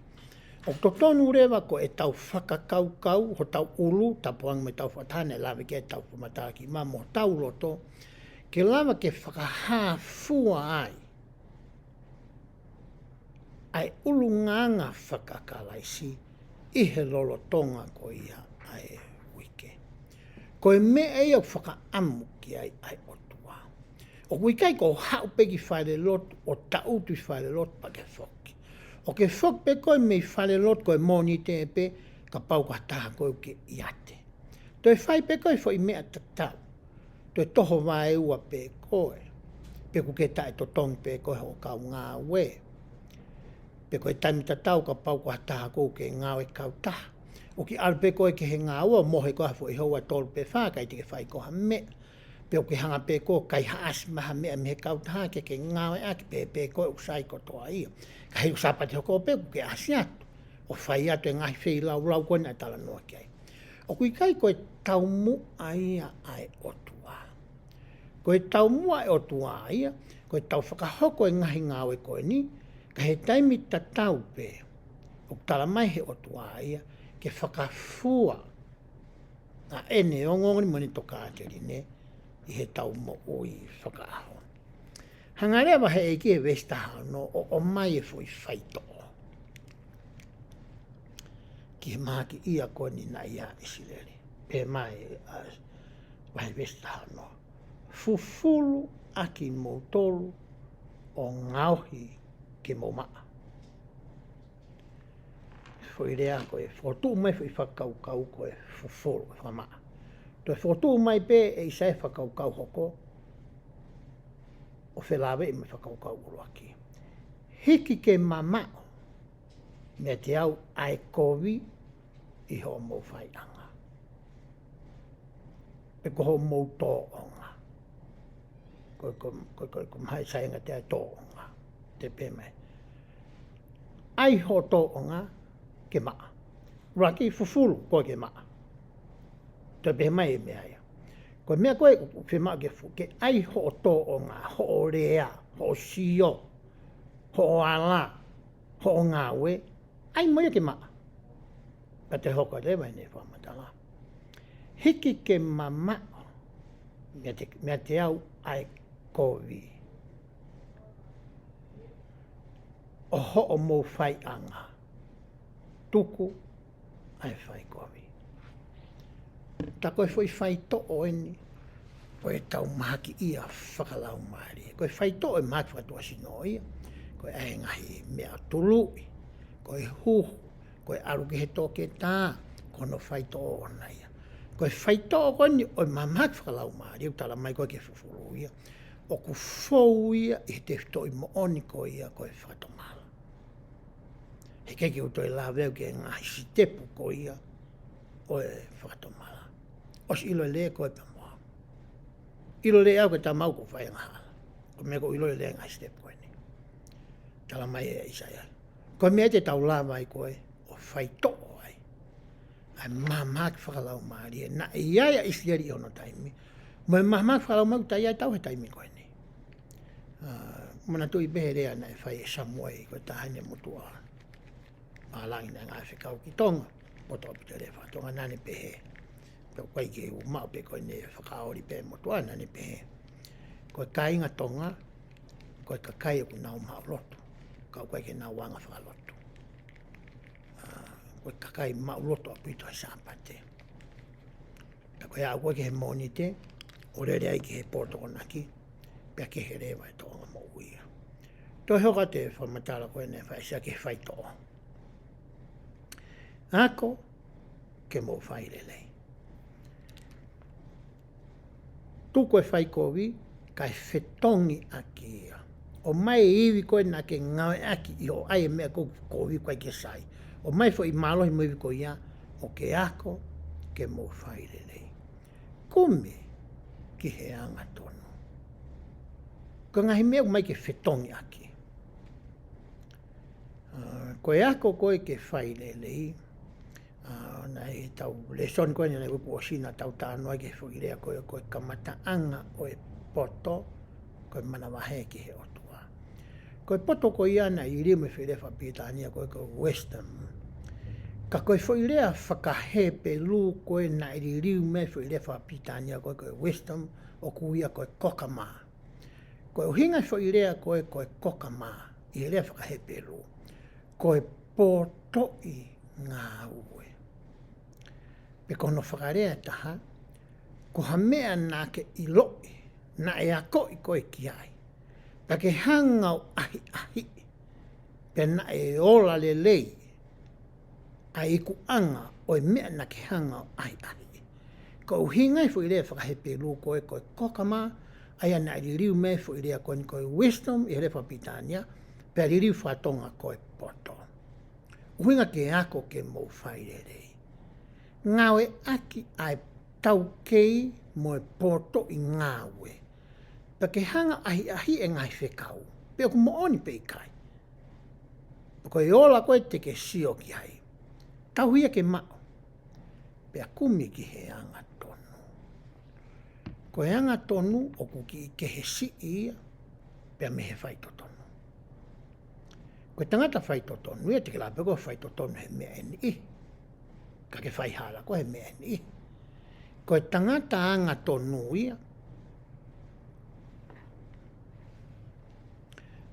ʻoku totonu leva ko ʻetau fakakaukau, hotau ʻulu, tapu ange mo ʻetau fakataha naʻe lave ki ai ʻetau fakamatala kimuʻa, mo hotau loto, ke lava ke fakahā fua ai ʻa e ʻulungaanga faka-Kalaisi ʻi he lolotonga ko ia ʻa e uike. Ko e meʻa ia ʻoku fakaʻamu ki ai ʻa e ʻOtua. ʻOku ʻikai ko e haʻu pē ki falelotu, ʻo taʻutu ʻi falelotu pea ke foki. ʻOku ke foki pē ko ē mei falelotu ko e Mōnite pē, kapau ko ha taha koe ʻoku ke ʻiate. Toe fai pē ko ē foʻi meʻa tatau. Toe toho vaeua pē koe. Pe ʻoku ke taʻetotongi pē koe hoʻo kau ngāue. Pe ko e taimi tatau kapau ko ha taha koe ʻoku ke ngāue kautaha. ʻOku ke ʻalu pē koe ki he ngāue, mohe koe ha foʻi houa ʻe tolu pe fā, ʻikai te ke fai ko ha meʻa. Pe ʻoku ke hanga pē koe ʻo kaihaʻasi mai ha meʻa mei he kautaha ke ke ngāueʻaki, pehē pē koe ʻoku sai kotoa ia. Ka hili ko e Sāpate hoko pē ʻoku ke ʻasi atu ʻo fai atu e ngaahi feilaulau ko ē naʻe talanoa ki ai. ʻOku ʻikai ko e taumuʻa ia ʻa e ʻOtua. Ko e taumuʻa ʻa e ʻOtua ia, ko ʻetau fakahoko e ngaahi ngāue ko eni, ka he taimi tatau pē, ʻoku tala mai he ʻOtua ia, ke fakafua ʻa ʻene ongoongo ni mo ʻene tokāteline ʻi heʻetau moʻui fakaʻaho. Hanga leva he ʻEiki he veesi taha ono ʻo ʻomai e foʻi faitoʻo ki he mahakiʻia ko eni naʻe ʻia ʻIsileli. Pehē mai ʻa e vahe veesi taha ono: Fufulu ʻa kimoutolu ʻo ngaohi ke mou maʻa. Foʻi lea ko ē, fokotuʻu mai foʻi fakakaukau ko e fufulu, ko e fakamaʻa. Toe fokotuʻu mai pē ʻe ʻIsaia e fakakaukau hoko, ʻo felāveʻi mo e fakakaukau ʻuluaki. Hiki ke mamaʻo meiate au ʻa e kovi ʻi hoʻomou faiʻanga, pe ko hoʻomou tōʻonga. Ko, ko, ko, ko, ko mahai sainga te ai tōʻonga. Te pē mai. ʻAi hoʻo tōʻonga ke maʻa. ʻUluaki, fufulu koe ke maʻa. Toe pehē mai e meʻa ia. Ko e meʻa ko ē ʻoku fiemaʻu ke fu-, ke ʻai hoʻo tōʻonga, hoʻo lea, hoʻo sio, hoʻo ala, hoʻo ngāue, ʻai mo ia ke maʻa. Pea toe hoko leva ʻene fakamatala. Hiki ke mamaʻo meiate, meiate au ʻa e kovi ʻo hoʻomou faiʻanga. Tuku ʻa e fai kovi. Tā ko e foʻi faitoʻo eni ʻo ʻetau mahakiʻia fakalaumālie. Ko e faitoʻo ʻe mahaki fakatuʻasino ia. Ko e ʻai e ngaahi meʻa tuluʻi. Ko e huhu. Ko e ʻalu ki he toketā. Ko hono faitoʻo ʻona ia. Ko e faitoʻo ko eni ʻo e mamahaki fakalaumālie, ʻoku tala mai ko ē ki he fufulu ia, ʻoku fou ia ʻi he tefitoʻi moʻoni ko ia ko e fakatomala. He ʻikai ke u toe lave au ki he ngaahi sitepu ko ia ʻo e fakatomala. ʻOsi ʻilo lelei koe pea mo au. ʻIlo lelei au ko e tama au ʻoku fai angahala. Ko e meʻa ʻoku ou ʻilo lelei e ngaahi sitepu ko eni. Tala mai ʻe ʻIsaia. Ko e meʻa te tau lava ai ko ē ʻo faitoʻo ai ʻa e mamahaki fakalaumālie naʻe ʻi ai ʻa ʻIsileli ʻi hono taimi. Mo e mamahaki fakalaumālie ʻoku ʻi ai ʻetau he taimi ko eni. ʻA, manatuʻi pē he lea naʻe fai ʻe Samuai, ko e taʻahine motuʻa pālangi naʻe ngāue fekau ki Tonga, poto ʻaupito e lea faka-Tonga, naʻa ne pehē. Pea ʻoku ʻikai ke u maʻu pe ko ʻene fakaoli pē motuʻa, naʻa ne pehē. Ko e kāinga Tonga, ko e kakai ʻoku nau maʻulotu, ka ʻoku ʻikai ke nau anga fakalotu. ʻA, ko e kakai maʻulotu ʻaupito he Sāpate. Ka ko e aʻu ko ē ki he Mōnite, ʻo lele ai ki he pō Tokonaki, pea kehe leva e tōʻonga moʻui ia. Toe hoko atu e fakamatala ko ē naʻe fai ʻe ʻIsaia ki he faitoʻo. Ako ke mou fai lelei. Tuku e fai kovi, kae fetongi ʻaki ia. ʻOmai e ivi ko ē naʻa ke ngāueʻaki ʻi hoʻo ʻai e meʻa ko ē kovi ʻoku ʻikai ke sai. ʻOmai e foʻi mālohi mo e ivi ko ia, ʻo ke ako ke mou fai lelei. Kumi ki he angatonu. Ko e ngaahi meʻa ʻoku ʻomai ke fetongi ʻaki. ʻA, ko e ako ko ē ke fai lelei, ʻa, naʻe ʻi heʻetau lēsoni ko ē naʻe upu ʻosi naʻa tau talanoa ki he foʻi lea ko ē, ko e kamataʻanga ʻo e poto, ko e manavahē ki he ʻOtua. Ko e poto ko ia naʻe liliu mei he foʻi lea fakapilitānia ko ē ko e wisdom. Ka ko e foʻi lea fakahepelū ko ē naʻe liliu mei he foʻi lea fakapilitānia ko ē ko e wisdom, ʻoku ui ia ko e kokamā. Ko e ʻuhinga e foʻi lea ko ē ko e kokamā, ʻi he lea fakahepelū, ko e pōtoʻi ngāue. Pe ko hono fakalea ʻe taha, ko ha meʻa naʻa ke ʻiloʻi, naʻe akoʻi koe ki ai, pea ke hanga ʻo ʻahiʻahiʻi, pea naʻe ola lelei ʻa e ikuʻanga ʻo e meʻa naʻa ke hanga ʻo ʻahiʻahiʻi. Ko e ʻuhinga e foʻi lea fakahepelū ko ē ko e kokamā, ʻa ia naʻe liliu mei he foʻi lea ko eni ko e wisdom ʻi he lea fakapilitānia, pea liliu faka-Tonga ko e poto. ʻUhinga ke ako ke mou fai lelei. Ngāueʻaki ʻa e taukei mo e pōtoʻi ngāue. Pea ke hanga ʻo ʻahiʻahiʻi e ngaahi fekau. Pe ʻoku moʻoni pe ʻikai. Pea ko e ola ko ē te ke sio ki ai. Tauhi ia ke maʻu. Pea kumi ki he angatonu. Ko e angatonu ʻoku kiʻi kehe siʻi ia, pea mei he faitotonu. Ko e tangata faitotonu ia te ke lava pē ko e faitotonu he meʻa ʻe niʻihi. Ka ke faihala koe he meʻa ʻe niʻihi. Ko e tangata angatonu ia,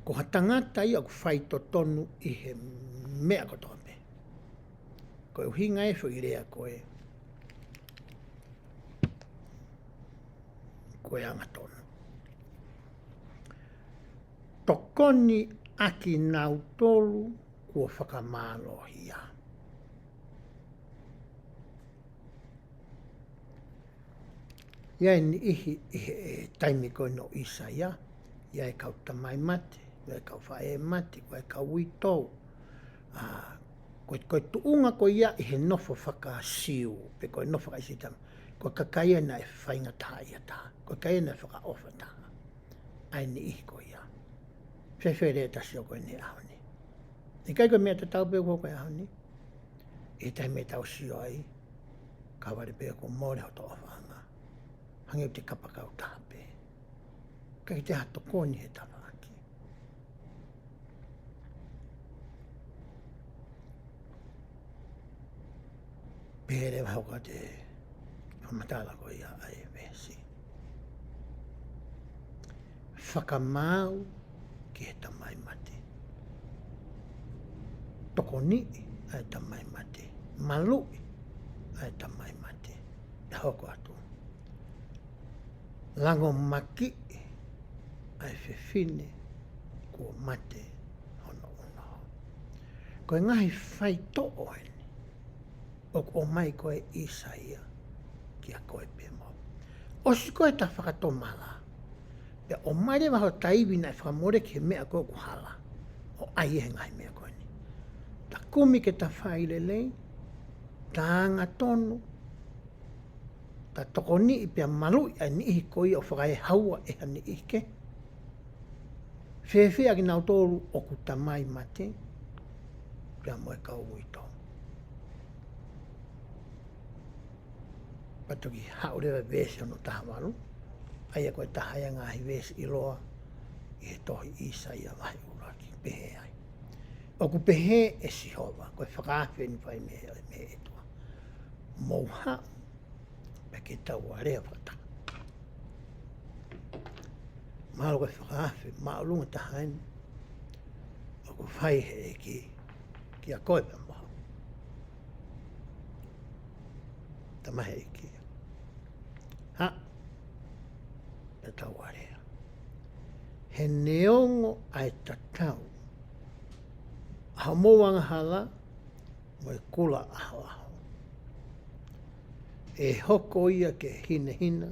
ko ha tangata ia ʻoku faitotonu ʻi he meʻa kotoa pē. Ko e ʻuhinga e foʻi lea ko ē, ko e angatonu. Tokoni ʻa kinautolu kuo fakamālohia. ʻI ai e niʻihi ʻi he taimi ko eni ʻo ʻIsaia, ʻi ai e kau tamai mate, ʻi ai e kau faʻē mate, ʻi ai e kau uitou. ʻA, ko, ko e tuʻunga ko ia ʻi he nofo faka-Siu, pe ko e nofo faka-ʻIsileli, ko e kakai ia naʻe faingataʻaʻia taha, ko e kakai ia naʻe fakaʻofa taha. ʻA e niʻihi ko ia. Fēfē leva ʻetau sio ko eni he ʻaho ni? ʻIkai ko e meʻa tatau pē ʻoku hoko he ʻaho ni? ʻI he taimi ʻetau sio ai, ka vale pē kuo mole hoto ʻofaʻanga. Hangē ʻoku te kapakau taha pē. ʻIkai te ha tokoni he tafaʻaki. Pehē leva ʻe he fakamatala ko ia ʻa e veesi. Fakamaau ki he tamai mate. Tokoniʻi ʻa e tamai mate. Maluʻi ʻa e tamai mate. ʻE hoko atu. Langomakiʻi ʻa e fefine kuo mate hono ʻunoho. Ko e ngaahi faitoʻo eni ʻoku ʻomai ko ē ʻe ʻIsaia kiate koe pea mo au. ʻOsi ko ē ʻeta fakatomala, pea ʻomai leva hota ivi naʻe fakamoleki he meʻa ko ē ʻoku hala, ʻo ʻai he ngaahi meʻa ko eni. Ta kumi ke ta fai lelei, ta angatonu, ta tokoniʻi pea maluʻi ʻa e niʻihi ko ia ʻoku fakaehaua ʻe ha niʻihi kehe. Fēfē ʻa kinautolu ʻoku tamai mate, pea mo e kau uitou? Pea toki haʻu leva veesi hono taha valu, ʻa ia ko e taha ia ngaahi veesi ʻiloa ʻi he tohi ʻIsaia vahe ʻuluaki, pehē ai. ʻOku pehē ʻe Sihova, ko e fakaafe eni fai mei he, mei he ʻOtua. Mou haʻu, pea ke tau alea fakataha. Mahalo ko e fakaafe māʻolunga taha eni ʻoku fai he ʻEiki kiate koe pea mo au. Tala mai he ʻEiki, haʻu, pea tau alea. He neongo ʻa e tatau ʻa hoʻomou angahala mo e kula ʻahoʻaho, ʻe hoko ia ke hinehina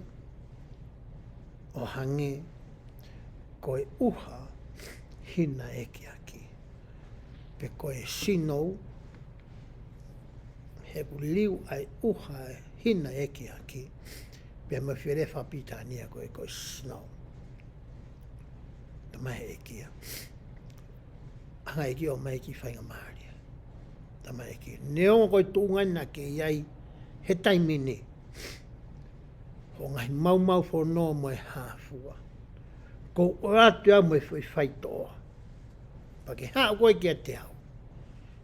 ʻo hangē ko e ʻuha hina ʻekiaki, pe ko e sinou, he ʻoku liliu ʻa e ʻuha hina ʻekiaki pea mo e fefine fakapilitānia ko e, ko e snow. Tala mai he ʻEiki ia. Hanga ʻe he ʻEiki ʻo ʻomai e kiʻi faingamālie. Tala mai he ʻEiki, neongo ko e tuʻunga naʻa ke ʻi ai he taimi ni, hoʻo ngaahi maumau fono mo e hā fua, ʻoku ou ʻoatu au mo e foʻi faitoʻo. Pea ke haʻu koe kiate au,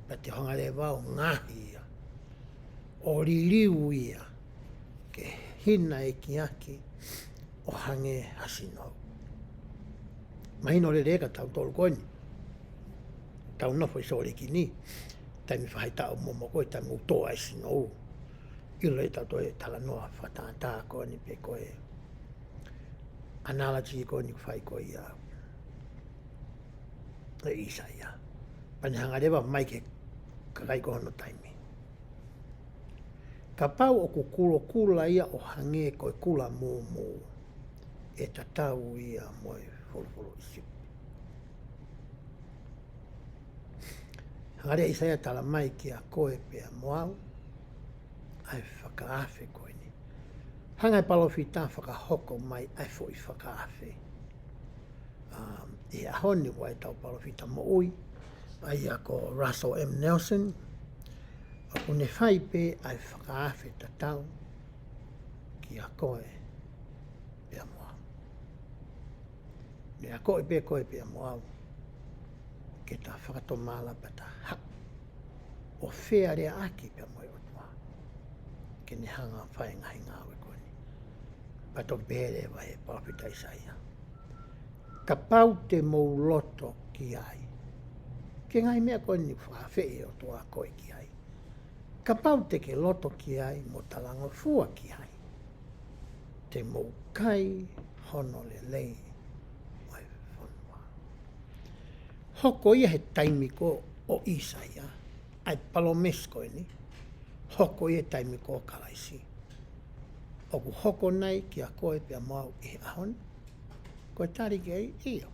pea te u hanga leva ʻo ngaohi ia, ʻo liliu ia ke hina ʻekiaki ʻo hangē ha sinou. Mahino lelei kia tautolu ko eni, tau nofo ʻi Sōleki ni, taimi faʻahitaʻu momo ko ē, taimi ʻoku tō ai e sinou. ʻIlo ʻe tautolu e talanoa fakatātā ko eni pe ko e analogy ko eni ʻoku fai ko ia ʻe ʻIsaia. Pea ne hanga leva mai ki he kakai ko hono taimi. Kapau ʻoku kulokula ia ʻo hangē ko e kula mūmū, ʻe tatau ia mo e folofola ʻi Siupi. Hanga leva ʻe ʻIsaia tala mai kiate koe pea mo au ʻa e fakaafe ko eni. Hanga ʻe he palōfita ʻo fakahoko mai ʻa e foʻi fakaafe. Um, ʻi he ʻaho ni ʻoku ʻi ai ʻetau palōfita moʻui, ʻa ia ko Russell M. Nelson, ʻoku ne fai pē ʻa e fakaafe tatau kiate koe pea mo au. Ne akoʻi pē koe pea mo au ke ta fakatomala pea ta haʻu ʻo fealeaʻaki pea mo e ʻOtua, ke ne hanga ʻo fai e ngaahi ngāue ko eni. Pea toki pehē leva ʻe he palōfita ʻIsaia, kapau te mou loto ki ai, ki he ngaahi meʻa ko eni ʻoku fakaafeʻi ʻe he ʻOtua koe ki ai, kapau te ke loto ki ai mo talangofua ki ai, te mou kai hono lelei ʻo e fonua. Hoko ia he taimi ko ē ʻo ʻIsaia, ʻa e palōmesi ko eni, hoko ia he taimi ko ē ʻo Kalaisi. ʻOku hoko nai kia koe pea mo au ʻi he ʻaho ni? Ko e tali ki ai, ʻio.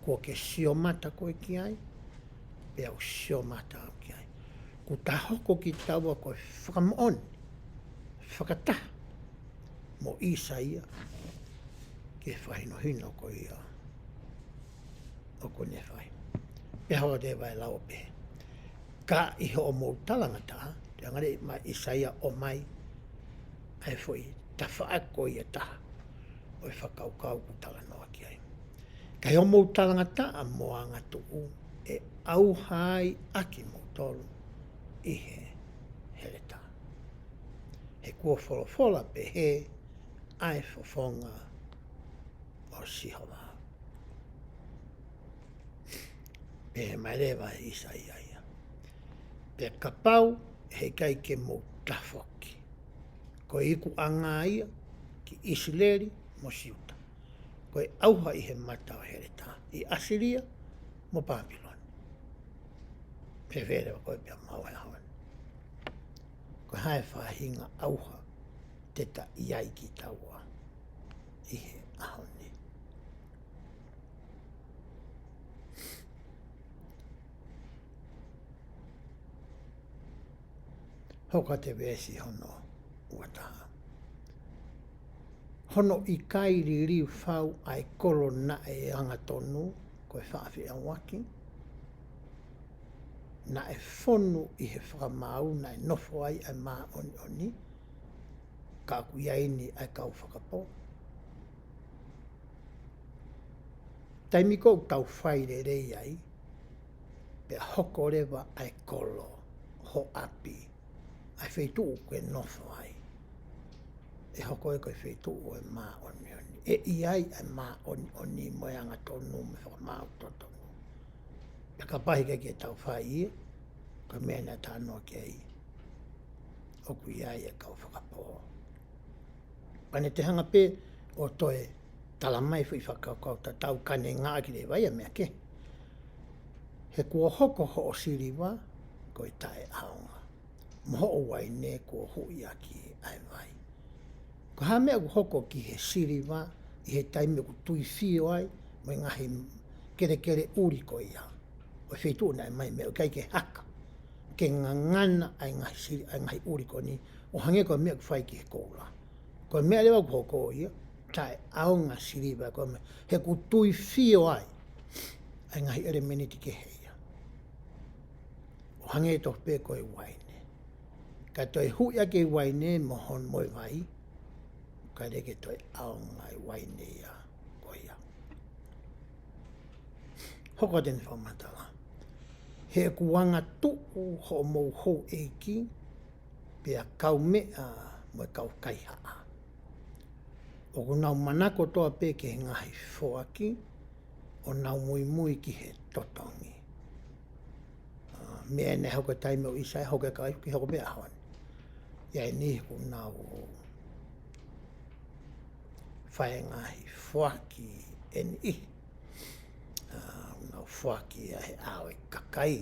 Kuo ke sio mata koe ki ai, pea u sio mata au ki ai. Kuo ta hoko kitaua ko e fakamoʻoni, fakataha mo ʻIsaia, ki he fakahinohino ko ia ʻoku ne fai. Pea hoko atu e vahe lau ʻo pehē: Ka ʻi hoʻomou talangataʻa, te angale mai ʻIsaia ʻo mai, ʻa e foʻi tafaʻaki ko ia ʻe taha ʻo e fakakaukau ʻoku talanoa ki ai. Ka ʻi hoʻomou talangataʻa mo angatuʻu, ʻe ʻauha ai ʻa kimoutolu ʻi he heletā. He kuo folofola pehē ʻa e fofonga ʻo Sihova. Pehē mai leva ʻe ʻIsaia ia: Pea kapau he ʻikai ke mou tafoki, ko e ikuʻanga ia ki ʻIsileli mo Siuta, ko e ʻauha ʻi he mata ʻo e heletā, ʻi ʻAsilia mo Pāpilone. Fēfē leva koe pea mo au he ʻaho ni? Ko e hā e faʻahinga ʻauha te ta ʻi ai kitaua ʻi he ʻaho ni? Hoko atu e veesi hono ua taha. Hono ʻikai liliu fau ʻa e kolo naʻe angatonu ko e faʻa feʻauaki, naʻe fonu ʻi he fakamaau naʻe nofo ai ʻa e māʻoniʻoni, ka ʻoku ʻi ai ni ʻa e kau fakapō. Taimi ʻoku tau fai lelei ai, pea hoko leva ʻa e kolo ho ʻapi, ʻa e feituʻu ʻoku ke nofo ai, ʻe hoko ia ko e feituʻu ʻo e māʻoniʻoni. ʻE ʻi ai ʻa e māʻoniʻoni mo e angatonu mo e fakamaau totonu. Pea kapau he ʻikai ke tau fai ia, ko e meʻa naʻa tau talanoa ki ai, ʻoku ʻi ai ʻa e kau fakapō. Pea ne te hanga pē ʻo toe tala mai foʻi fakakaukau tatau ka ne ngāueʻaki leva ia meʻa kehe. He kuo hoko hoʻo siliva ko e taʻeʻaonga, mo hoʻo uaine kuo huʻi ʻaki ʻa e vai. Ko e hā e meʻa ʻoku hoko ki he siliva ʻi he taimi ʻoku tuifio ai mo e ngaahi kelekele ʻuli ko ia ʻo e feituʻu naʻe ʻomai mei ai, ʻikai ke haka, ke ngangana ʻa e ngaahi sili-, ʻa e ngaahi ʻuli ko eni, ʻo hangē ko e meʻa ʻoku fai ki he koula. Ko e meʻa leva ʻoku hoko ia, taʻeʻaonga siliva ko e meʻa, he ʻoku tuifio ai ʻa e ngaahi ʻelemēniti kehe ia, ʻo hangē tofu pē ko e uaine. Ka toe huʻi ʻaki e uaine mo hono mo e vai, ʻikai leva ke toe ʻaonga e uaine ia ko ia. Hoko atu ʻene fakamatala: He ʻoku angatuʻu hoʻomou houʻeiki, pea kaumeʻa mo e kau kaihaʻa, ʻoku nau manako kotoa pē ki he ngaahi foaki, ʻo nau muimui ki he totongi. ʻA, meʻa naʻe hoko he taimi ʻo ʻIsaia, hoko he kakai, ki hoko pē he ʻaho ni. ʻI ai e niʻihi ʻoku nau fai e ngaahi foaki ʻe niʻihi. ʻA, ʻoku nau foaki ʻa e ʻao e kakai,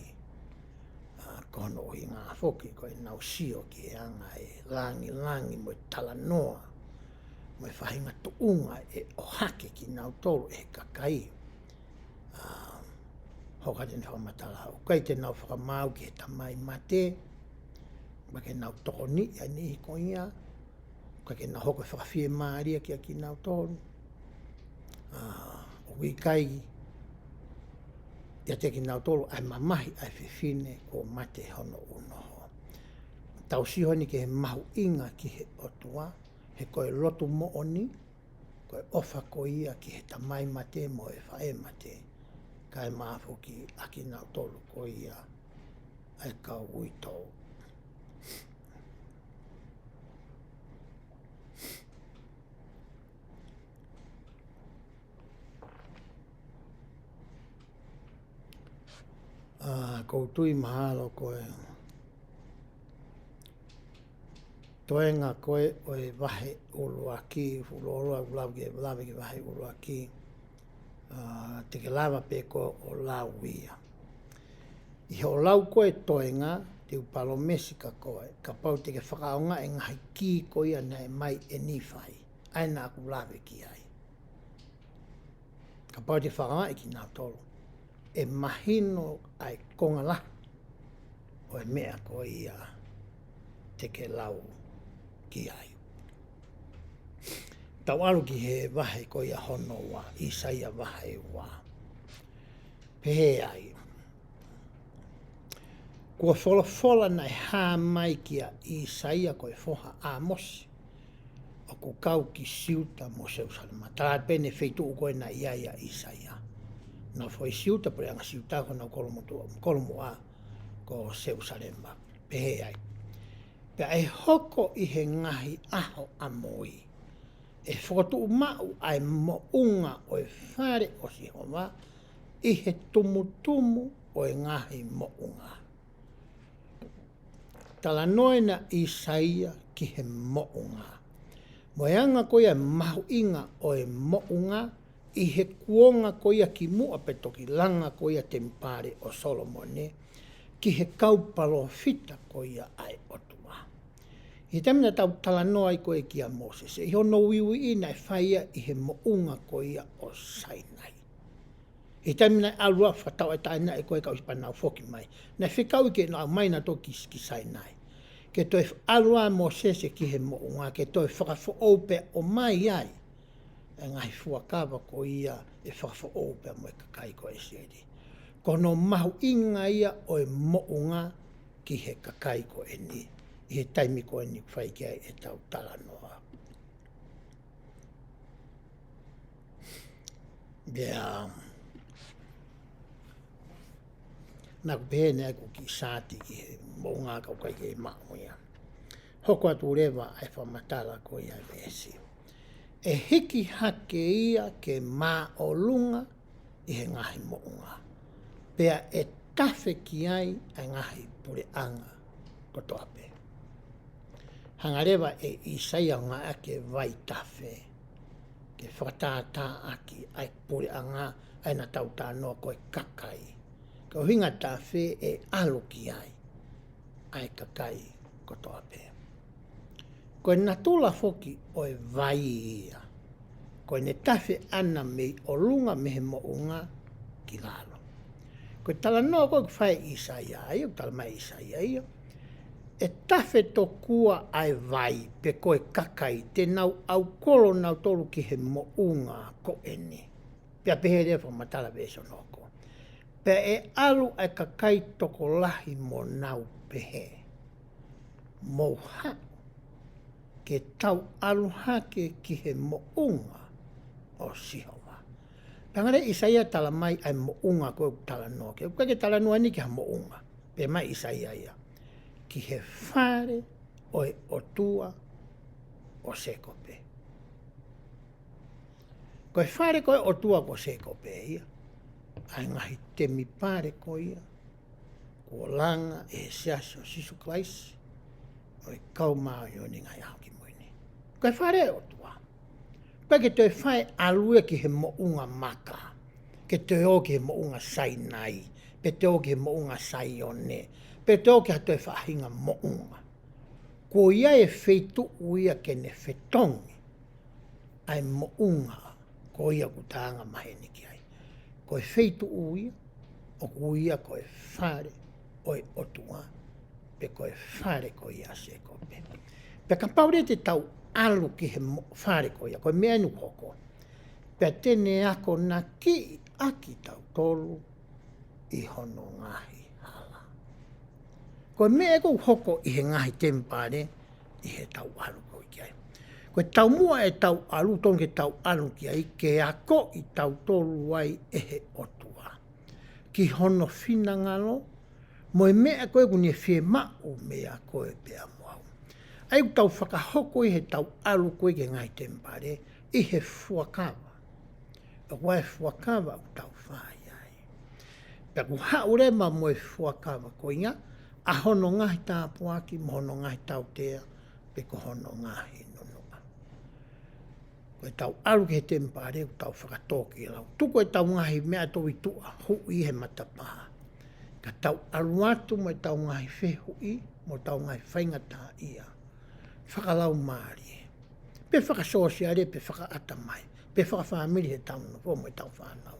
ʻa, ko hono ʻuhinga foki ko ʻenau sio ki he anga e langilangi mo e talanoa mo e faʻahinga tuʻunga ʻe ʻohake kinautolu ʻe he kakai. ʻA, hoko atu ʻene fakamatala: ʻOku ʻikai te nau fakamaau ki he tamai mate, ʻikai ke nau tokoniʻi ʻa e niʻihi ko ia, ʻikai ke nau hoko ʻo fakafiemālie kiate kinautolu. ʻA, ʻoku ʻikai ʻiate kinautolu ʻa e mamahi ʻa e fefine kuo mate hono ʻunoho. Tau sio heni ki he mahuʻinga ki he ʻOtua, he ko e lotu moʻoni, ko e ʻofa ko ia ki he tamai mate mo e faʻē mate, kae ʻumaʻā foki ʻa kinautolu ko ia ʻa e kau uitou. ʻA, ʻoku ou tui mahalo ko e toenga ko ē ʻo e vahe ʻuluaki, fuoloa ʻoku lave ki, lave ki he vahe ʻuluaki, ʻa, te ke lava pē koe ʻo lau ia. ʻI hoʻo lau ko ē toenga, te u palōmesi kia koe, kapau te ke fakaʻaongaʻi e ngaahi kī ko ia naʻe ʻomai ʻe Nīfai, ʻa ia naʻa ku lave ki ai. Kapau te ke fakaʻaongaʻi kinautolu, ʻe mahino ʻa e konga lahi ʻo e meʻa ko ia te ke lau ki ai. Tau ʻalu ki he vahe ko ia hono ua, ʻĪsaia vahe ua. Pehē ai, ko e folofola naʻe hā mai kia ʻĪsaia ko e foha ʻa ʻĀmosi, ʻoku kau ki Siuta mo Selūsalema. Tala pē ʻene feituʻu ko ē naʻe ʻi ai ʻa ʻĪsaia. Naʻe foʻi Siuta, puleʻanga Siuta, ko honau kolomuʻa, kolomuʻa ko Selūsalema. Pehē ai, pea ʻe hoko ʻi he ngaahi ʻaho ʻamui, ʻe fokotuʻu maʻu ʻa e moʻunga ʻo e fale ʻo Sihova ʻi he tumutumu ʻo e ngaahi moʻunga. Talanoa ʻena ʻa ʻĪsaia ki he moʻunga, mo e anga ko ia e mahuʻinga ʻo e moʻunga ʻi he kuonga ko ia kimuʻa pea toki langa ko ia temipale ʻo Solomone ki he kau palōfita ko ia ʻa e ʻOtua. ʻI he taimi naʻa tau talanoa ai ko ē kia Mōsese, ʻi hono uiuiʻi naʻe fai ia ʻi he moʻunga ko ia ʻo Sainai. ʻI he taimi naʻe ʻalu ai ʻo fakatauʻatāinaʻi ko ē e kau ʻIsipite ʻo nau foki mai, naʻe fekauʻi ke nau ʻomai nautolu ki, ki Sainai, ke toe ʻalu ʻa Mōsese ki he moʻunga, ke toe fakafoʻou pea ʻomai ai e ngaahi fuakava ko ia ʻe fakafoʻou pea mo e kakai ko ʻIsileli. Ko hono mahuʻinga ia ʻo e moʻunga ki he kakai ko eni, ʻi he taimi ko eni ʻoku fai ki ai ʻetau talanoa. Pea naʻa ku pehē naʻe ʻi ai ʻeku kiʻi saati ki he moʻunga ka ʻoku ʻikai ke maʻu ia. Hoko atu leva ʻa e fakamatala ko ia e veesi. ʻE hiki hake ia ke māʻolunga ʻi he ngaahi moʻunga, pea ʻe tafe ki ai ʻa e ngaahi puleʻanga kotoa pē. Hanga leva ʻe ʻĪsaia ʻo ngāueʻaki e vaitafe ke fakatātāʻaki ʻa e puleʻanga, ʻa ia naʻa tau talanoa ko e kakai. Ko e ʻuhinga tafe ʻe ʻalu ki ai ʻa e kakai kotoa pē. Ko e natula foki ʻo e vai ia, ko ʻene tafe ʻana mei ʻolunga mei he moʻunga ki lalo. Ko e talanoa ko ē ʻoku fai ʻe ʻĪsaia ia, ʻoku talamai ʻe ʻĪsaia ia, ʻe tafe tokua ʻa e vai pe ko e kakai te nau ʻaukolo nautolu ki he moʻunga ko eni. Pea pehē leva e fakamatala veesi hono hoko, pea ʻe ʻalu ʻa e kakai tokolahi mo nau pehē, mou haʻu ke tau ʻalu hake ki he moʻunga ʻo Sihova. Pea hanga leva ʻe ʻĪsaia ʻo talamai ʻa e moʻunga ko ē ʻoku talanoa ki ai. ʻOku ʻikai ke talanoa eni ki ha moʻunga. Pehē mai ʻe ʻĪsaia ia, ki he fale ʻo e ʻOtua ʻo Sēkope. Ko e fale ko ē ʻo e ʻOtua ko Sēkope ia, ʻa e ngaahi temipale ko ia kuo langa ʻe he Siasi ʻo Sīsū Kalaisi ʻo e Kau Māʻoniʻoni ʻi he Ngaahi ʻAho Kimui Ni. Ko e fale ʻo e ʻOtua. ʻOku ʻikai ke toe fai ʻalu ia ki he moʻunga maka, ke toe ō ki he moʻunga Sainai, pe toe ō ki he moʻunga Saione, pe toe ō ki ha toe faʻahinga moʻunga. Ko ia e feituʻu ia ke ne fetongi ʻa e moʻunga ko ia ʻoku ta anga maheni ki ai. Ko e feituʻu ia, ʻoku ui ia ko e fale ʻo e ʻOtua, pe ko e fale ko ia ʻo Sēkope. Pea kapau leva te tau ʻalu ki he mo-, fale ko ia, ko e meʻa eni ʻoku hoko, pea te ne akonakiʻi ʻa kitautolu ʻi hono ngaahi hala. Ko e meʻa ʻoku hoko ʻi he ngaahi temipale ʻi heʻetau ʻalu ko ē ki ai. Ko e taumuʻa ʻetau ʻalu, tonu ke tau ʻalu ki ai, ke akoʻi kitautolu ai ʻe he ʻOtua ki hono finangalo, mo e meʻa ko ē ʻoku ne fiemaʻu meia koe pea mo au. ʻA ia ʻoku tau fakahoko ʻi heʻetau ʻalu ko ē ki he ngaahi temipale ʻi he fuakava. ʻOku ʻi ai e fuakava ʻoku tau fai ai. Pea ʻoku haʻu leva mo e fuakava ko ia ʻa hono ngaahi tāpuaki, mo hono ngaahi tautea, pe ko hono ngaahi nunuʻa. Ko ʻetau ʻalu ki he temipale, ʻoku tau fakatōkilalo. Tuku ʻetau ngaahi meʻa tō ʻi tuʻa, huʻi he matapā. Ka tau ʻalu atu mo ʻetau ngaahi fehuʻi, mo ʻetau ngaahi faingataʻaʻia fakalaumālie, pe fakasōsiale, pe fakaʻatamai, pe fakafāmili heʻetau nofo mo ʻetau fānau.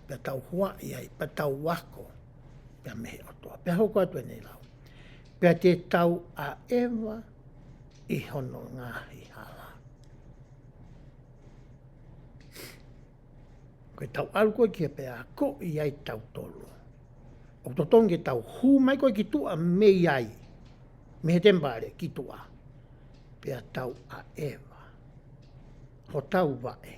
Pea tau huaʻi ai, pea tau ako, pea mei he ʻOtua. Pea hoko atu ʻene lau. Pea te tau ʻaʻeva ʻi hono ngaahi hala. Ko ʻetau ʻalu ko ē ki he pea akoʻi ai tautolu. ʻOku totonu ke tau hū mai ko ē ki tuʻa mei ai. Mei he temipale ki tuʻa. Pea tau ʻaʻeva hotau vaʻe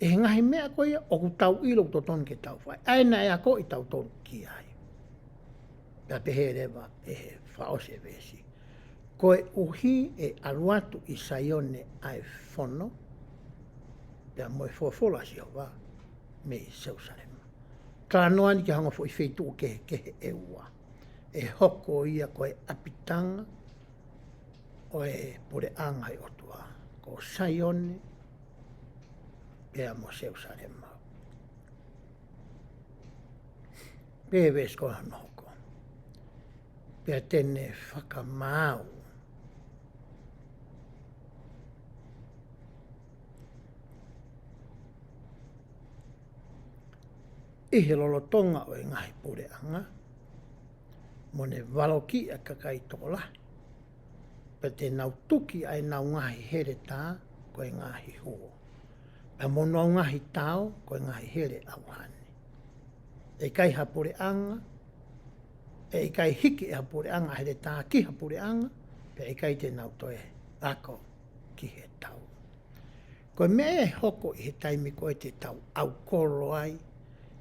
ʻe he ngaahi meʻa ko ia ʻoku tau ʻilo ʻoku totonu ke tau fai. ʻA ē naʻe akoʻi tautolu ki ai. Pea pehē leva ʻe he fakaʻosi e veesi. Koeʻuhi ʻe ʻalu atu ʻi Saione ʻa e fono, pea mo e folofola ʻa Sihova mei Selūsalema. Talanoa eni ki he ongo foʻi feituʻu kehekehe ʻe ua. ʻE hoko ia ko e ʻapitanga ʻo e puleʻanga ʻo e ʻOtua. Ko Saione, pea mo Selūsalema. Pea veesi ko hono hoko. Pea te ne fakamaau ʻi he lolotonga ʻo e ngaahi puleʻanga, mo ne valokiʻi ʻa e kakai tokolahi. Pea te nau tuki ʻa ʻenau ngaahi heletā ko e ngaahi huo. Pea mo honau ngaahi tao ko e ngaahi hele ʻauhani. ʻE ʻikai ha puleʻanga, ʻe ʻikai hiki ʻe ha puleʻanga ʻa e heletā ki ha puleʻanga, pea ʻikai te nau toe ako ki he tau. Ko e meʻa ʻe hoko ʻi he taimi ko ē te tau ʻaukolo ai,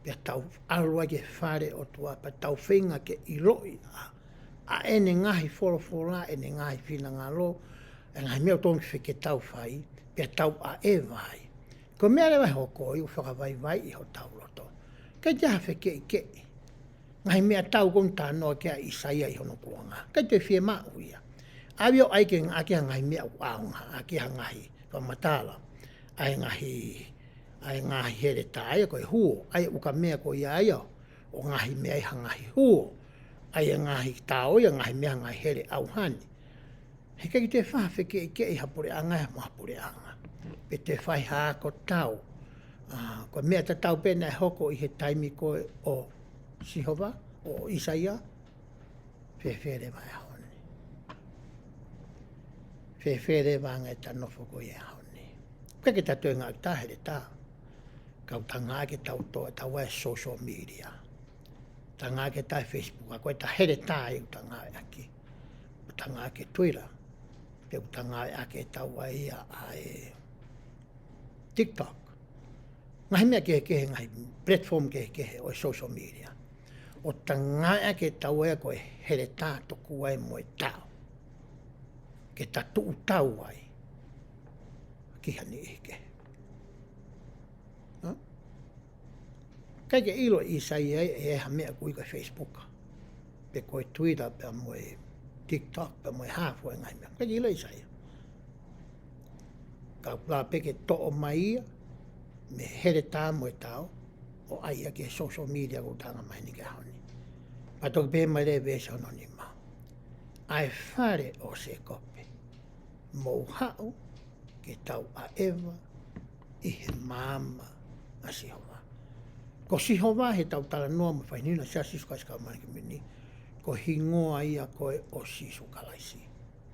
pea tau ʻalu ai ki he fale ʻo e ʻOtua, pea tau feinga ke ʻiloʻi ʻa, ʻa ʻene ngaahi folofola, ʻene ngaahi finangalo, ʻa e ngaahi meʻa ʻoku totonu ke tau fai, pea tau ʻaʻeva ai. Ko e meʻa leva ʻe hoko ʻoku fakavaivaiʻi hotau loto. ʻIkai toe ʻi ai ha fekeʻikeʻi. Ngaahi meʻatau ʻoku ne talanoa ki ai ʻa ʻIsaia ʻi hono kuonga. ʻIkai toe fiemaʻu ia. ʻAve ʻo ʻai ke ngāueʻaki ha ngaahi meʻa ʻoku ʻaonga, ʻaki ha ngaahi fakamatala. ʻA e ngaahi, ʻa e ngaahi heletā ia ko e huo, ʻa e ukamea ko ia ia, ʻo ngaahi meʻa ʻi ha ngaahi huo. ʻA e ngaahi tao ia, ngaahi meʻa, ngaahi hele ʻauhani. He ʻikai toe fai ha fekeʻikeʻi ha puleʻanga ia mo ha puleʻanga. Pe toe fai ha ako tau. ʻA, ko e meʻa tatau pē naʻe hoko ʻi he taimi ko ē ʻo Sihova, ʻo ʻIsaia, fēfē leva e ʻaho ni. Fēfē leva ange ʻeta nofo ko ia he ʻaho ni. ʻIkai ke ta toe ngāueʻaki ha heletā. Ka ʻoku ta ngāueʻaki ʻetau tō, ʻetau ʻai social media. Ta ngāueʻaki ʻeta Facebook, ʻa ko ʻeta heletā ʻoku ta ngāueʻaki. ʻOku ta ngāueʻaki Twitter, pe ʻoku ta ngāueʻaki ʻetau ʻai ʻa e TikTok. Ngaahi meʻa kehekehe, ngaahi platform kehekehe ʻo e social media. ʻOku ta ngāueʻaki ʻetau ʻai ko e heletā tokua mo e tao. Ke ta tuʻu tau ai ki ha niʻihi kehe. Hā? ʻIkai ke ʻilo ʻe ʻIsaia ia ʻe ʻi ai ha meʻa ʻoku ui ko e Facebook. Pe ko e Twitter, pea mo e TikTok, pea mo e hā fua e ngaahi meʻa. ʻIkai ke ʻilo ʻe ʻIsaia. Ka ʻoku lava pē ke toʻo mai ia, mei he heletā mo e tao, ʻo ʻai ia ki he social media ʻoku ta anga mai ni ki he ʻaho ni. Pea toki pehē mai leva e veesi hono nima. ʻA e fale ʻo Sēkope, mou haʻu ke tau ʻaʻeva ʻi he maama ʻa Sihova. Ko Sihova heʻetau talanoa mo e fainina ʻa Sīsū Kalaisi kau mai ki muni, ko e hingoa ia ko ē ʻo Sīsū Kalaisi.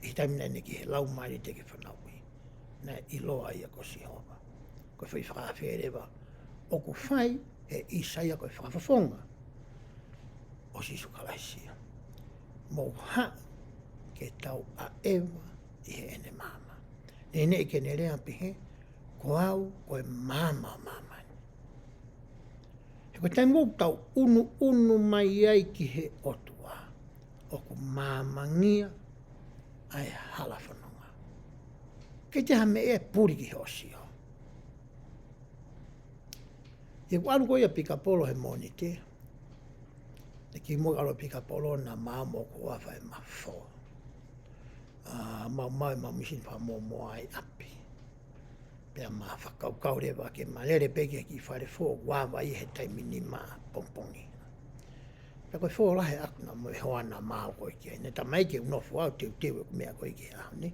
ʻI he taimi naʻe ʻi ai e Laumālie Teʻeki Fanauʻi, naʻe ʻiloa ia ko Sihova. Ko e foʻi fakaafe leva ʻoku fai ʻe ʻIsaia ko e fakafofonga ʻo Sīsū Kalaisi. Mou haʻu ke tau ʻaʻeva ʻi heʻene maama. Neʻineʻi ke ne lea pehē, ko au ko e maama ʻo māmani. He ko e taimi ʻoku tau ʻunuʻunu mai ai ki he ʻOtua, ʻoku maamangia ʻa e hala fononga. ʻIkai toe ʻi ai ha meʻa ʻe puli ki hoʻo sio. ʻI heʻeku ʻalu ko ia ʻo pikapolo he Mōnite, naʻe kimuʻa ke ʻalu ʻo pikapolo naʻa mau ō ʻo fai e mafo. ʻA, mau maʻu ʻemau mīsini fakamōmoa ʻi ʻapi. Pea ma fakakaukau leva ke ma lele pē ki he kiʻi fale foʻou ʻoku ava ia he taimi nima pongipongi. Pea ko e fō lahi ʻaʻaku naʻa mo e hoa naʻa mau ko ē ki ai. Naʻe talamai ke u nofo au teuteu ʻeku meʻa ko ē ki he ʻaho ni.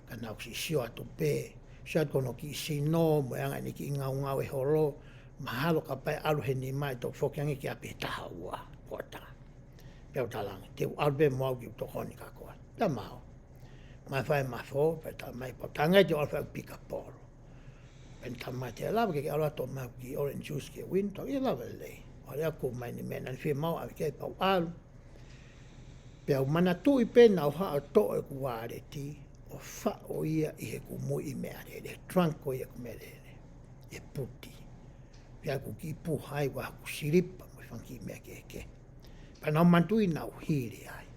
Ka naʻa ku siʻi sio atu pē, sio atu ki hono kiʻi sino, mo e anga ʻene kiʻi ngaungaue holo, mahalo kapau ʻe ʻalu he nima ʻe toki foki ange ki ʻapi he taha ua, kota. Pea u talaange, te u ʻalu pē mo au ke u tokoni kia koe. Pea mau. Mai fai ma fō, pea talamai, pea u talaange te u ʻalu fai ʻeku pikapolo. Pea ne talamai te lava ke ke ʻalu atu mo au ki orange juice ki he window, ʻe lava lelei. ʻAlu ʻo ʻomai ʻene meʻa naʻa ne fiemaʻu ʻave ki ai pea u ʻalu. Pea u manatuʻi pē naʻa ku haʻu ʻo toʻo ʻeku uāleti, ʻo faʻo ia ʻi heʻeku muiʻi meʻalele, trunk ko ia ʻeku meʻalele, ʻi he puti. Pea ʻoku kiʻi puha ai ʻa hoku silipa mo e fanga kiʻi meʻa kehekehe. Pea naʻa ku manatuʻi naʻa ku hili ai.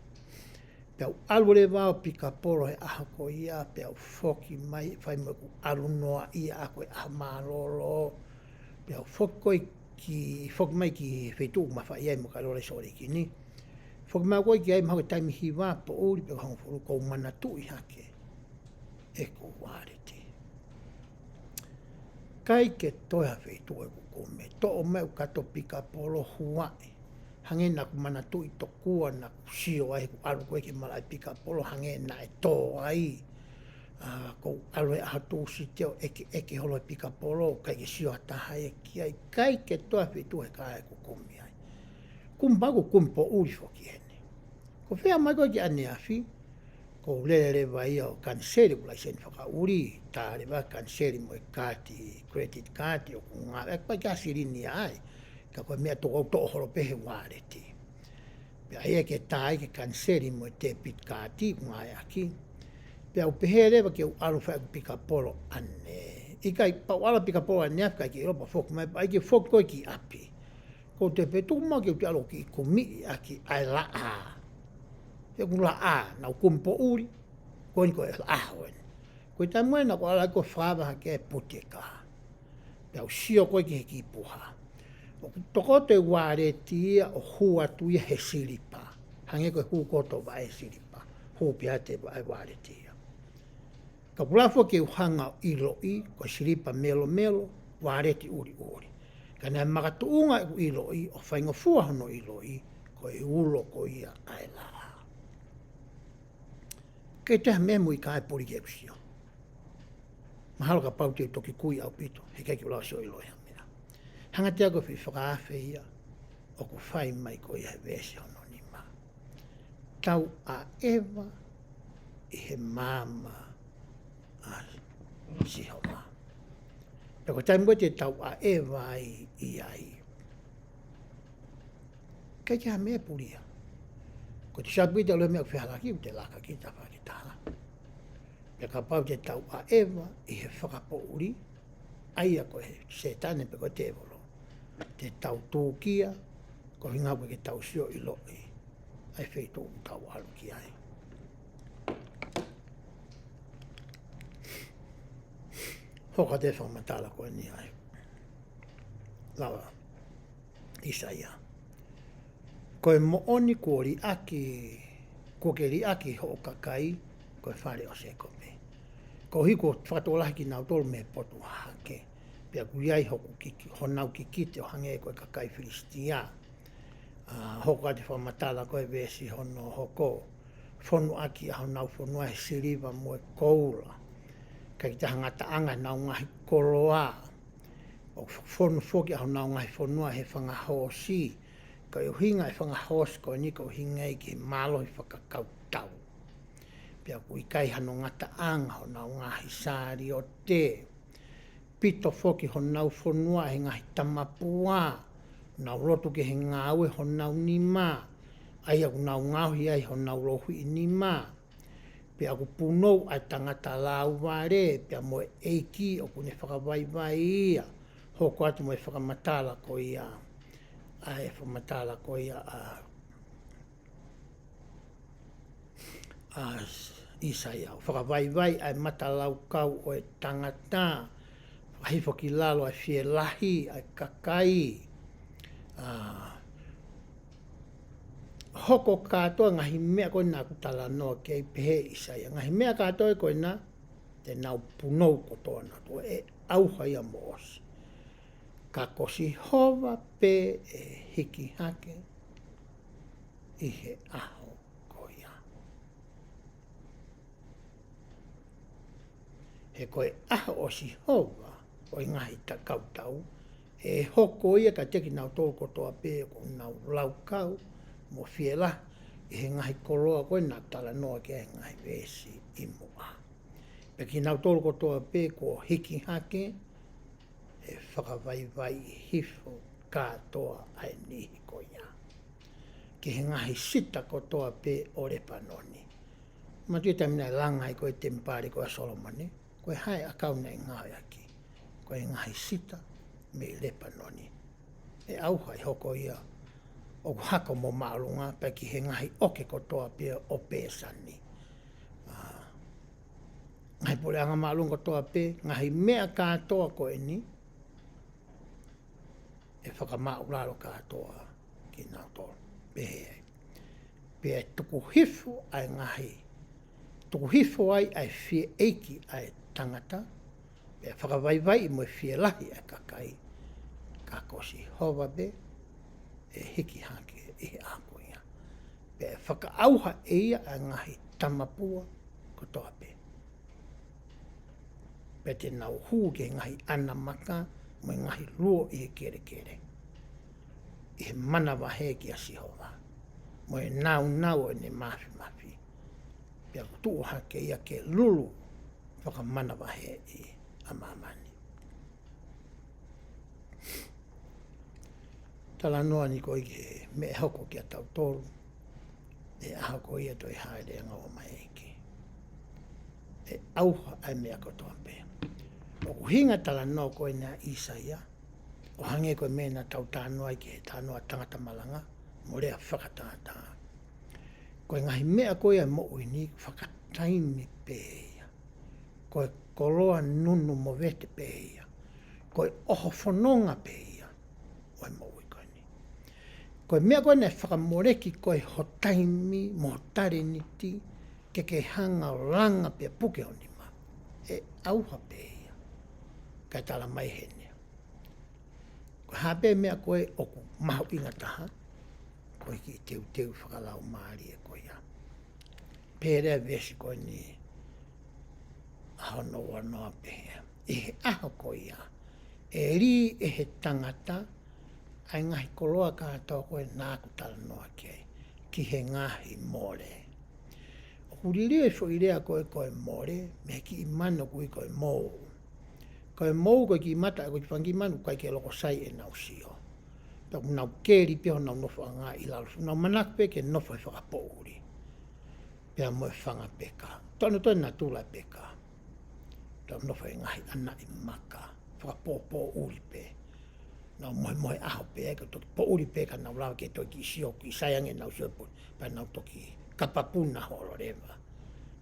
Pea u ʻalu leva ʻo pikapolo he ʻaho ko ia, pea u foki mai, fai mo ʻeku ʻalu noaʻia ʻaʻaku he ʻaho mālōlō, pea u foki ko ē ki, foki mai ki he feituʻu ʻoku ma fai ai mo Kalola ʻi Sōleki ni. Foki mai ko ē ki ai mahalo ko e taimi hiva poʻuli pe ko e hongofulu, ʻoku ou manatuʻi hake ʻeku uāleti. ʻIkai ke toe ha feituʻu ʻeku kumi. Toʻo mai ʻeku kato pikapolo, huaʻi. Hangē naʻa ku manatuʻi tokua naʻa ku sio ai heʻeku ʻalu ko ē ki he malaʻe pikapolo, hangē naʻe tō ai. ʻA, ʻoku ou ʻalu he ʻaho Tūsite ʻo ʻekeʻeke holo he pikapolo, ʻikai ke sio ha taha ia ki ai. ʻIkai ke toe ha feituʻu he kahaʻu ʻeku kumi ai. Kumi pē ʻeku kumi poʻuli foki heni. Ko e fē mai ko ē ki ʻaneafi, ʻoku ou lele leva ia ʻo kaniseli ʻeku laiseni fakaʻuli, tā leva kaniseli mo e kaati, credit card, ʻoku ngāueʻaki pē ki ha silini ia ai. Ka ko e meʻa ʻoku ou toʻo holo pē he uāleti. Pea ʻai ke tā ai ke kaniseli mo e debit card, ʻoku ngāueʻaki. Pea u pehē leva ke u ʻalu fai ʻeku pikapolo ʻanenai. ʻIkai, pea u ʻalu pikapolo ʻaneafi, ʻikai ke ʻilo pea foki mai, pea ʻai ke foki ko ē ki ʻapi. ʻOku ou tui pē tuku mai ke u toe ʻalu ʻo kiʻi kumiʻi ʻaki ʻa e laʻā. ʻEku laʻā, naʻa ku kumi poʻuli, ko eni ko e laʻā ko eni. Ko e taimi ē naʻa ku ʻalu ai ko e fava hake e puti e kaha. Pea u sio ko ē ki he kiʻi puha. ʻOku tokoto e uāleti ia ʻo hū atu ia he silipa. Hangē ko e hū koto vaʻe he silipa. Hū pē atu e vaʻe uāleti ia. Ka ʻoku ou lava foki ke u hanga ʻo ʻiloʻi, ko e silipa melomelo, uāleti ʻuliʻuli. Ka naʻe makatuʻunga ʻeku ʻiloʻi, ʻo faingofua hono ʻiloʻi, ko e ulo ko ia ʻa e laʻā. ʻIkai toe ha meʻa muʻa ʻikai puli ke u sio. Mahalo kapau te u toki kui ʻaupito, heʻikai ke u lava ʻo sio ʻiloʻi ha meʻa. Hanga atu ia ko e foʻi fakaafe ia, ʻoku fai mai ko ia he veesi hono nima. Tau ʻaʻeva ʻi he maama ʻa Sihova. Pea ko e taimi ko ē te tau ʻaʻeva ai ʻi ai, ʻikai ke ha meʻa pulia. Ko e te siapi te ʻalu he meʻa ʻoku fehālaaki, ʻoku te laka ki tafa ki taha. Pea kapau te tau ʻaʻeva ʻi he fakapoʻuli, ʻa ia ko e Sētane pe ko e tēvolo, te tau tūkia, ko e ʻuhinga ʻoku ʻikai ke tau sio ʻiloʻi ʻa e feituʻu ʻoku tau ʻalu ki ai. Hoko atu e fakamatala ko eni ai. Lava ʻĪsaia. Ko e moʻoni kuo liʻaki, kuo ke liʻaki hoʻo kakai, ko e fale ʻo Sēkope. Koeʻuhi kuo fakatokolahi kinautolu mei he potu hahake. Pea ʻoku ʻi ai hoku kiki-, honau kikite ʻo hangē ko e kakai Filisitia. ʻA, hoko atu e fakamatala ko e veesi hono hoko. Fonu ʻaki ʻa honau fonua he siliva mo e koula. ʻIkai ke toe ha ngataʻanga ʻenau ngaahi koloa. ʻOku fonu foki ʻa honau ngaahi fonua he fanga hoosi. Ko e ʻuhinga e fanga hoosi ko eni ko e ʻuhinga ia ki he mālohi fakakautau. Pea ʻoku ʻikai hano ngataʻanga honau ngaahi sāliote. Pito foki honau fonua he ngaahi tamapua. Nau lotu ki he ngāue honau nima. ʻA ia ʻoku nau ngaohi ai honau louhiʻi nima. Pea ʻoku punou ʻa e tangata lāuvale, pea mo e ʻEiki ʻoku ne fakavaivai ia. Hoko atu mo e fakamatala ko ia. ʻA e fakamatala ko ia ʻa, ʻa ʻĪsaia. ʻOku fakavaivai ʻa e matalaukau ʻo e tangata. Fakahifo ki lalo ʻa e fielahi ʻa e kakai. ʻA, hoko kātoa ngaahi meʻa ko ē naʻa ku talanoa ki ai, pehē ʻe ʻĪsaia. Ngaahi meʻa kātoa ko ena, te nau punou kotoa nautolu, ʻe ʻauha ia mo ʻosi. Ka ko Sihova pē ʻe hiki hake ʻi he ʻaho ko ia. He ko e ʻaho ʻo Sihova ʻo e ngaahi takautau, ʻe hoko ia kiate kinautolu kotoa pē ʻoku nau laukau mo fielahi ʻi he ngaahi koloa ko ē naʻa ku talanoa ki ai he ngaahi veesi ʻi muʻa. Pea kinautolu kotoa pē kuo hiki hake, ʻe fakavaivaiʻi hifo kātoa ʻa e niʻihi ko ia ki he ngaahi sita kotoa pē ʻo Lepanoni. Manatuʻi e taimi naʻe langa ai ko ē e temipale ko ē ʻa Solomone, ko e hā e ʻakau naʻe ngāueʻaki? Ko e ngaahi sita mei Lepanoni. ʻE ʻauha ʻe hoko ia ʻoku hako mo māʻolunga pea ki he ngaahi ʻoke kotoa pē ʻo Pesani. ʻA, ngaahi puleʻanga māʻolunga kotoa pē, ngaahi meʻa kātoa ko eni, ʻe fakamaʻulalo kātoa kinautolu. Pehē ai. Pea tuku hifo ʻa e ngaahi, tuku hifo ai ʻa e fie ʻeiki ʻa e tangata, pea fakavaivaiʻi mo e fielahi ʻa e kakai, ka ko Sihova pē ʻe hiki hake ʻi he ʻaho ko ia. Pea ʻe fakaʻauha ʻe ia ʻa e ngaahi tamapua kotoa pē. Pea te nau hū ki he ngaahi ʻana maka mo e ngaahi luo ʻi he kelekele, ʻi he manavahē kia Sihova, mo e nāunau ʻo ʻene māfimafi. Pea ʻoku tuʻu hake ia ke lulu fakamanavaheʻi ʻa māmani. Talanoa ni ko ē ki he meʻa ʻe hoko kia tautolu ʻi he ʻaho ko ia ʻo e toe hāʻele angaua mai ʻa e ʻEiki. ʻE ʻauha ʻa e meʻa kotoa pē. ʻOku ʻuhinga e talanoa ko ena ʻa ʻĪsaia, ʻo hangē ko e meʻa naʻa tau talanoa ai ki he talanoa tangata malanga mo lea fakatātā. Ko e ngaahi meʻa ko ia ʻo e moʻui ni fakataimi pē ia. Ko e koloa nunu mo vete pē ia. Ko e ʻoho fononga pē ia ʻo e moʻui ko eni. Ko e meʻa ko ē naʻe fakamoleki ko ē ho taimi mo ho talēniti ke ke hanga ʻo langa pea puke ho nima, ʻe ʻauha pē ia. Kae tala mai heni, ko e hā pē meʻa ko ē ʻoku mahuʻinga taha, ko e kiʻi teuteu fakalaumālie ko ia. Pehē leva e veesi ko eni ʻa hono uanoa, pehē: ʻI he ʻaho ko ia, ʻe lī ʻe he tangata ʻa e ngaahi koloa kātoa ko ē naʻa ku talanoa ki ai, ki he ngaahi mole. ʻOku liliu e foʻi lea ko ē ko e mole mei he kiʻi manu ʻoku ui ko e mou. Ko e mou ko e kiʻi mata, ko e kiʻi fanga kiʻi manu ʻoku ʻikai ke loko sai ʻenau sio. Pea ʻoku nau keli pē honau nofoʻanga ʻi lalo, nau manako pē ke nofo he fakapoʻuli pea mo e fanga peka. Tonu toe natula e peka. Tau nofo he ngaahi ʻanaʻi maka, fakapōpōʻuli pē. Nau mohemohe ʻaho pē, ka toki poʻuli pē ka nau lava ke toki sio, kiʻi sai ange ʻenau sio pē, pea nau toki kapapuna holo leva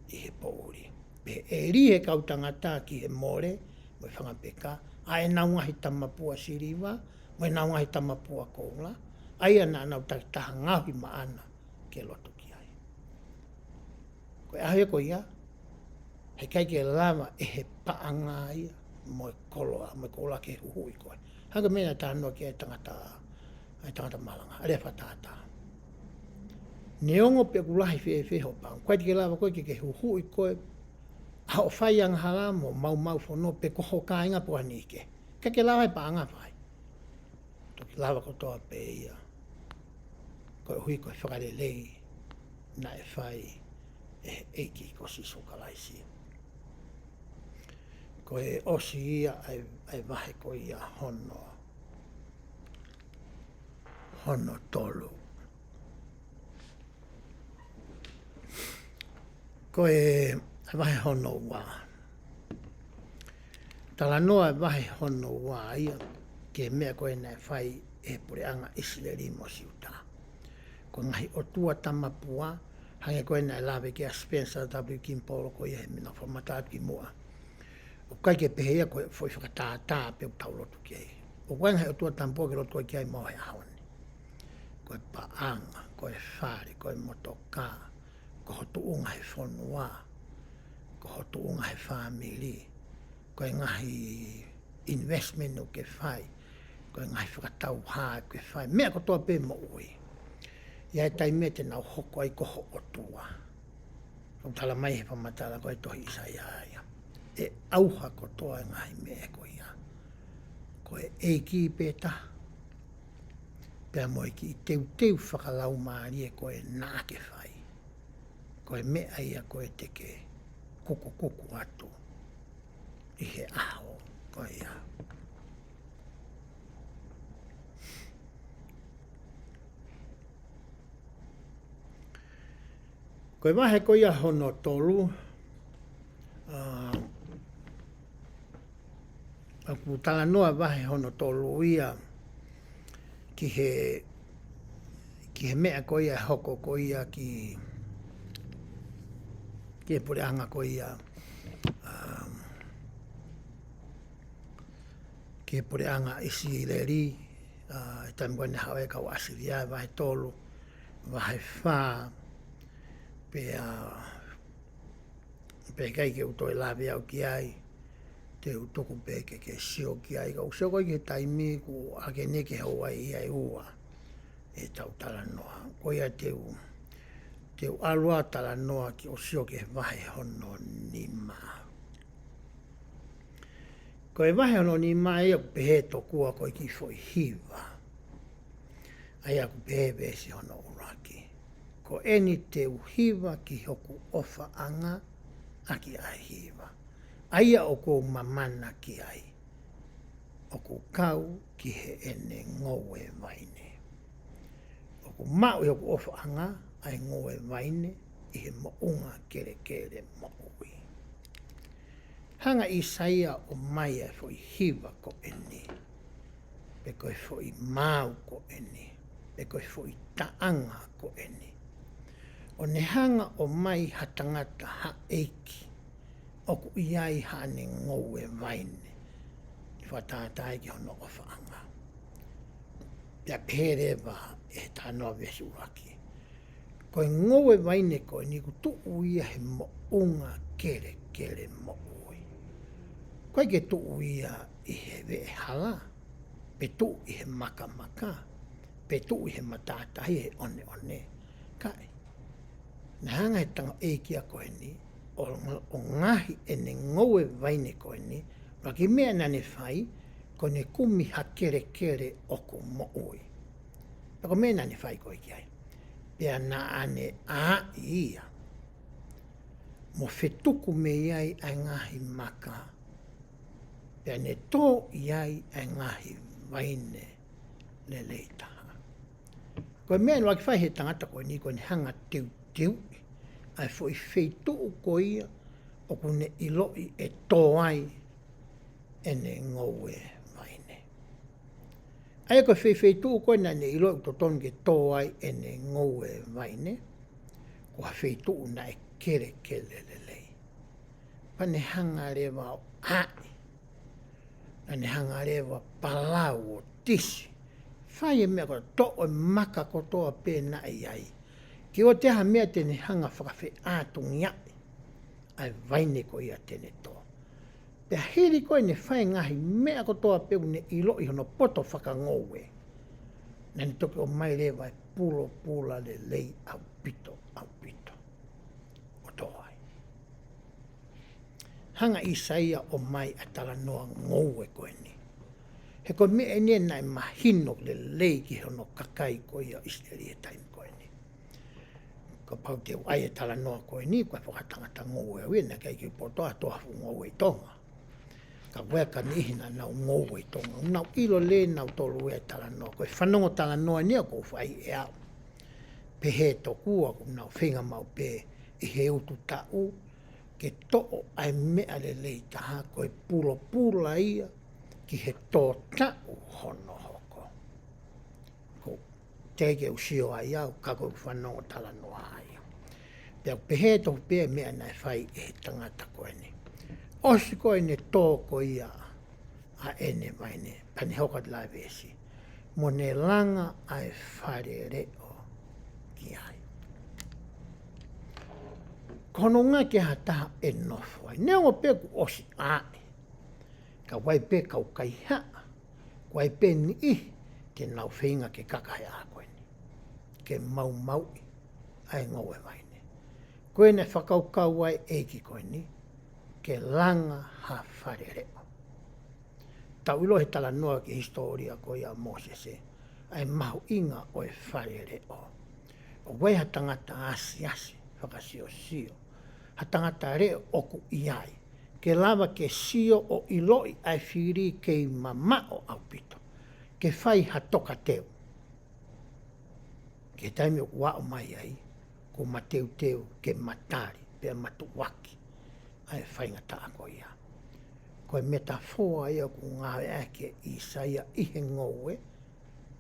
ʻi he poʻuli. Pea ʻe lī ʻe he kau tangata ki he mole mo e fanga peka ʻa ʻenau ngaahi tamapua siliva mo ʻenau ngaahi tamapua koula, ʻa ia naʻa nau takitaha ngaohi maʻana ke lotu ki ai. Ko e ʻaho ia ko ia, heʻikai ke lava ʻe he paʻanga ia mo e koloa, mo e koula ke huhuʻi koe. Hangē ko e meʻa naʻe talanoa ki ai e tangata, ʻa e tangata malanga, ʻa e lea fakatātā. Neongo pe ʻoku lahi fēfē hoʻo paʻanga, ʻoku ʻikai te ke lava koe ke ke huhuʻi koe ʻa hoʻo fai angahala mo maumau fono pe ko ho kāinga pe ko ha niʻihi kehe. ʻIkai ke lava e paʻanga fai. Toki lava kotoa pē ia koeʻuhi ko e fakalelei naʻe fai ʻe he ʻEiki ko Sīsū Kalaisi. Ko e ʻosi ia ʻa e, ʻa e vahe ko ia hono, hono tolu. Ko e vahe hono ua. Talanoa e vahe hono ua ia ki he meʻa ko ē naʻe fai ʻe he puleʻanga ʻIsileli mo Siuta. Ko e ngaahi ʻotua tamapua, hangē ko ē naʻe lave ki ai ʻa Spencer W. Kimball ko ia he meʻa naʻa ku fakamatala atu ki muʻa. ʻOku ʻikai ke pehē ia ko e foʻi fakatātā pē ʻoku tau lotu ki ai. ʻOku ʻi ai e ngaahi ʻotua tamapua ke lotu ki ai maʻu he ʻaho ni. Ko e paʻanga, ko e fale, ko e motokā, ko ho tuʻunga he fonua, ko ho tuʻunga he fāmili, ko e ngaahi investment ʻoku ke fai, ko e ngaahi fakatauhā ʻoku ke fai, meʻa kotoa pē moʻui. ʻI ai e taimi te nau hoko ai ko ho ʻOtua. ʻOku tala mai he fakamatala ko e tohi ʻIsaia ia, ʻe ʻauha kotoa e ngaahi meʻa ko ia. Ko e ʻEiki pē taha, pea mo e kiʻi teuteu fakalaumālie ko ē naʻa ke fai. Ko e meʻa ia ko ē te ke kukukuku atu ʻi he ʻaho ko ia. Ko e vahe ko ia hono tolu, ʻa, ʻoku talanoa vahe hono tolu ia ki he, ki he meʻa ko ia hoko ko ia ki, ki he puleʻanga ko ia, ʻa, ki he puleʻanga ʻIsileli, ʻa, ʻi he taimi ko ē naʻe haʻu ai e kau ʻAsilia, vahe tolu, vahe fā, pea, pea ʻikai ke u toe lave au ki ai, te u tuku pē ke ke sio ki ai, ka u sio ko ē ki he taimi kuo ʻoange ke houʻeiki ʻe ua ʻetau talanoa. Ko ia te u, te u ʻalu ʻo talanoa ki ʻo sio ki he vahe hono nima. Ko e vahe hono nima ia ʻoku pehē tokua ko e kiʻi foʻi hiva. ʻA ia ʻoku pehē veesi hono ʻuluaki: Ko eni te u hiva ki hoku ʻofaʻanga ʻaki ʻa e hiva, ʻa ia ʻoku ou mamana ki ai, ʻoku kau ki heʻene ngoue vaine. ʻOku maʻu ʻi hoku ʻofaʻanga ʻa e ngoue vaine ʻi he moʻunga kelekele moʻui. Hanga ʻe ʻIsaia ʻo ʻomai e foʻi hiva ko eni, pe ko e foʻi maau ko eni, pe ko e foʻi taʻanga ko eni, ʻo ne hanga ʻo ʻomai ha tangata, ha ʻeiki, ʻoku ʻi ai haʻane ngoue vaine, ʻi fakatātā ki hono ʻofaʻanga. Pea pehē leva ʻe he talanoa veesi ʻuluaki, ko e ngoue vaine ko eni ʻoku tuʻu ia he moʻunga kelekele moʻui. ʻOku ʻikai ke tuʻu ia ʻi he veʻehala, pe tuʻu ʻi he makamaka, pe tuʻu ʻi he matātahi, he ʻoneʻone. Kae naʻe hanga ʻe he tangataʻeiki ko eni ʻo, ʻo ngaohi ʻene ngoue vaine ko eni, ʻuluaki meʻa naʻa ne fai, ko ʻene kumi ha kelekele ʻoku moʻui. Pea ko e meʻa naʻa ne fai ko ē ki ai, pea naʻa ne ʻāʻi ia, mo fetuku mei ai ʻa e ngaahi maka, pea ne tō ʻi ai ʻa e ngaahi vaine lelei taha. Ko e meʻa naʻe ʻuluaki fai ʻe he tangata ko eni, ko ʻene hanga ʻo teuteuʻi ʻa e foʻi feituʻu ko ia ʻoku ne ʻiloʻi ʻe tō ai ʻene ngoue vaine. ʻA ia ko e foʻi feituʻu ko ē naʻa ne ʻiloʻi ʻoku totonu ke tō ai ʻene ngoue vaine, ko ha feituʻu naʻe kelekele lelei. Pea ne hanga leva ʻo ʻāʻi, naʻa ne hanga leva ʻo palau ʻo tisi, fai e meʻa kotoa, toʻo e maka kotoa pē naʻe ʻi ai, ke ʻoua ʻe toe ʻi ai ha meʻa te ne hanga ʻo fakafeʻātungiaʻi ʻa e vaine ko ia te ne tō. Pea hili ko ē ʻene fai e ngaahi meʻa kotoa pē ʻoku ne ʻiloʻi hono poto fakangoue, naʻa ne toki ʻomai leva e pulopula lelei ʻaupito, ʻaupito, ʻo tō ai. Hanga ʻe ʻIsaia ʻo ʻomai ʻa e talanoa ngoue ko eni, he ko e meʻa eni naʻe mahino lelei ki hono kakai ko ia ʻo ʻIsileli he taimi ko eni. Kapau te u ʻai e talanoa ko eni, ko e fakatangata ngoue au ia, naʻe ʻikai ke u poto ʻa e toafu ngoue ʻi Tonga. Ka ko e ka niʻihi naʻa nau ngoue ʻi Tonga, nau ʻilo lelei nautolu ia e talanoa. Ko e fanongo talanoa eni ʻoku ou fai ʻe au. Pehē tokua ʻoku nau feinga maʻu pē ʻi he utu taʻu ke toʻo ʻa e meʻa lelei taha, ko e pulopula ia ki he tō taʻu hono hoko. Ko e teʻeki ke u sio ai au, ka ko e fanongo talanoa ia. Pea pehē tofu pē meʻa naʻe fai ʻe he tangata ko eni. ʻOsi ko ē ʻene tō ko ia ʻa ʻene vaine, pea ne hoko atu leva e veesi, mo ne langa ʻa e fale leʻo ki ai. Ko hono ʻuhinga ki ha taha ʻe nofo ai, neongo pē kuo ʻosi ʻāʻi, ka ʻoku ʻi ai pē kau kaihaʻa, ʻoku ʻi ai pē niʻihi te nau feinga ke kaka he ʻaho ko eni. Ke ke maumauʻi ʻa e ngoue vaine. Ko ʻene fakakaukau ʻa e ʻEiki ko eni, ke langa ha fale leʻo. Tau ʻilo he talanoa ki he hisitōlia ko ia ʻo Mōsese, ʻa e mahuʻinga ʻo e fale leʻo. ʻOku ʻi ai ha tangata asiasi, fakasiosio, ha tangata leʻo ʻoku ʻi ai, ke lava ke sio ʻo ʻiloʻi ʻa e fili kei mamaʻo ʻaupito, ke fai ha tokateu. Ki he taimi ʻoku aʻu mai ai, kuo mateuteu ke matali, pea matuʻuaki ʻa e faingataʻa ko ia. Ko e metafoa ia ʻoku ngāueʻaki ʻe ʻIsaia ʻi he ngoue,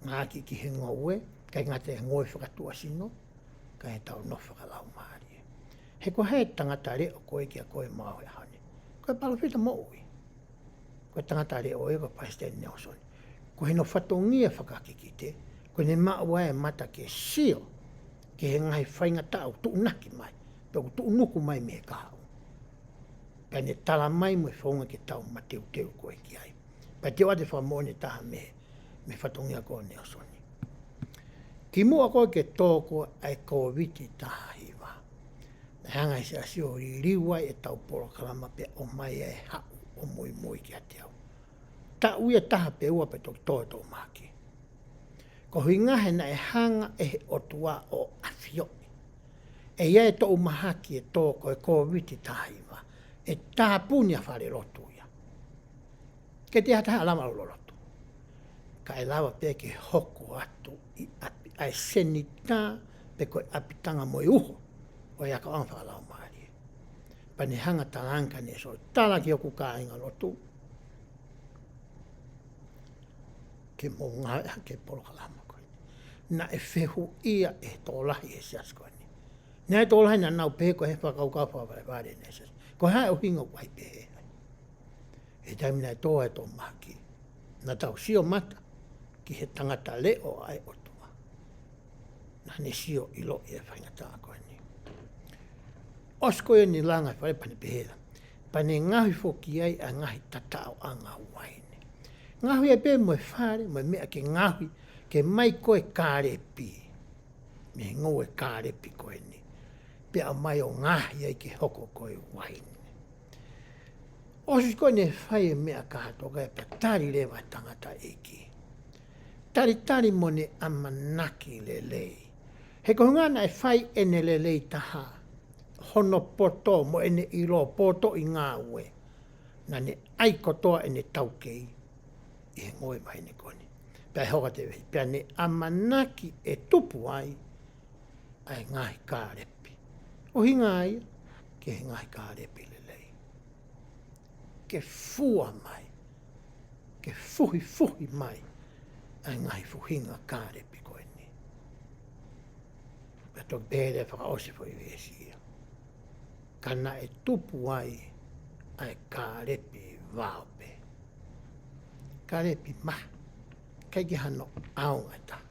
ngāueʻaki ki he ngoue, ʻikai ngata he ngoue fakatuʻasino, ka ʻi heʻetau nofo fakalaumālie. He ko e hā e tangata leʻo ko ē kiate koe mo au he ʻaho ni? Ko e palōfita moʻui. Ko e tangata leʻo ia ko Palesiteni Nalesoni. Ko hono fatongia fakakikite, ko ʻene maʻu ʻa e mata ke sio ki he ngaahi faingataʻa ʻoku tuʻunaki mai, pe ʻoku tuʻunuku mai mei he kahaʻu. Pea ne tala mai mo e founga ke tau mateuteu ko ē ki ai. Pea te u ʻoatu e fakamoʻoni ʻe taha mei he, mei he fatongia ko ē ʻo Nalesoni. Kimuʻa ko ē ke tō ko ē ʻa e Kōviti taha hiva, naʻe hanga ʻe he siasi ʻo liliu ai ʻetau polokalama pea ʻomai ʻa e Haʻu ʻo Muimui Kiate Au. Taʻu ia ʻe taha pe ua pea toki tō e toʻu mahaki. Koeʻuhinga he naʻe hanga ʻe he ʻOtua ʻo ʻafioʻi, ʻe ʻi ai e toʻu mahaki ʻe tō ko e Kōviti taha hiva, ʻe tāpuni ʻa e falelotu ia. Ke te hata ha lama lolotu. Ka ʻe lava pē ke hoko atu ʻi ʻapi, ʻa e senitā pe ko e ʻapitanga mo e uho ʻo e ʻakaʻanga fakalaumālie. Pea ne hanga ʻo talaange kia Nalesoni, tala ki hoku kāingalotu ke mou ngāueʻaki e polokalama ko eni. Naʻe fehuʻia ʻe he tokolahi he siasi ko eni. Naʻe tokolahi naʻa nau pehē ko e fakakaukau fakavalevale ʻene siasi. Ko e hā e ʻuhinga ʻoku ʻai pehē ai? He taimi naʻe tō ai e toʻu mahaki, naʻa tau sio mata ki he tangata leʻo ʻa e ʻOtua. Naʻa ne sio ʻiloʻi e faingataʻa ko eni. ʻOsi ko ē ʻene langa e fale pea ne pehē leva, pea ne ngaohi foki ai ʻa e ngaahi tataʻoʻanga uaine. Ngaohi ai pē mo e fale, mo e meʻa ke ngaohi, ke mai ko ē Kālepi mei he ngoue Kālepi ko eni, pea ʻomai ʻo ngaohi ai ke hoko ko e uaine. ʻOsi ko ē ʻene fai e meʻa kātoa ko ē pea tali leva e tangataʻeiki. Talitali mo ʻene ʻamanaki lelei. He koeʻuhinga naʻe fai ʻene lelei taha, hono poto mo ʻene ʻilo poto ʻi ngāue, naʻa ne ʻai kotoa ʻene taukei ʻi he ngoue vaine ko eni. Pea hoko atu e veesi, pea ne ʻamanaki ʻe tupu ai ʻa e ngaahi kālepi. ʻUhinga ia ki he ngaahi kālepi lelei. Ke fua mai, ke fuhifuhi mai ʻa e ngaahi fuhinga kālepi ko eni. Pea toki pehē leva fakaʻosi e foʻi veesi ia, ka naʻe tupu ai ʻa e kālepi vao pē. Kālepi maha, ʻikai ke hano ʻaonga ʻe taha.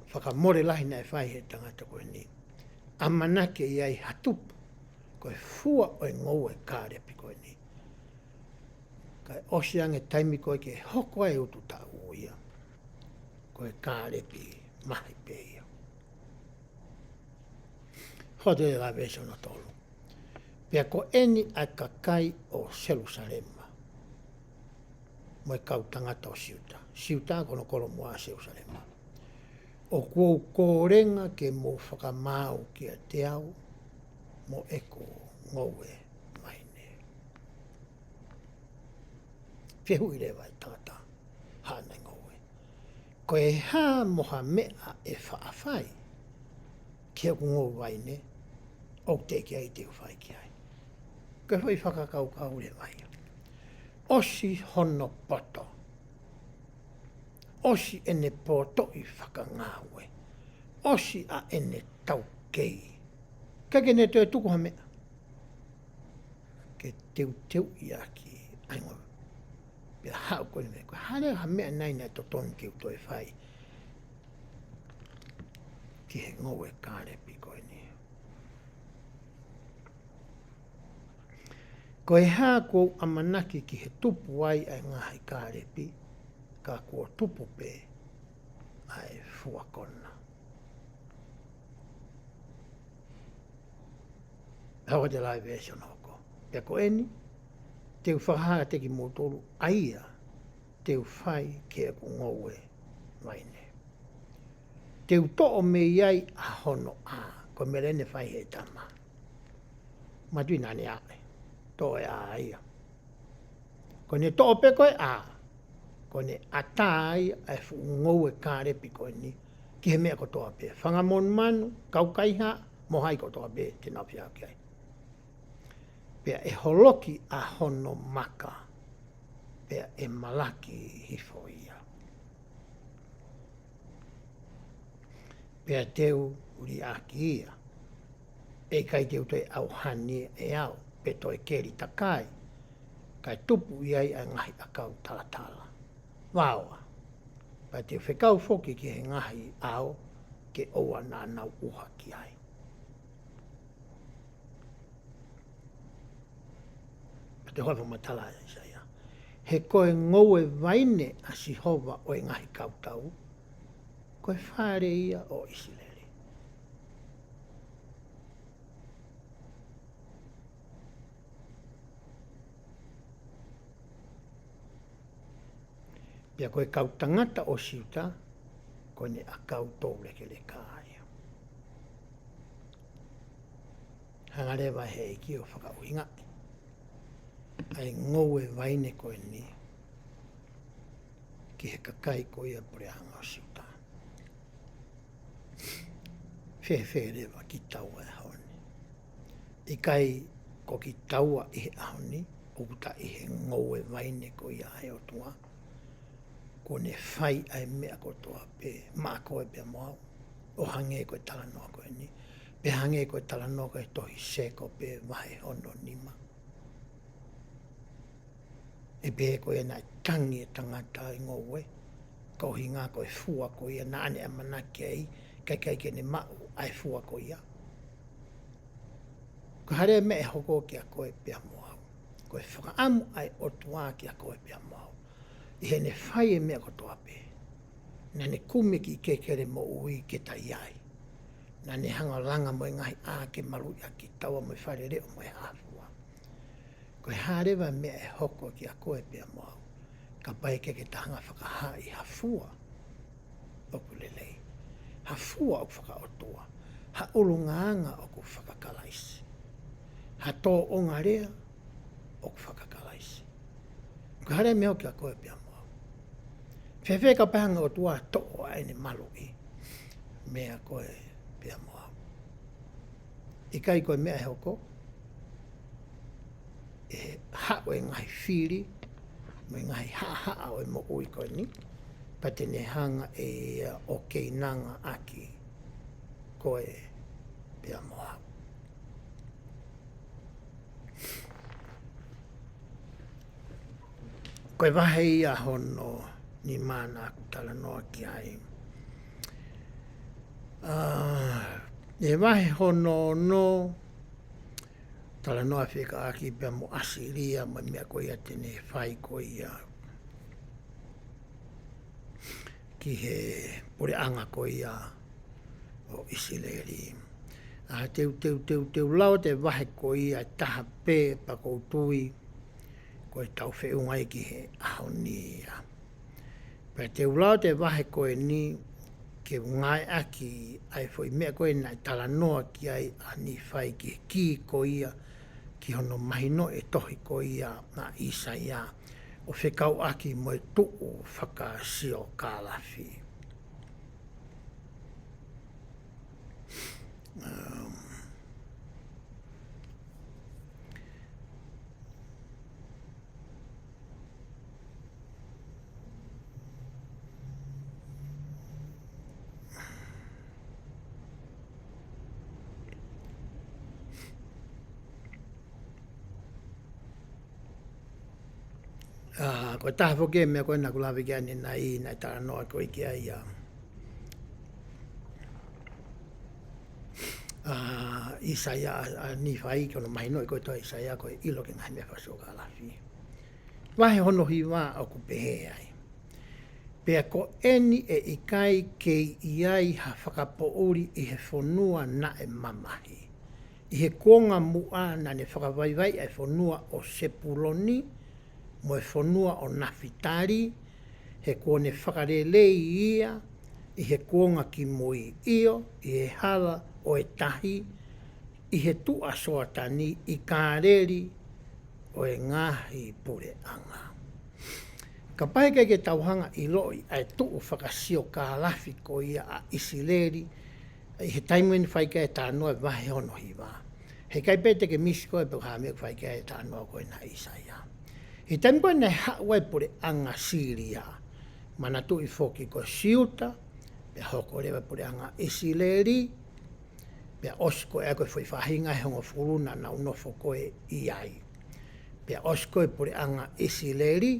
Fakamole lahi naʻe fai he tangata ko eni. ʻAmanaki ʻe ʻi ai ha tupu, ko e fua ʻo e ngoue kālepi ko eni. Kae ʻosi ange taimi ko ē ke hoko ai e utu taʻu ia, ko e kālepi maha pē ia. Hoko atu e lave veesi hono tolu. Pea ko eni ʻa e kakai ʻo Selusalema, mo e kau tangata ʻo Siuta. Siuta ko hono kolomuʻa ʻa Selusalema. ʻOku ou kōlenga ke mou fakamaau kiate au mo ʻeku ngoue vaine. Fehuʻi leva e tangata haʻane ngoue, ko e hā mo ha meʻa ʻe faʻa fai ki heʻeku ngoue vaine, ʻoku teʻeki ai te u fai ki ai? Ko e foʻi fakakaukau leva ia. ʻOsi hono poto. ʻOsi ʻene potoʻi fakangāue. ʻOsi ʻa ʻene taukei. ʻIkai ke ne toe tuku ha meʻa ke teuteuʻi ʻaki ʻa e ngoue. Pea haʻu ko eni meʻa ko ē, hā leva ha meʻa nai naʻe totonu ke u toe fai ki he ngoue kālepi ko eni? Ko e hā kuo u ʻamanaki ki he tupu ai ʻa e ngaahi kālepi, ka kuo tupu pē ʻa e fua kona. Hoko atu e lave veesi hono hoko. Pea ko eni, te u fakahā kiate kimoutolu ʻa ia te u fai ki heʻeku ngoue vaine. Te u toʻo mei ai ʻa hono ʻā, ko e meʻa leva ʻe fai ʻe he tama. Manatuʻi naʻa ne ʻā, toʻo e ʻā ia. Ko ʻene toʻo pē ko e ʻā, ko ʻene ʻatā ai ʻa e fuʻu ngoue kālepi ko eni ki he meʻa kotoa pē. Fanga monumanu, kau kaihaʻa, mo hai kotoa pē te nau feʻao ki ai. Pea ʻe holoki ʻa hono maka, pea ʻe malaki hifo ia. Pea te u liʻaki ia, ʻe ʻikai te u toe ʻauhani ʻe au, pe toe keli takai, kae tupu ʻi ai ʻa e ngaahi ʻakau talatala. Vaoa, pea te u fekau foki ki he ngaahi ʻao ke ʻoua naʻa nau ʻuha ki ai. Pea te u hoko atu e fakamatala ʻa ʻIsaia. He ko e ngoue vaine ʻa Sihova ʻo e ngaahi kautau, ko e fale ia ʻo ʻIsileli. Pea ko e kau tangata ʻo Siuta, ko ʻene ʻakau toulekeleka ia. Hanga leva ʻe he ʻEiki ʻo fakaʻuhingaʻi ʻa e ngoue vaine ko eni ki he kakai ko ia puleʻanga ʻo Siuta. Fēfē leva kitaua he ʻaho ni? ʻIkai ko kitaua ʻi he ʻaho ni, ʻoku ta ʻi he ngoue vaine ko ia ʻa e ʻOtua, kuo ne fai ʻa e meʻa kotoa pē maʻa koe pea mo au, ʻo hangē ko e talanoa ko eni, pe hangē ko e talanoa ko e tohi Sēkope vahe hono nima. ʻE pehē ko ia naʻe tangi e tangata ʻi he ngoue, ka ʻuhinga ko e fua ko ia naʻa ne ʻamanaki ai, kae ʻikai ke ne maʻu ʻa e fua ko ia. Ko e hā leva e meʻa ʻe hoko kiate koe pea mo au? Ko e fakaʻamu ʻa e ʻOtua kiate koe pea mo au, ʻi heʻene fai e meʻa kotoa pē, naʻa ne kumi e kiʻi kekele moʻui ke ta ʻi ai. Naʻa ne hanga ʻo langa mo e ngaahi ʻā ke maluʻi ʻaki kitaua mo e fale leʻo mo e hā fua. Ko e hā leva e meʻa ʻe hoko kiate koe pea mo au, kapau ʻe ʻikai ke ta hanga ʻo fakahaaʻi ha fua ʻoku lelei, ha fua ʻoku fakaʻotua, ha ʻulungaanga ʻoku fakakalaisi, ha tōʻonga lea ʻoku fakakalaisi? Ko e hā leva e meʻa ʻe hoko kiate koe pea mo au? Fēfē kapau ʻe hanga ʻe he ʻOtua ʻo toʻo ʻa ʻene maluʻi meia koe pea mo au? ʻIkai ko e meʻa ʻe hoko, ʻe haʻu e ngaahi fili mo e ngaahi haʻahaʻa ʻo e moʻui ko eni, pea te ne hanga ʻe ia ʻo keinanga ʻaki koe pea mo au. Ko e vahe ia hono nima naʻa ku talanoa ki ai. ʻA, ʻi he vahe hono ono, talanoa fekauʻaki pea mo ʻAsilia, mo e meʻa ko ia te ne fai ko ia ki he puleʻanga ko ia ʻo ʻIsileli. ʻA, te u, te u, te u, te u lau atu e vahe ko ia ʻe taha pē, pea ʻoku ou tui ko e tau feʻunga ia ki he ʻaho ni ia. Pea te u lau atu e vahe ko eni ke u ngāueʻaki ʻa e foʻi meʻa ko ē naʻe talanoa ki ai ʻa Nīfai ki he kī ko ia ki hono mahinoʻi e tohi ko ia ʻa ʻĪsaia, ʻo fekauʻaki mo e tuʻu fakasiokālafi. Um, ʻA, ko e taha foki e meʻa ko ē naʻa ku lave ki ai ʻanenai, naʻe talanoa ko ē ki ai ʻa, ʻa ʻĪsaia, ʻa, ʻa Nīfai, ki hono mahinoʻi ko ē tohi ʻa ʻĪsaia ko e ʻilo ki he ngaahi meʻa fakasiokālafi. Vahe hono hiva ʻoku pehē ai: Pea ko eni ʻe ʻikai kei ʻi ai ha fakapoʻuli ʻi he fonua naʻe mamahi. ʻI he kuonga muʻa naʻa ne fakavaivaiʻi ʻa e fonua ʻo Sepuloni, mo e fonua ʻo Nafitali, he kuo ne fakalelei ia ʻi he kuonga kimui, ʻio, ʻi he hala ʻo e tahi, ʻi he tuʻa Soatani, ʻi Kaleli ʻo e ngaahi puleʻanga. Kapau ʻe ʻikai ke tau hanga ʻiloʻi ʻa e tuʻu fakasiokālafi ko ia ʻa ʻIsileli, ʻi he taimi ʻeni fai ki ai e talanoa e vahe hono hiva, he ʻikai pē te ke misi koe pe ko e hā e meʻa ʻoku fai ki ai e talanoa ko ena ʻa ʻAisea. ʻI he taimi ko ē naʻe haʻu ai e puleʻanga Sīlia, manatuʻi foki ko Siuta, pea hoko leva e puleʻanga ʻIsileli, pea ʻosi ko ē ko e foʻi faʻahinga ʻe hongofulu naʻa nau nofo ko ē ʻi ai. Pea ʻosi ko ē e puleʻanga ʻIsileli,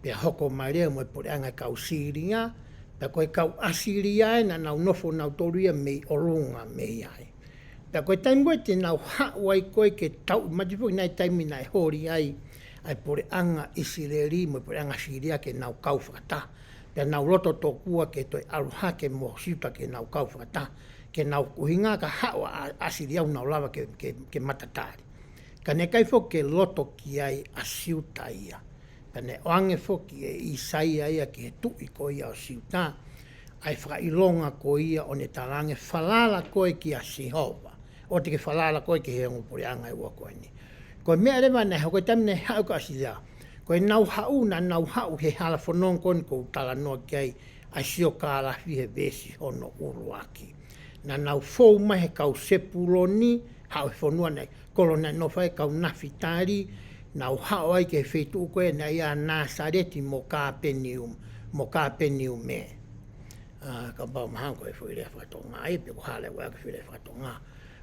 pea hoko mai leva mo e puleʻanga e kau Sīlia, pea ko e kau ʻAsīlia ē naʻa nau nofo nautolu ia mei ʻolunga mei ai. Pea ko e taimi ko ē te nau haʻu ai ko ē ke tau, manatuʻi foki naʻe ʻi ai e taimi naʻe holi ai ʻa e puleʻanga ʻIsileli mo e puleʻanga Sīlia ke nau kau fakataha. Pea nau loto tokua ke toe ʻalu hake mo Siuta ke nau kau fakataha, ke nau kuhinga ka haʻu ʻa ʻAsīlia ʻo nau lava ke, ke, ke matatali. Ka naʻe ʻikai foki ke loto ki ai ʻa Siuta ia. Pea naʻe ʻoange foki ʻe ʻAisea ia ki he tuʻi ko ia ʻo Siuta ʻa e fakaʻilonga ko ia ʻo ne talaange, falala koe kia Sihova, ʻoua te ke falala koe ki he ongo puleʻanga ʻe ua ko eni. Ko e meʻa leva naʻe hoko ʻi he taimi naʻe haʻu ai ko ʻAsīlia, ko ʻenau haʻu, naʻa nau haʻu he hala fononga ko eni ʻoku ou talanoa ki ai ʻa e siokālafi he veesi hono ʻuluaki. Naʻa nau fou mai he kau Sepuloni, haʻu he fonua naʻe, kolo naʻe nofo ai e kau Nafitali, nau haʻu ai ki he feituʻu ko ē naʻe ʻi ai ʻa Nāsaleti mo Kāpeniume, mo Kāpeniume. ʻA, kapau mahalo ko e foʻi lea faka-Tonga ia, pe ko e hā leva ko e foʻi lea faka-Tonga.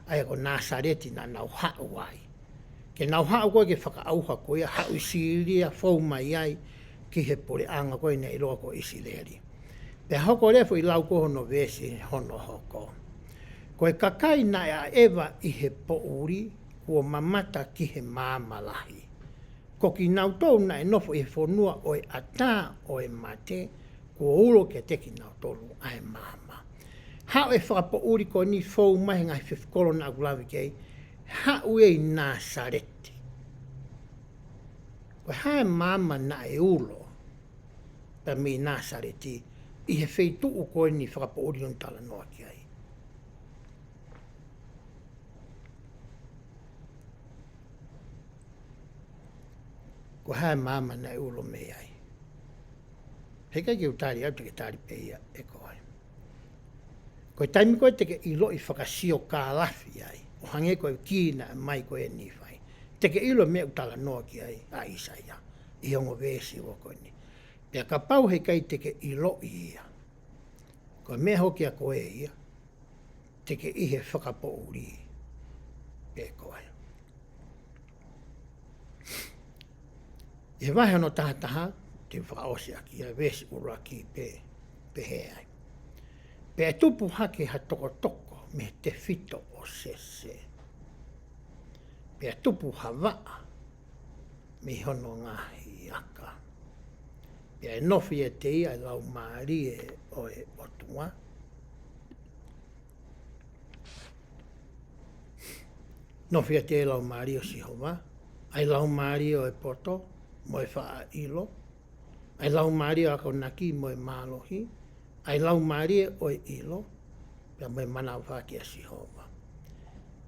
ʻA ia ko Nāsaleti naʻa nau haʻu ai. Ke nau haʻu ko ē ke fakaʻauha ko ia, haʻu ʻi Sīlia, fou mai ai ki he puleʻanga ko ē naʻe ʻiloa ko ʻIsileli. Pea hoko leva e foʻi lau ko hono veesi hono hoko. Ko e kakai naʻe ʻaʻeva ʻi he poʻuli, kuo mamata ki he maama lahi. Ko kinautolu naʻe nofo ʻi he fonua ʻo e ʻatā ʻo e mate, kuo ulo kiate kinautolu ʻa e maama. Haʻu e fakapoʻuli ko eni fou mai he ngaahi fefekolo naʻa ku lave ki ai, haʻu ia ʻi Nāsaleti. Ko e hā e maama naʻe ulo pea mei Nāsaleti ʻi he feituʻu ko eni fakapoʻuli ʻoku ou talanoa ki ai? Ko e hā e maama naʻe ulo mei ai? He ʻikai ke u tali au, te ke tali pē ia ʻe koe. Ko e taimi ko ē te ke ʻiloʻi fakasiokālafi ai, ʻo hangē ko e kī naʻe ʻomai ko ē ʻe Nīfai, te ke ʻilo e meʻa ʻoku talanoa ki ai ʻa ʻAisea ʻi he ongo veesi ua ko eni. Pea kapau he ʻikai te ke ʻiloʻi ia, ko e meʻa hoki ia ko ē ia, te ke ʻi he fakapoʻuli pē koe. ʻI he vahe hono taha taha, te u fakaʻosi ʻaki ia, veesi ʻuluaki pē, pehē ai. Pea ʻe tupu hake ha tokotoko mei he tefito ʻo Sese. Pea tupu ha vaʻa mei hono ngaahi aka. Pea ʻe nofo ʻiate ia e Laumālie ʻo e ʻOtua. Nofo ʻiate ia e Laumālie ʻo Sihova, ʻa e Laumālie ʻo e poto mo e faʻa ʻilo, ʻa e Laumālie ʻo e akonaki mo e mālohi, ʻa e Laumālie ʻo e ʻilo, pea mo e manavahē kia Sihova.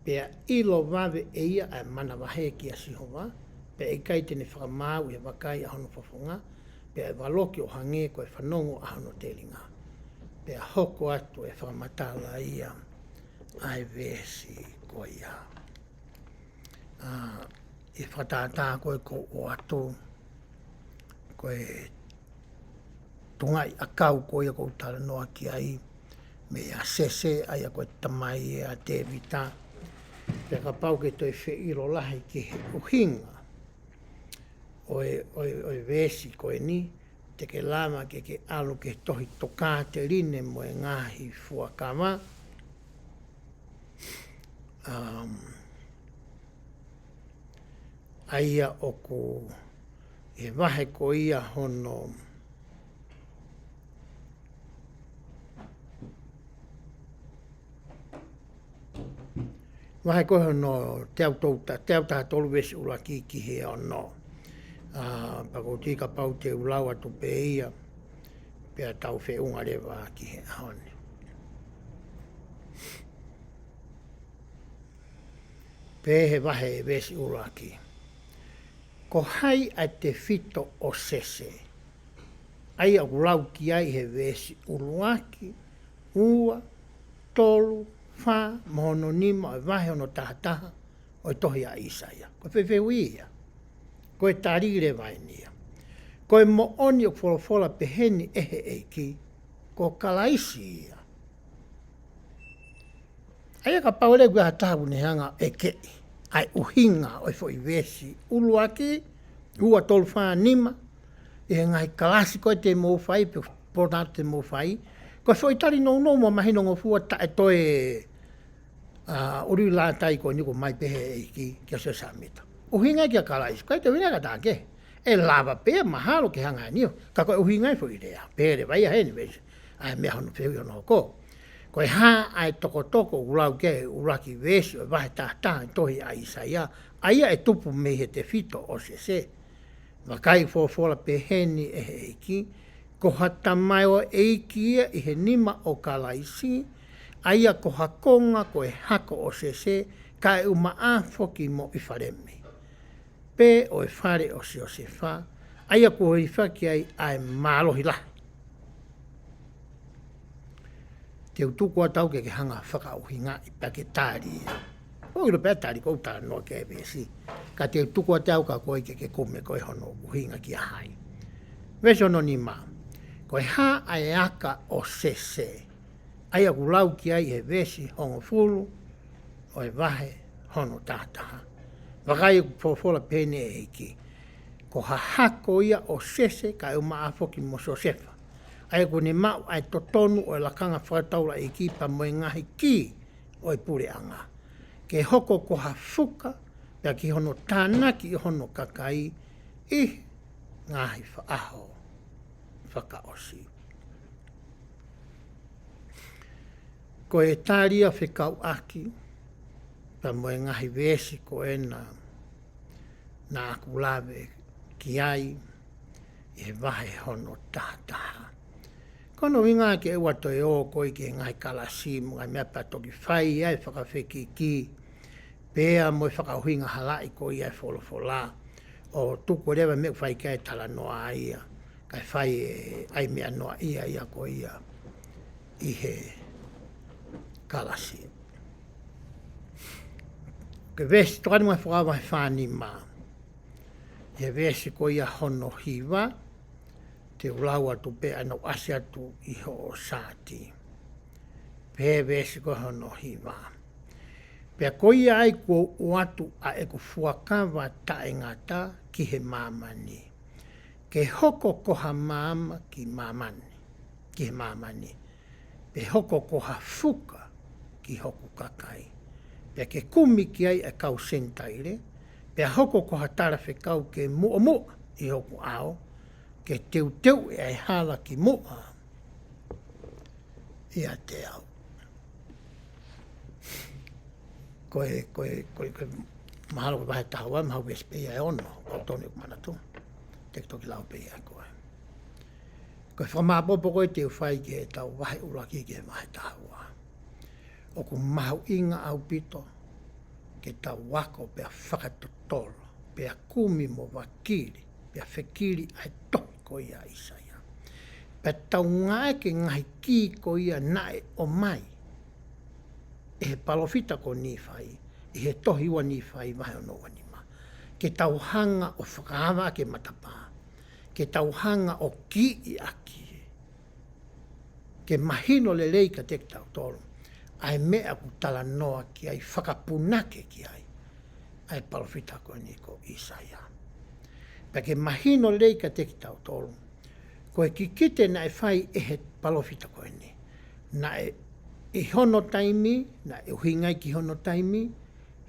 Pea ʻilo vave ʻe ia ʻa e manavahē kia Sihova, pea ʻe ʻikai te ne fakamaau ʻi he vakai ʻa hono fofonga, pea ʻe valoki ʻo hangē ko e fanongo ʻa hono telinga. Pea hoko atu e fakamatala ia ʻa e veesi ko ia. ʻA, ʻi he fakatātā ko ē ʻoku ou ʻoatu, ko e tuʻunga ʻakau ko ia ʻoku ou talanoa ki ai, meia Sese, ʻa ia ko e tamai ʻa Tēvita. Pea kapau ʻoku ke toe feʻilo lahi ki he ʻuhinga ʻo e, ʻo e, ʻo e veesi ko eni, te ke lava ke ke ʻalu ki he tohi Tokāteline mo e Ngaahi Fuakava. Um, ʻA ia ʻoku ʻi he vahe ko ia hono, Vahe ko hono teau tolu ta-, teau taha tolu veesi ʻuluaki ki he ono. ʻA, pea ʻoku ou tui kapau te u lau atu pē ia, pea tau feʻunga leva ki he ʻaho ni. Pehē he vahe veesi ʻuluaki. Ko hai ʻa e tefito ʻo Sese? ʻA ia ʻoku lau ki ai he veesi ʻuluaki, ua, tolu, fā, mo hono nima ʻo e vahe hono taha taha ʻo e tohi ʻa ʻĪsaia. Ko e fehuʻi ia. Ko e tali leva eni ia. Ko e moʻoni ʻoku folofola peheni ʻe he ʻEiki, ko Kalaisi ia. ʻA ia kapau leva ʻoku ʻi ai ha taha ʻoku ne hanga ʻo ʻekeʻi ʻa e ʻuhinga ʻo e foʻi veesi ʻuluaki, ua, tolu, fā, nima, ʻi he ngaahi kalasi ko ē te mou fai, pe pōtalanoa te mou fai, ko e foʻi tali nounou mo mahinongofua taʻe toe, ʻa, ʻuluʻi lātai ko eni ʻoku ʻomai pē he ʻEiki kia Siosefa Sāmita. ʻUhinga kia Kalaisi, ʻikai te ʻuhinga kia taha kehe. ʻE lava pē mahalo ke hanga ʻe niʻihi, ka ko e ʻuhinga e foʻi lea. Pehē leva ia heni veesi, ʻa e meʻa hono fehuʻi hono hoko. Ko e hā ʻa e tokotoko ʻoku lau ki ai e ʻuluaki veesi ʻo e vahe taha taha ʻo e tohi ʻa ʻĪsaia, ʻa ia ʻe tupu mei he tefito ʻo Sese? Vakai, folofola peheni ʻe he ʻEiki, ko ha tamaioʻeiki ia ʻi he nima ʻo Kalaisi, ʻa ia ko ha konga ko e hako ʻo Sese, kae ʻumaʻā foki mo ʻIfalemi, pea ʻo e fale ʻo Siosefa, ʻa ia kuo hilifaki ai ʻa e mālohi lahi. Te u tuku atu au ke ke hanga ʻo fakaʻuhingaʻi pea ke tali ia. ʻOku ʻilo pē ʻa e tali ʻoku ou talanoa ki ai e veesi. Ka te u tuku atu au kia koe ke ke kumi ko e hono ʻuhinga kia hai. Veesi hono nima. Ko e hā ʻa e aka ʻo Sese? ʻA ia ʻoku lau ki ai he veesi hongofulu ʻo e vahe hono taha taha. Vakai, ʻoku folofola peheni e ʻEiki. Ko ha hako ia ʻo Sese kae ʻumaʻā foki mo Siosefa. ʻA ia kuo ne maʻu ʻa e totonu ʻo e lakanga fakataulaʻeiki pea mo e ngaahi kī ʻo e puleʻanga, ke hoko ko ha fuka, pea ki hono tānaki ʻo hono kakai ʻi he ngaahi fa-, ʻaho fakaʻosi. Ko e tali ia fekauʻaki pea mo e ngaahi veesi ko ena naʻa ku lave ki ai ʻi he vahe hono taha taha. Ko hono ʻuhinga ke ʻoua toe ō koe ki he ngaahi kalasi mo e ngaahi meʻa pea toki fai ai e fakafekiki, pea mo e fakaʻuhinga halaʻi ko ia e folofola, ʻo tuku leva e meʻa ʻoku fai ki ai e talanoa ia, kae fai e ʻai meʻa noaʻia ia ko ia ʻi he kalasi. Ko e veesi, Tokāteline mo e Ngaahi Fuakava vahe fā nima. ʻI he veesi ko ia hono hiva, te u lau atu pē ʻa ena ʻoku ʻasi atu ʻi hoʻo saati. Pehē veesi ko hono hiva. Pea ko ia ai kuo u ʻoatu ʻa ʻeku fuakava taʻengata ki he māmani, ke hoko ko ha maama ki māmani, ki he māmani, pea hoko ko ha fuka ki hoku kakai, pea ke kumi ki ai ʻa e kau Senitaile, pea hoko ko ha talafekau ke muʻomuʻa ʻi hoku ʻao, ke teuteuʻi ʻa e hala ki muʻa ʻiate au. Ko e, ko e, ko e, ko e mahalo ko e vahe taha ua, mahalo veesi pē ia ʻe ono, ʻoku totonu ʻeku manatu. Te u toki lau pē ia ko ē. Ko e fakamāopoopo ko ē te u fai ki heʻetau vahe ʻuluaki ki he vahe taha ua. ʻOku mahuʻinga ʻaupito ke tau ako pea fakatotolo, pea kumi mo vakili, pea fekili ʻa e tohi ko ia ʻa ʻĪsaia. Pea tau ngāueʻaki e ngaahi kī ko ia naʻe ʻomai ʻe he palōfita ko Nīfai, ʻi he tohi ua Nīfai vahe hono ua nima. Ke tau hanga ʻo fakaava ki he matapā. Ke tau hanga ʻo kiʻi ʻaki, ke mahino lelei kiate kitautolu ʻa e meʻa ʻoku talanoa ki ai, fakapunake ki ai ʻa e palōfita ko eni ko ʻĪsaia. Pea ke mahino lelei kiate kitautolu, ko e kikite naʻe fai ʻe he palōfita ko eni, naʻe ʻi hono taimi, naʻe ʻuhinga ia ki hono taimi,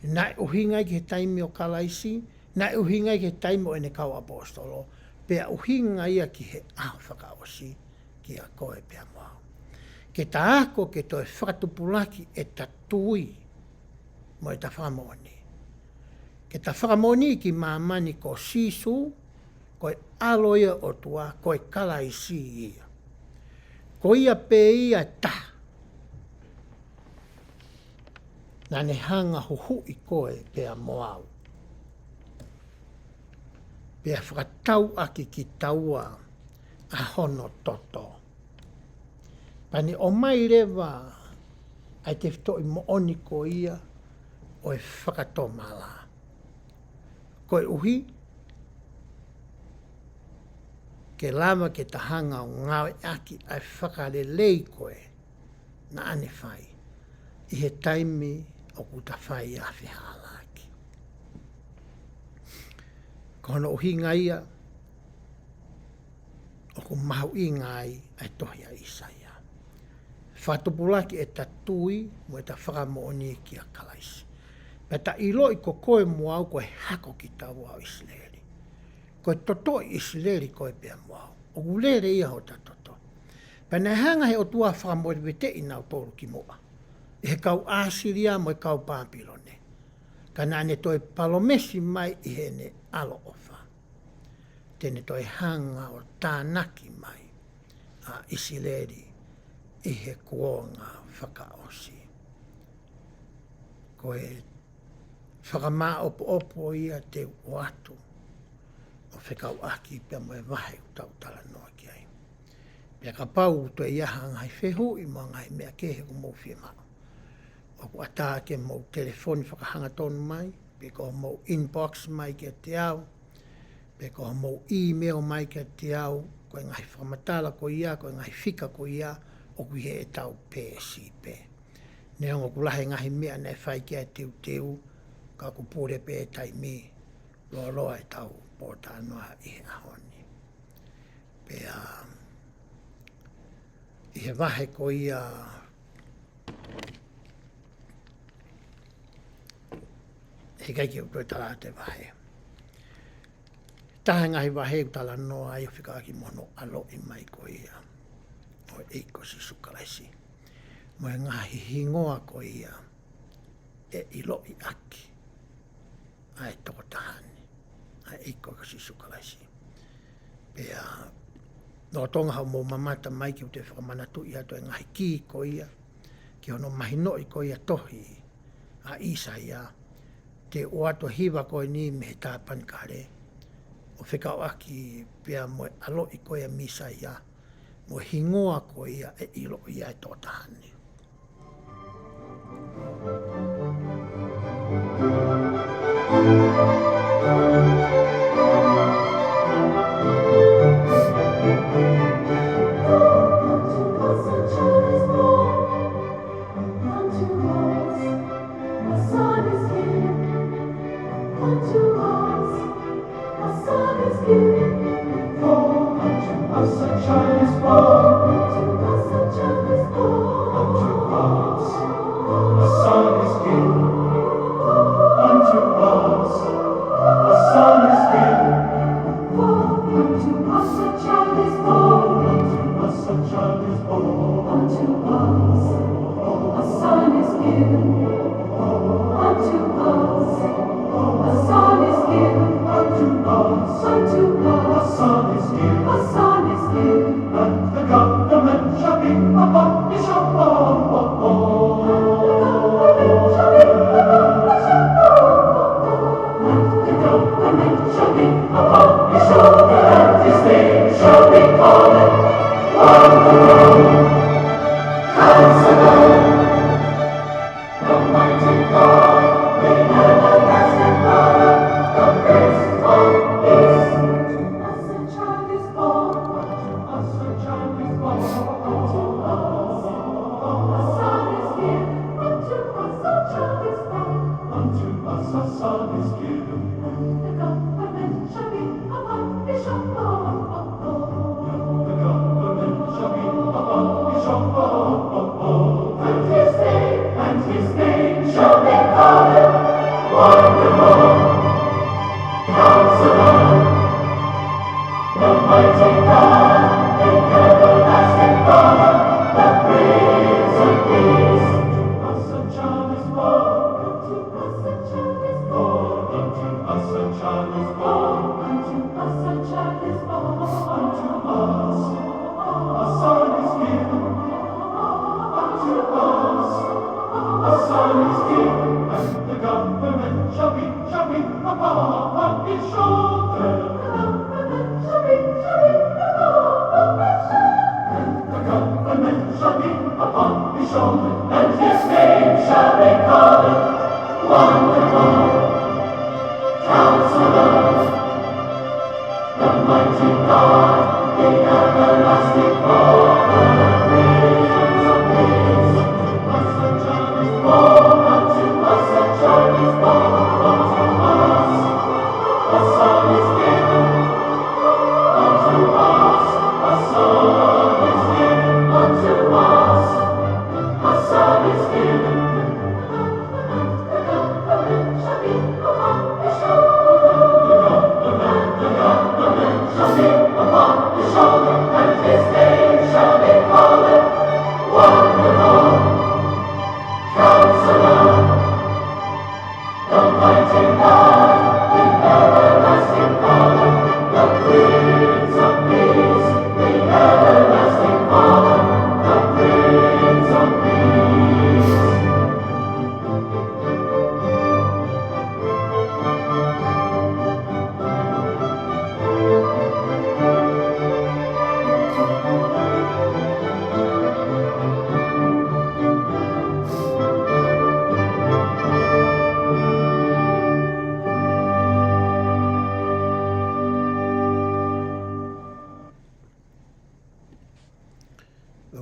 naʻe ʻuhinga ia ki he taimi ʻo Kalaisi, naʻe ʻuhinga ia ki he taimi ʻo ʻene kau ʻaposetolo, pea ʻuhinga ia ki he ʻaho fakaʻosi, kiate koe pea mo au. Ke ta ako ke toe fakatupulaki ʻeta tui mo ʻeta fakamoʻoni. Ke ta fakamoʻoni ki māmani ko Sīsū, ko e ʻAlo ia ʻo e ʻOtua, ko e Kalaisi ia. Ko ia pē ia ʻe taha. Naʻa ne hanga ʻo huhuʻi koe pea mo au. Pea fakatauʻaki kitaua ʻa hono toto. Pea ne ʻomai leva ʻa e tefitoʻi moʻoni ko ia ʻo e fakatomala. Koeʻuhi, ke lava ke ta hanga ʻo ngāueʻaki ʻa e fakalelei ko ē naʻa ne fai ʻi he taimi ʻoku ta fai ʻa e fehālaaki. Ko hono ʻuhinga ia ʻoku mahuʻinga ai ʻa e tohi ʻa ʻĪsaia. Fakatupulaki ʻeta tui mo ʻeta fakamoʻoni kia Kalaisi. Pea ta ʻiloʻi ko koe mo au ko e hako kitaua ʻo ʻIsileli. Ko e toto ʻo ʻIsileli koe pea mo au. ʻOku lele ia hota toto. Pea naʻe hanga he ʻOtua ʻo fakamoveteʻi nautolu kimuʻa ʻe he kau ʻAsilia mo e kau Pāpilone. Ka naʻa ne toe palōmesi mai ʻi heʻene ʻaloʻofa, te ne toe hanga ʻo tānaki mai ʻa ʻIsileli ʻi he kuonga fakaʻosi. Ko e fakamāʻopoʻopo ia te u ʻoatu ʻo fekauʻaki pea mo e vahe ʻoku tau talanoa ki ai. Pea kapau ʻoku toe ʻi ai ha ngaahi fehuʻi mo e ngaahi meʻa kehe ʻoku mou fiemaʻu, ʻoku ʻatā ke mou telefoni fakahangatonu mai, pe ko hoʻomou inbox mai kiate au, pe ko hoʻomou email mai kiate au, ko e ngaahi fakamatala ko ia, ko e ngaahi fika ko ia, ʻoku ʻi heʻetau peesi pē. Neongo ʻoku lahi e ngaahi meʻa naʻe fai ki ai e teuteu, ka ʻoku pule pē e taimi, lōloa ʻetau pōtalanoa ʻi he ʻaho ni. Pea, ʻi he vahe ko ia, heʻikai ke u toe tala atu e vahe. Taha e ngaahi vahe ʻoku talanoa ai ʻo fekauʻaki mo hono ʻaloʻi mai ko ia ʻo e ʻEiki ko Sīsū Kalaisi. Mo e ngaahi hingoa ko ia ʻe ʻiloʻi ʻaki ʻa e tokotaha ni, ʻa e ʻEiki ko Sīsū Kalaisi. Pea, lolotonga hoʻomou mamata mai ke u toe fakamanatuʻi atu e ngaahi kī ko ia, ki hono mahinoʻi ko ia tohi ʻa ʻĪsaia, te u ʻoatu e hiva ko eni mei he Tāpanekale, ʻo fekauʻaki pea mo e ʻaloʻi ko ia ʻa e Mīsaia, mo e hingoa ko ia ʻe ʻiloʻi ai e tokotaha ni. Unto us a son is given. For unto us a child is born. Unto us a child is born. Unto us a son is given. Unto us a son is given. For unto us a child is born. Unto us a child is born. Unto us a son is given. Unto us a son is given. Unto us, unto us a son is given. A son is given. And the government shall be upon his shoulder. And the government shall be upon his shoulder. And the government shall be upon his shoulder. And his name shall be called Wonderful Counselor. The mighty God, the everlasting Father, the Prince of Peace. Unto us a child is born, unto us a child is born, unto us a son is given, unto us a child is born, unto us a son is given. The government shall be upon his shoulder. The government shall be upon his shoulder. And his name, and his name shall be called Wonderful Counselor. The mighty God, the everlasting Father, the Prince of Peace. Unto us a child is born, unto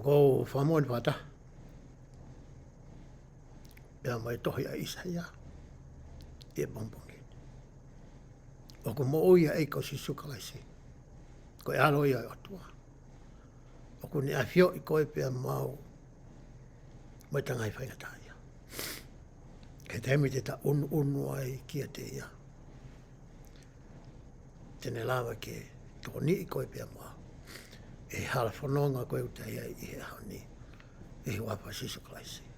ʻOku ou fakamoʻoni fakataha pea mo e tohi ʻa ʻĪsaia ʻi he pongipongi ni. ʻOku moʻui ʻa e ʻEiki ko Sīsū Kalaisi. Ko e ʻAlo ia ʻo e ʻOtua. ʻOku ne ʻafioʻi koe pea mo au mo e tangaʻi faingataʻaʻia. He taimi te ta ʻunuʻunu ai kiate ia, te ne lava ke tokoniʻi koe pea mo au ʻi he hala fononga ko ē ʻoku ta ʻi ai ʻi he ʻaho ni, ʻi he huafa ʻo Sīsū Kalaisi.